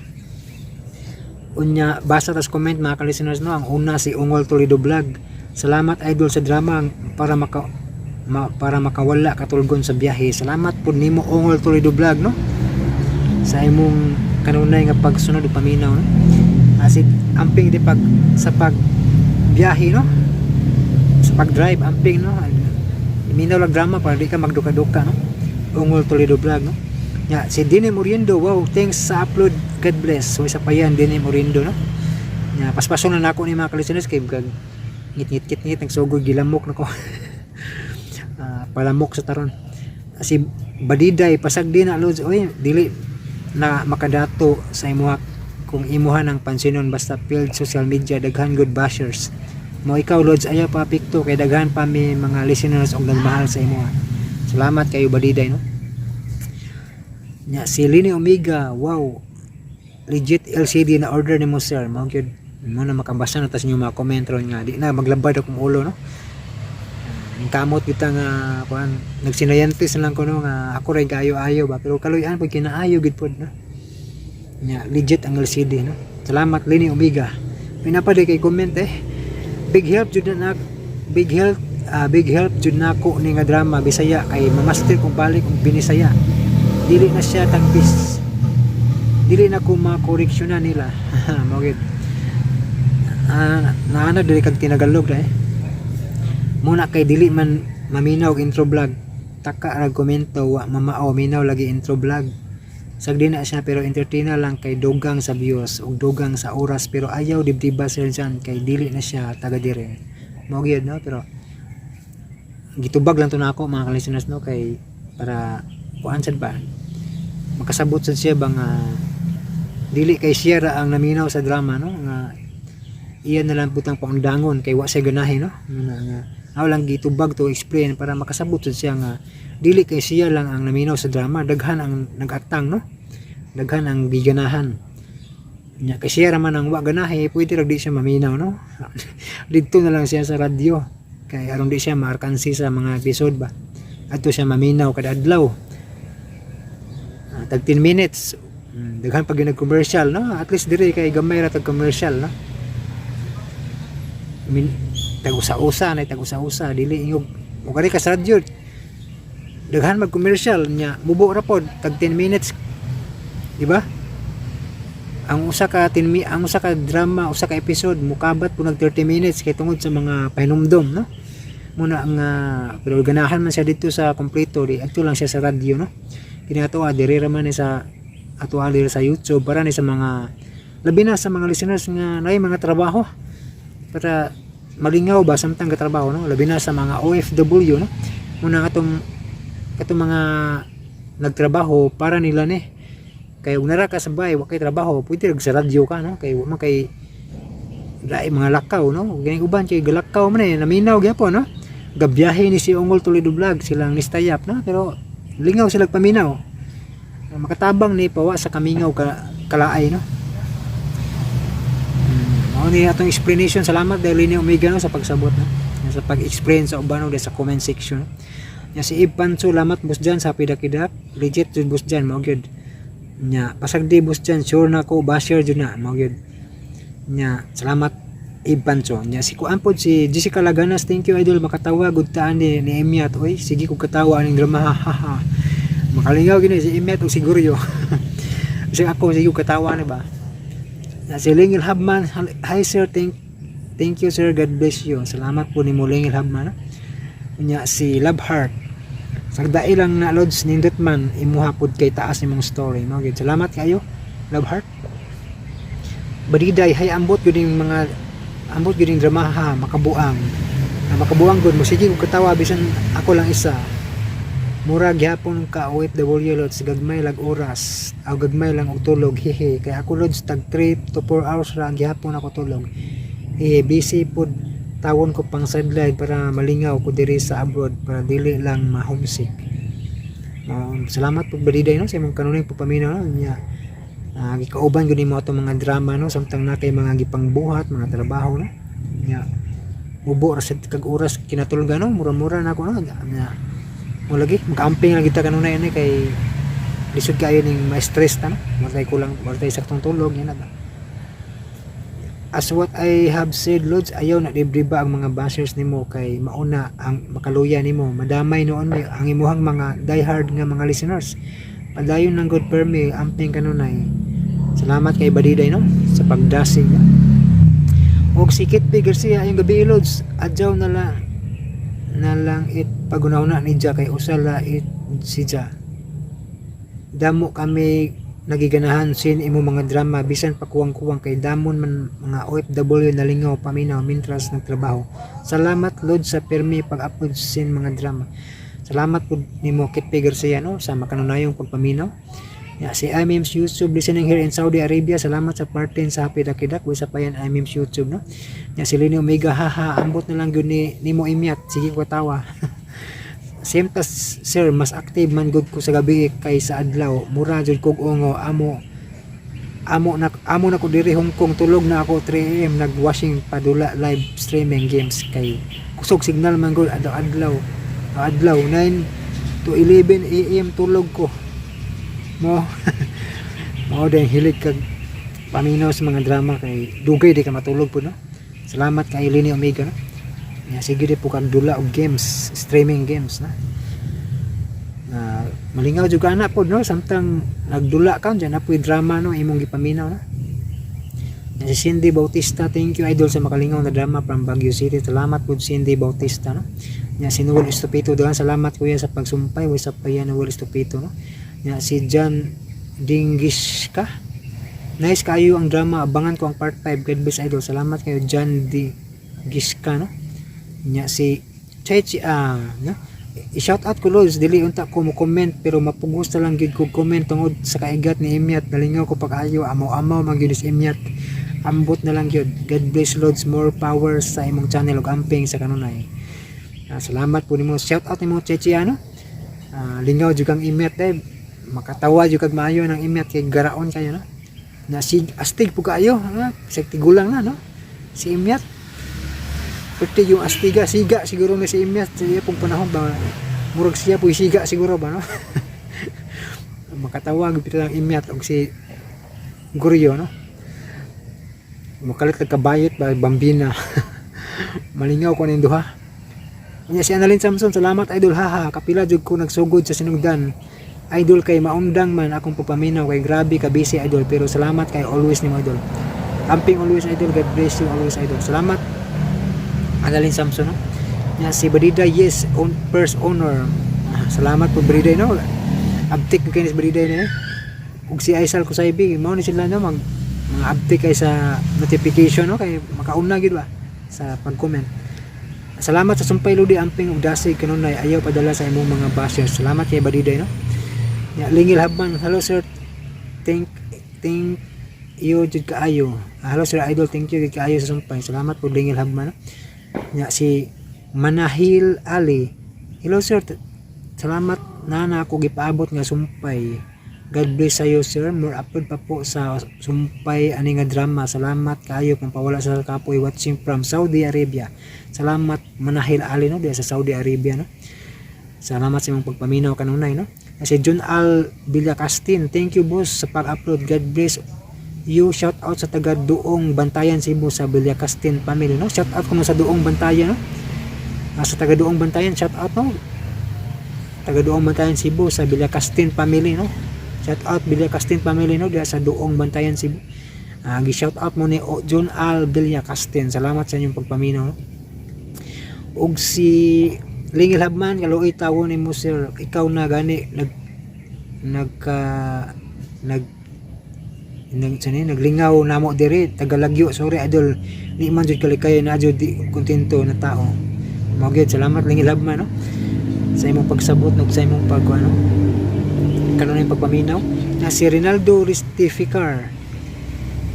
Speaker 1: Unya, basa tas comment, mga ka-listeners, no. Ang una, si Ungol Toledo Vlog: "Salamat, idol, sa drama para makawala katulgon sa biyahe." Salamat pud nimo, Ungol Toledo Vlog, no, sa imong kanunay nga pagsunod ug paminaw, no. Asid amping di pag sa pag biyahe, no, sa pag drive, amping, no, minaw lang drama para di ka magduka-duka, no, Ungol Toledo Vlog, no. Ya, si Dini Moriendo: "Wow, thanks sa upload. God bless." So isa pa yan, Dini Moriendo, no. Ya, paspason na nako ni mga ka-listeners kay kag ngit ngit ngit nagsugod, gilamok nako. Palamok sa taron. Si Badiday: "Pasagdi na, Lods. Oy, dili na makadato sa imuha kung imuha ng pansinon basta field social media, daghan good bashers mo. Ikaw, Lods, ayaw pa apekto kay daghan pa mi mga listeners og nagmahal sa imuha." Salamat kayo, Badiday, no. Nya si Lini Omega: "Wow, legit LCD na order nimo, sir." Mao gyud mo na makabasa na tas inyo mga comment ron nga di na maglabad akong ulo, no. Ang kamot kita nga kuan, nagsinayantis na lang ko, no, nga ako ray kaayo-ayo ba, pero kaluy-an pud kinaayo gid pod, no. Nya legit ang LCD, no. Salamat, Lini Omega. May napa kay comment eh: "Big help jud na, big help, big help jud nako ni nga drama Bisaya kay mamaster kung balik og binisaya. Dili na siya tagbis, dili na ko makoreksyonan nila." Mao gid, naana dili kag tinagalog eh. Muna kay dili man maminaw og intro vlog, taka rag komento, wa mamao, minaw lagi intro vlog. Sagdi na siya pero entertainer lang kay dugang sa views ug dugang sa oras, pero ayaw dibdiba, sir Jan, kay dili na siya taga dire." Mao gyud, no, pero gitubag lang to nako, mga ka-listeners, no, kay para kuan sad ba, makasabot sad siya ba nga dili kay siya ra ang naminaw sa drama, no, nga iya na lang putang paundangon kay wa siya ganahi, no. Nga nga ako lang gitubag to explain para makasabot sad siya nga dili kay siya lang ang naminaw sa drama, daghan ang nagatang, no, daghan ang giganahan nya. Kay siya ra man ang wa ganahi, pwede ra di siya maminaw, no. Didto na lang siya sa radyo kay aron di siya maarkansi sa mga episode ba, adto siya maminaw kada adlaw. Tag 10 minutes. Daghan pag yung nag-commercial, no. At least dire kay gamay ra tag commercial, no. Min tag usa-usa na, tag usa-usa, dili ingog ug kari ka sa radyo, daghan mag commercial nya, mubo ra pod tag 10 minutes, di ba? Ang usa ka 10 ang usa ka drama, usa ka episode, mukabat po nag 30 minutes kay tungod sa mga pahinumdom, no. Muna ang pero ganahan man siya dito sa kompleto, di adto lang siya sa radyo, no. Kini ato diri ra man ni sa ato diri sa YouTube para ni sa mga, labi na sa mga listeners nga naay mga trabaho, para malingaw ba samtang katrabaho, no, labi na sa mga OFW, no. Muna atong katong mga nagtrabaho, para nila ni, kay ug nara ka sa bahay, wa kay trabaho, pwede rag sa radyo ka, no, kay wa man kay lahi mga lakaw, no. Gani uban kay galakaw man eh, naminaw gyapon, no. Gabiyahe ni si Ungol Toledo Vlog, silang nistayap, no, pero lingaw sila paminaw, makatabang ni pawa sa kamingaw ka, kalaay, no. Mao ni atong explanation. Salamat dahil ni Omega, no, sa pagsabot, no, sa pag-explain sa uban, no, sa comment section. Nya si Ib Pancho: "Salamat, boss Jan sa pidakidak. Legit jud, boss Jan." Mao gyud. Nya pasagdi, boss Jan, sure na ko basher jud na." Mao gyud. Nya salamat, Ib Pancho. Nya si kuan pod, si Jessica Laganas: "Thank you, idol. Makatawa gud taan ni Emiat. Oy, sige kog katawa aning drama, ha ha ha." Makalingaw gini si Emiat og siguryo. Kasi ako, sige kog katawa ni ba. Na si Lingil Habman: "Hi sir, thank you, sir, God bless you." Salamat po ni mo, Lingil Habman, no? Nya si Love Heart: "Sagdai lang na, Lods, nindot man imuha pud kay taas nimong story." Mao gyud. Salamat kayo, Love Heart. Badiday: "Hay, ambot gyud yung mga, ambot gyud yung drama ha, makabuang." Makabuang gud mo, sige kog katawa bisan ako lang isa. Mura gyapon ka OFW, Lods, gagmay lag oras aw gagmay lang og tulog, hehe. Kay ako, Lods, tag 3 to 4 hours ra gyapon ako tulog eh, busy pod tawon ko pang sideline para malingaw ko diri sa abroad para dili lang ma-homesick." Salamat po, Badiday, no, sa imong kanunay pagpaminaw, no. Nya Gikauban gyud nimo atong mga drama, no, samtang na kay mga gipangbuhat, mga trabaho, no. Nya mubo ra sad kag oras kinatulga, no, mura-mura na ako, no. Nya mo lagi magkaamping lang kita kanunay ani kay lisod kaayo ning ma-stress ta, no, matay kulang, matay saktong tulog yan na ba. As what I have said, Lods, ayaw na dibdiba ang mga bashers nimo kay mauna ang makaluya nimo, madamay noon may ang imuhang mga diehard nga mga listeners. Padayon ng good permi, amping kanunay. Salamat kay Badiday, no, sa pagdasig. Og si Kit P. Garcia, yung gabi, Lods, adyaw na lang it pagunahuna ni Ja kay usa la it si Ja. Damo kami nagiganahan sin imo mga drama bisan pakuwang-kuwang kay damon man mga OFW nalingaw paminaw mintras nagtrabaho. Salamat, Lord, sa permi pag-upload sin mga drama. Salamat pud nimo, Kit P. Garcia, no, sa makanunayong pagpaminaw. Ya, si IMIMS YouTube listening here in Saudi Arabia. Salamat sa partin sa Happy Dakidak. Wisa pa yan, IMIMS YouTube, no. Ya, si Lini Omega, haha, ambot na lang gyud ni nimo imyat. Sige ko tawa. Same tas sir, mas active man gud ko sa gabi kay sa adlaw. Mura jud kog ungo amo amo na ko diri Hong Kong, tulog na ako 3 AM, nag-washing padula live streaming games kay kusog signal man gud adlaw adlaw adlaw 9 to 11 AM tulog ko mo. Mao din hilig kag paminaw sa mga drama kay dugay di ka matulog po, no. Salamat kay Lini Omega, no. Ya, sige di po kag dula og games, streaming games na. Na malingaw jud ka ana pod, no, samtang nagdula ka diyan na po'y drama, no, imong gipaminaw, no. Ya, si Cindy Bautista, thank you, idol, sa makalingaw na drama from Baguio City. Salamat po, Cindy Bautista, no. Ya, si Noel Estupito doon, salamat kuya sa pagsumpay. What's up pa yan, Noel Estupito, no. Ya, si John Dingishka. Nice kayo ang drama. Abangan ko ang part 5. God bless, idol. Salamat kayo, John D. Gishka, no. Nya si Chechi ah, no. I-shout out ko, Lods, dili unta ko mo comment pero mapugos na lang gyud ko comment tungod sa kaigat ni Imyat. Nalingaw ko pag-ayo, amaw-amaw man gyud si Imyat. Ambot na lang gyud. God bless, Lods, more power sa imong channel ug amping sa kanunay. Ah, salamat po nimo. Shout out nimo, Chechi, ano? Ah, lingaw jud kang Imyat eh. Makatawa jud kag maayo ng Imyat kay garaon kayo, no. Na si astig po kaayo, ha? Sa tigulang na, no. Si Imyat. Pwede yung astiga, siga siguro na si Imyat sa iya pong panahon ba. Murag siya po siga siguro ba, no. Makatawa gyud ang Imyat og si Guryo, no. Makalit kabayot ba bambina. Malingaw ko ning duha. Nya si Annalyn Samson, salamat idol, haha. Kapila jud ko nagsugod sa sinugdan. Idol kay maundang man akong pagpaminaw kay grabe ka busy, idol, pero salamat kay always nimo, idol. Amping always, idol, God bless you always, idol. Salamat, Annalyn Samson, no. Nya si Badida, yes, on first honor. Ah, salamat po, Bariday, no. Abtik kay ni si Bariday na eh. Ug si Aisal Kusaybi, mao ni sila, no, mag mga abtik kay sa notification, no, kay makauna gyud ba sa pag-comment. Salamat sa sumpay, Lodi, amping ug dasig kanunay, ayaw padala sa imong mga bashers. Salamat kay Badiday, no. Ya, Lingil Habman, hello sir. Thank you jud kaayo. Ah, hello sir idol, thank you jud kaayo sa sumpay. Salamat po, Lingil Habman, no. Ya, si Manahil Ali. Hello sir. Salamat na na ako gipaabot nga sumpay. God bless sayo sir. More upload pa po sa sumpay ani nga drama. Salamat kaayo kung pawala sa kapoy, watching from Saudi Arabia. Salamat, Manahil Ali, no, diya sa Saudi Arabia, no. Salamat sa imong pagpaminaw kanunay, no. Si John Al Villacastin, thank you boss sa pag-upload. God bless you. Shout out sa taga Duong Bantayan Cebu sa Villacastin family, no. Shout out kuno sa Duong Bantayan, no. Ah, sa taga Duong Bantayan, shout out, no. Taga Duong Bantayan Cebu sa Villacastin family, no. Shout out Villacastin family, no, diya sa Duong Bantayan Cebu. Ah, gi-shout out mo ni John Al Villacastin. Salamat sa inyong pagpaminaw, no. Ug si Lingil Habman, kaluoy tawo nimo sir. Ikaw na gani nag nagka nag nag sani, naglingaw namo diri tagalagyo. Sorry idol, di man jud kalikay na jud di kontento na tao mo gyud. Salamat, Lingil Habman, no, sa imong pagsabot ug sa imong pag ano kanunay pagpaminaw. Na si Rinaldo Restificar.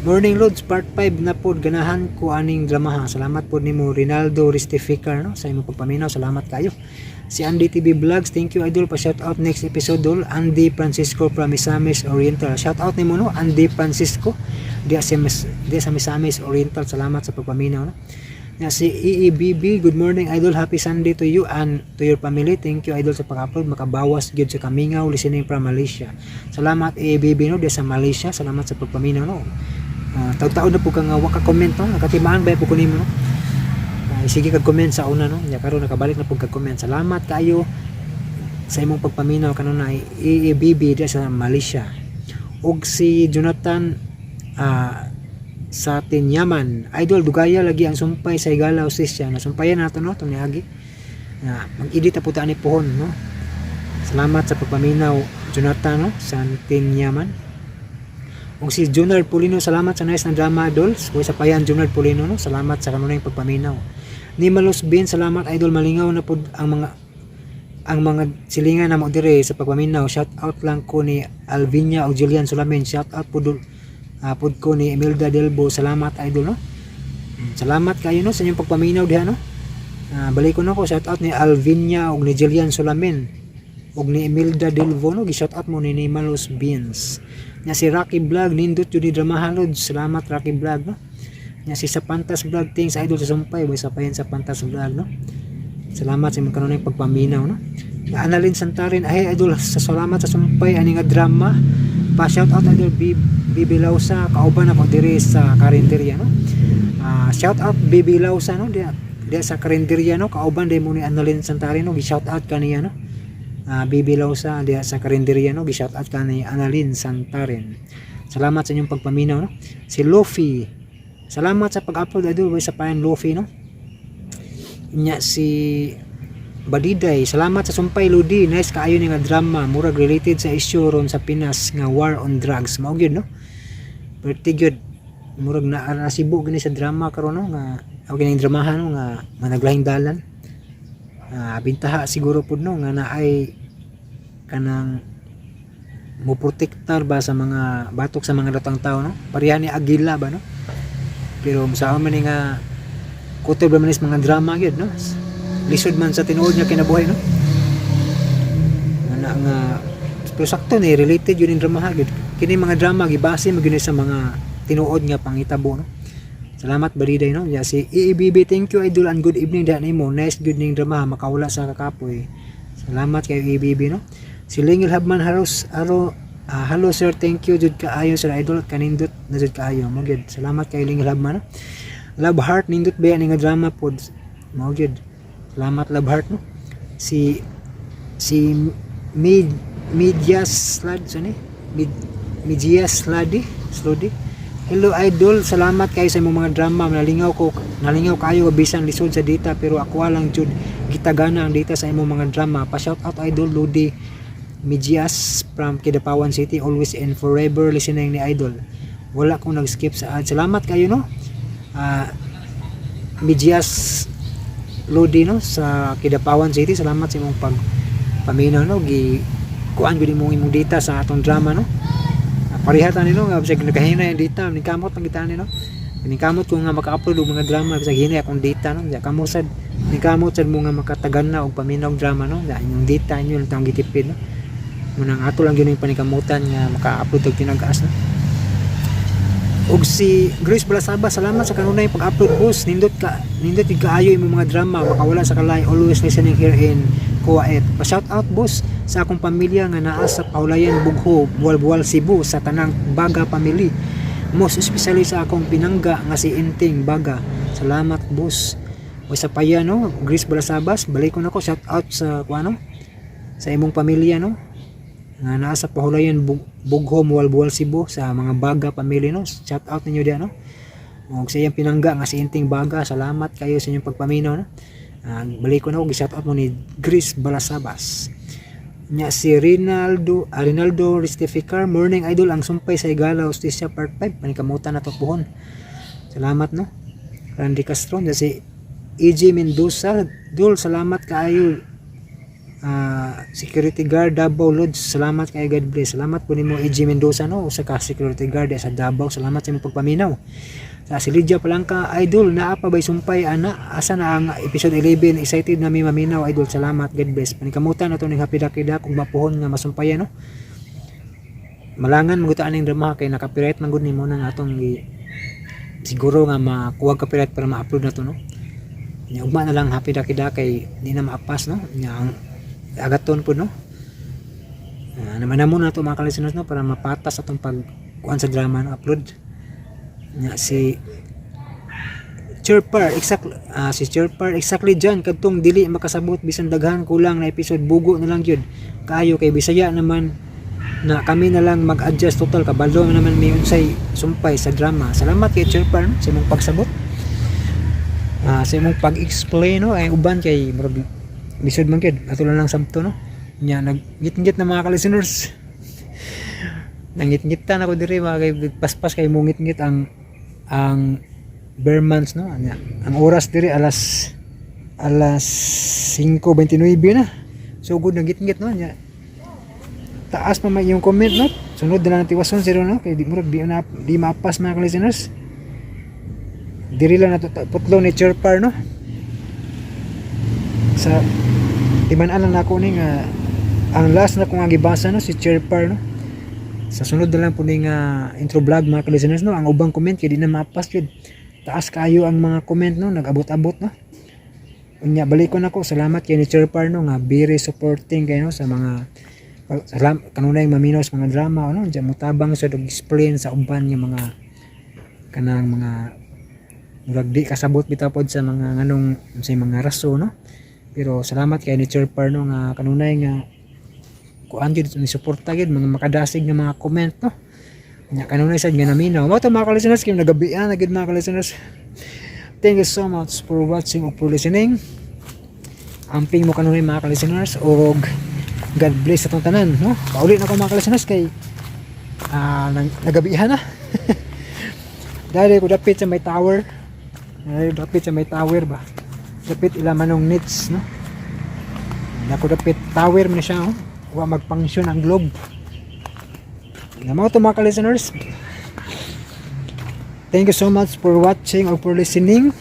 Speaker 1: Morning Lods, part 5 na pod, ganahan ko aning dramaha. Salamat pod nimo, Rinaldo Restificar, no, sa imong pagpaminaw. Salamat kayo. Si Andy TV Vlogs, thank you, idol, pa shout out next episode dol. Andy Francisco from Misamis Oriental. Shout out nimo, no, Andy Francisco diya sa Misamis Oriental. Salamat sa pagpaminaw, no. Ya, si EEBB, good morning, idol, happy Sunday to you and to your family. Thank you, idol, sa pag-upload, makabawas gyud sa kamingaw, listening from Malaysia. Salamat, EEBB, no, diya sa Malaysia. Salamat sa pagpaminaw, no. Taud-taud na po ka nga wa ka comment, no, nakatimaan ba po ko nimo, no? Ay, sige kag comment sa una, no. Ya karon nakabalik na pud kag comment. Salamat kayo sa imong pagpaminaw kanunay, EEBB diya sa Malaysia. Og si Jonathan sa Tinyaman, idol, dugaya lagi ang sumpay sa Higala Hustisya. Nasumpayan nato, no, itong niagi na mag-edit na po ta ani pohon, no. Salamat sa pagpaminaw, Jonathan, no, sa Tinyaman. Ug si Junard Pulino, salamat sa nice na drama, idol. Kuya sa payan, Junard Pulino, no. Salamat sa kanunay pagpaminaw. Ni Malos Bin, salamat, idol, malingaw na pud ang mga silingan namo dire sa pagpaminaw. Shout out lang ko ni Alvinia ug Julian Sulamin. Shout out pud ko ni Imelda Delbo. Salamat, idol, no. Salamat kayo, no, sa inyong pagpaminaw diha, no. Balik ko na ko shout out ni Alvinia ug ni Julian Sulamin ug ni Imelda Delvo, no. Gi shout out mo ni Malos Beans. Nya si Rocky Vlog, nindot jud ni drama halod. Salamat, Rocky Vlog, no. Nya si sa Pantas Vlog, thanks, idol, sa sumpay. Boy sa payan sa Pantas Vlog, no. Salamat sa imong kanunay pagpaminaw, no. Annalyn Santarin, ay idol, sa salamat sa sumpay ani nga drama. Pa shout out, idol Bibi Lausa, kauban ako diri sa karinderya, no. Shout out Bibi Lausa, no, diya diya sa karinderya, no. Kauban day mo ni Annalyn Santarin, no. Gi shout out kaniya, no. Bibi Lausa diya sa karinderya, no. Gi shout out kani Annalyn Santarin. Salamat sa inyong pagpaminaw, no. Si Luffy, salamat sa pag-upload, idol. Sa payan, Luffy, no. Nya si Badiday, salamat sa sumpay, Lodi. Nice kaayo ni nga drama, murag related sa issue ron sa Pinas nga war on drugs. Mao gyud, no. Perti gyud murag na nasibo gani sa drama karon, no, nga ako kining dramahan, no, nga managlahing dalan. Bintaha siguro pud, no, nga naay kanang mo protektar ba sa mga batok sa mga datang tao, no, pareha ni Agila ba, no. Pero sa man ni nga kutob ba man is mga drama gyud, no, lisod man sa tinuod nga kinabuhi, no, ana nga. Pero sakto ni related yun yung drama gyud. Kini mga drama gibase man gyud ni sa mga tinuod nga panghitabo, no. Salamat, Bariday, no. Ya si EEBB, thank you, idol, and good evening diha nimo. Nice good ning drama, makawala sa kakapoy. Salamat kay EEBB, no. Si Lingil Habman Haros Aro, hello sir, thank you jud kaayo sir idol, kanindot na jud kaayo mo gyud. Salamat kay Lingil Habman, no. Love Heart, nindot ba ni nga drama pod? Mao gyud. Salamat, Love Heart, no. Si si Mid Media Slad sa ni Mid Media Sladi Slodi. Hello idol, salamat kayo sa imong mga drama. Nalingaw ko, nalingaw kayo bisan lisod sa data, pero ako lang jud gitagana ang data sa imong mga drama. Pa shout out, idol Lodi Mijias from Kidapawan City, always and forever listening ni idol. Wala kong nag-skip sa ad. Salamat kayo, no. Mijias Lodi, no, sa Kidapawan City. Salamat sa imong pag paminaw, no. Gi kuan gud imong imong data sa atong drama, no. Pareha ta nino nga bisag nagahina yung data, ningkamot ang kita no. Ningkamot ko nga maka-upload og mga drama bisag hinay akong data, no. Ya kamo sad ningkamot sad mo nga makatagan na og paminaw og drama, no. Ya inyong data inyo lang tawong gitipid, no. Munang ato lang gyud yung panikamutan nga maka-upload og tinag-as, no. Og si Grace Balasaba, salamat sa kanunay pag-upload, boss. Nindot gyud kaayo imong mga drama, makawala sa kalay, always listening here in Kuwait. Pa shout out, boss, sa akong pamilya nga naa sa Paulayan, Bugho, Bual-Bual, Cebu, sa tanang Baga family. Most especially sa akong pinangga nga si Inting Baga. Salamat, boss. O sa paya, no, Grace Balasabas, balik ko na ko shout out sa kuano sa imong pamilya, no, nga naa sa Pahulayan, Bugho, Mualbual, Cebu, sa mga Baga family, no. Shout out ninyo diyan, no. Og sa iyang pinangga nga si Inting Baga, salamat kayo sa inyong pagpaminaw, no. Balik ko na ko shout out mo ni Grace Balasabas. Nya si Rinaldo Restificar, morning idol, ang sumpay sa Higala Hustisya part 5, panikamutan na to puhon. Salamat, no. Randy Castro, nya si EJ Mendoza, dul, salamat kaayo. Security guard Davao Lodge, salamat kay, God bless. Salamat po nimo, AJ Mendoza, no, usa ka security guard sa Davao. Salamat sa imong pagpaminaw. Sa si Lydia Palangka, "Idol, naa pa bay sumpay ana? Asa na ang episode 11? Excited na mi maminaw, idol. Salamat, God bless." Panikamutan na to ning happy dakidak kung mapuhon nga masumpayan, no. Malangan magutaan ning drama kay naka-copyright man gud nimo nang atong siguro nga makuha copyright para ma-upload na to, no. Nya ugma na lang, happy dakida, kay di na maapas, no. Nya ang agaton po, no. Naman na muna to, mga ka-listeners, no, para mapatas atong pag kuan sa drama, no, upload. Nya si Chirpar, exactly, si Chirpar, "Exactly dyan, kadtong dili makasabot bisan daghan, kulang na episode, bugo na lang gyud kaayo kay Bisaya naman na, kami na lang mag-adjust, total kabalo naman may unsay sumpay sa drama." Salamat kay Chirpar, no, sa imong pagsabot, sa imong pag-explain, no. Ay, uban kay murag lisod man gyud, ato lang lang sabto, no. Nya nagngit-ngit na, mga ka-listeners, nangit-ngitan ako diri, mga kay paspas kay mungit-ngit ang ber months, no. Nya ang oras diri alas alas 5:29 na. So good, nagngit-ngit, no. Nya taas pa may iyong comment, no. Sunod na lang tiwason zero, no, kay di murag di na di maapas, mga ka-listeners. Diri lang nato putlo ni Chirpar, no. Sa timan-an lang nako ni nga ang last na kong gibasa, no, si Chirpar, no. Sa sunod na lang po ni nga intro vlog, mga ka-listeners, no, ang ubang comment kay di na maapas yun, taas kayo ang mga comment, no, nag-abot-abot, no. Unya balikon ako, salamat kay ni Chirpar, no, nga very supporting kayo, no, sa mga salam kanunay maminaw sa mga drama, no. Diyan motabang sa og explain sa uban nga mga kanang mga murag di kasabot bitaw pod sa mga nganong sa mga raso, no. Pero salamat kay ni Chirpar, no, nga kanunay nga kuan gyud ni suporta gyud, mga makadasig nga mga comment, no. Nya kanunay sad nga naminaw mo to, mga ka-listeners, kay nagabian na gyud, mga ka-listeners. Thank you so much for watching or for listening. Amping mo kanunay, mga ka-listeners, og God bless atong tanan, no. Pauli na ko, mga ka-listeners, kay nagabihan na dahil ko dapit sa may tower. Ay, dapit sa may tower ba, dapit ila manong nits, no. Nako, dapit tower man siya, oh. Wa magpangsyon ang globe na mga to, mga ka-listeners. Thank you so much for watching or for listening.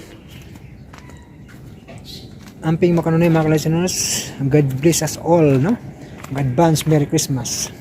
Speaker 1: Amping mo kanunay, mga ka-listeners. God bless us all, no. Advance Merry Christmas.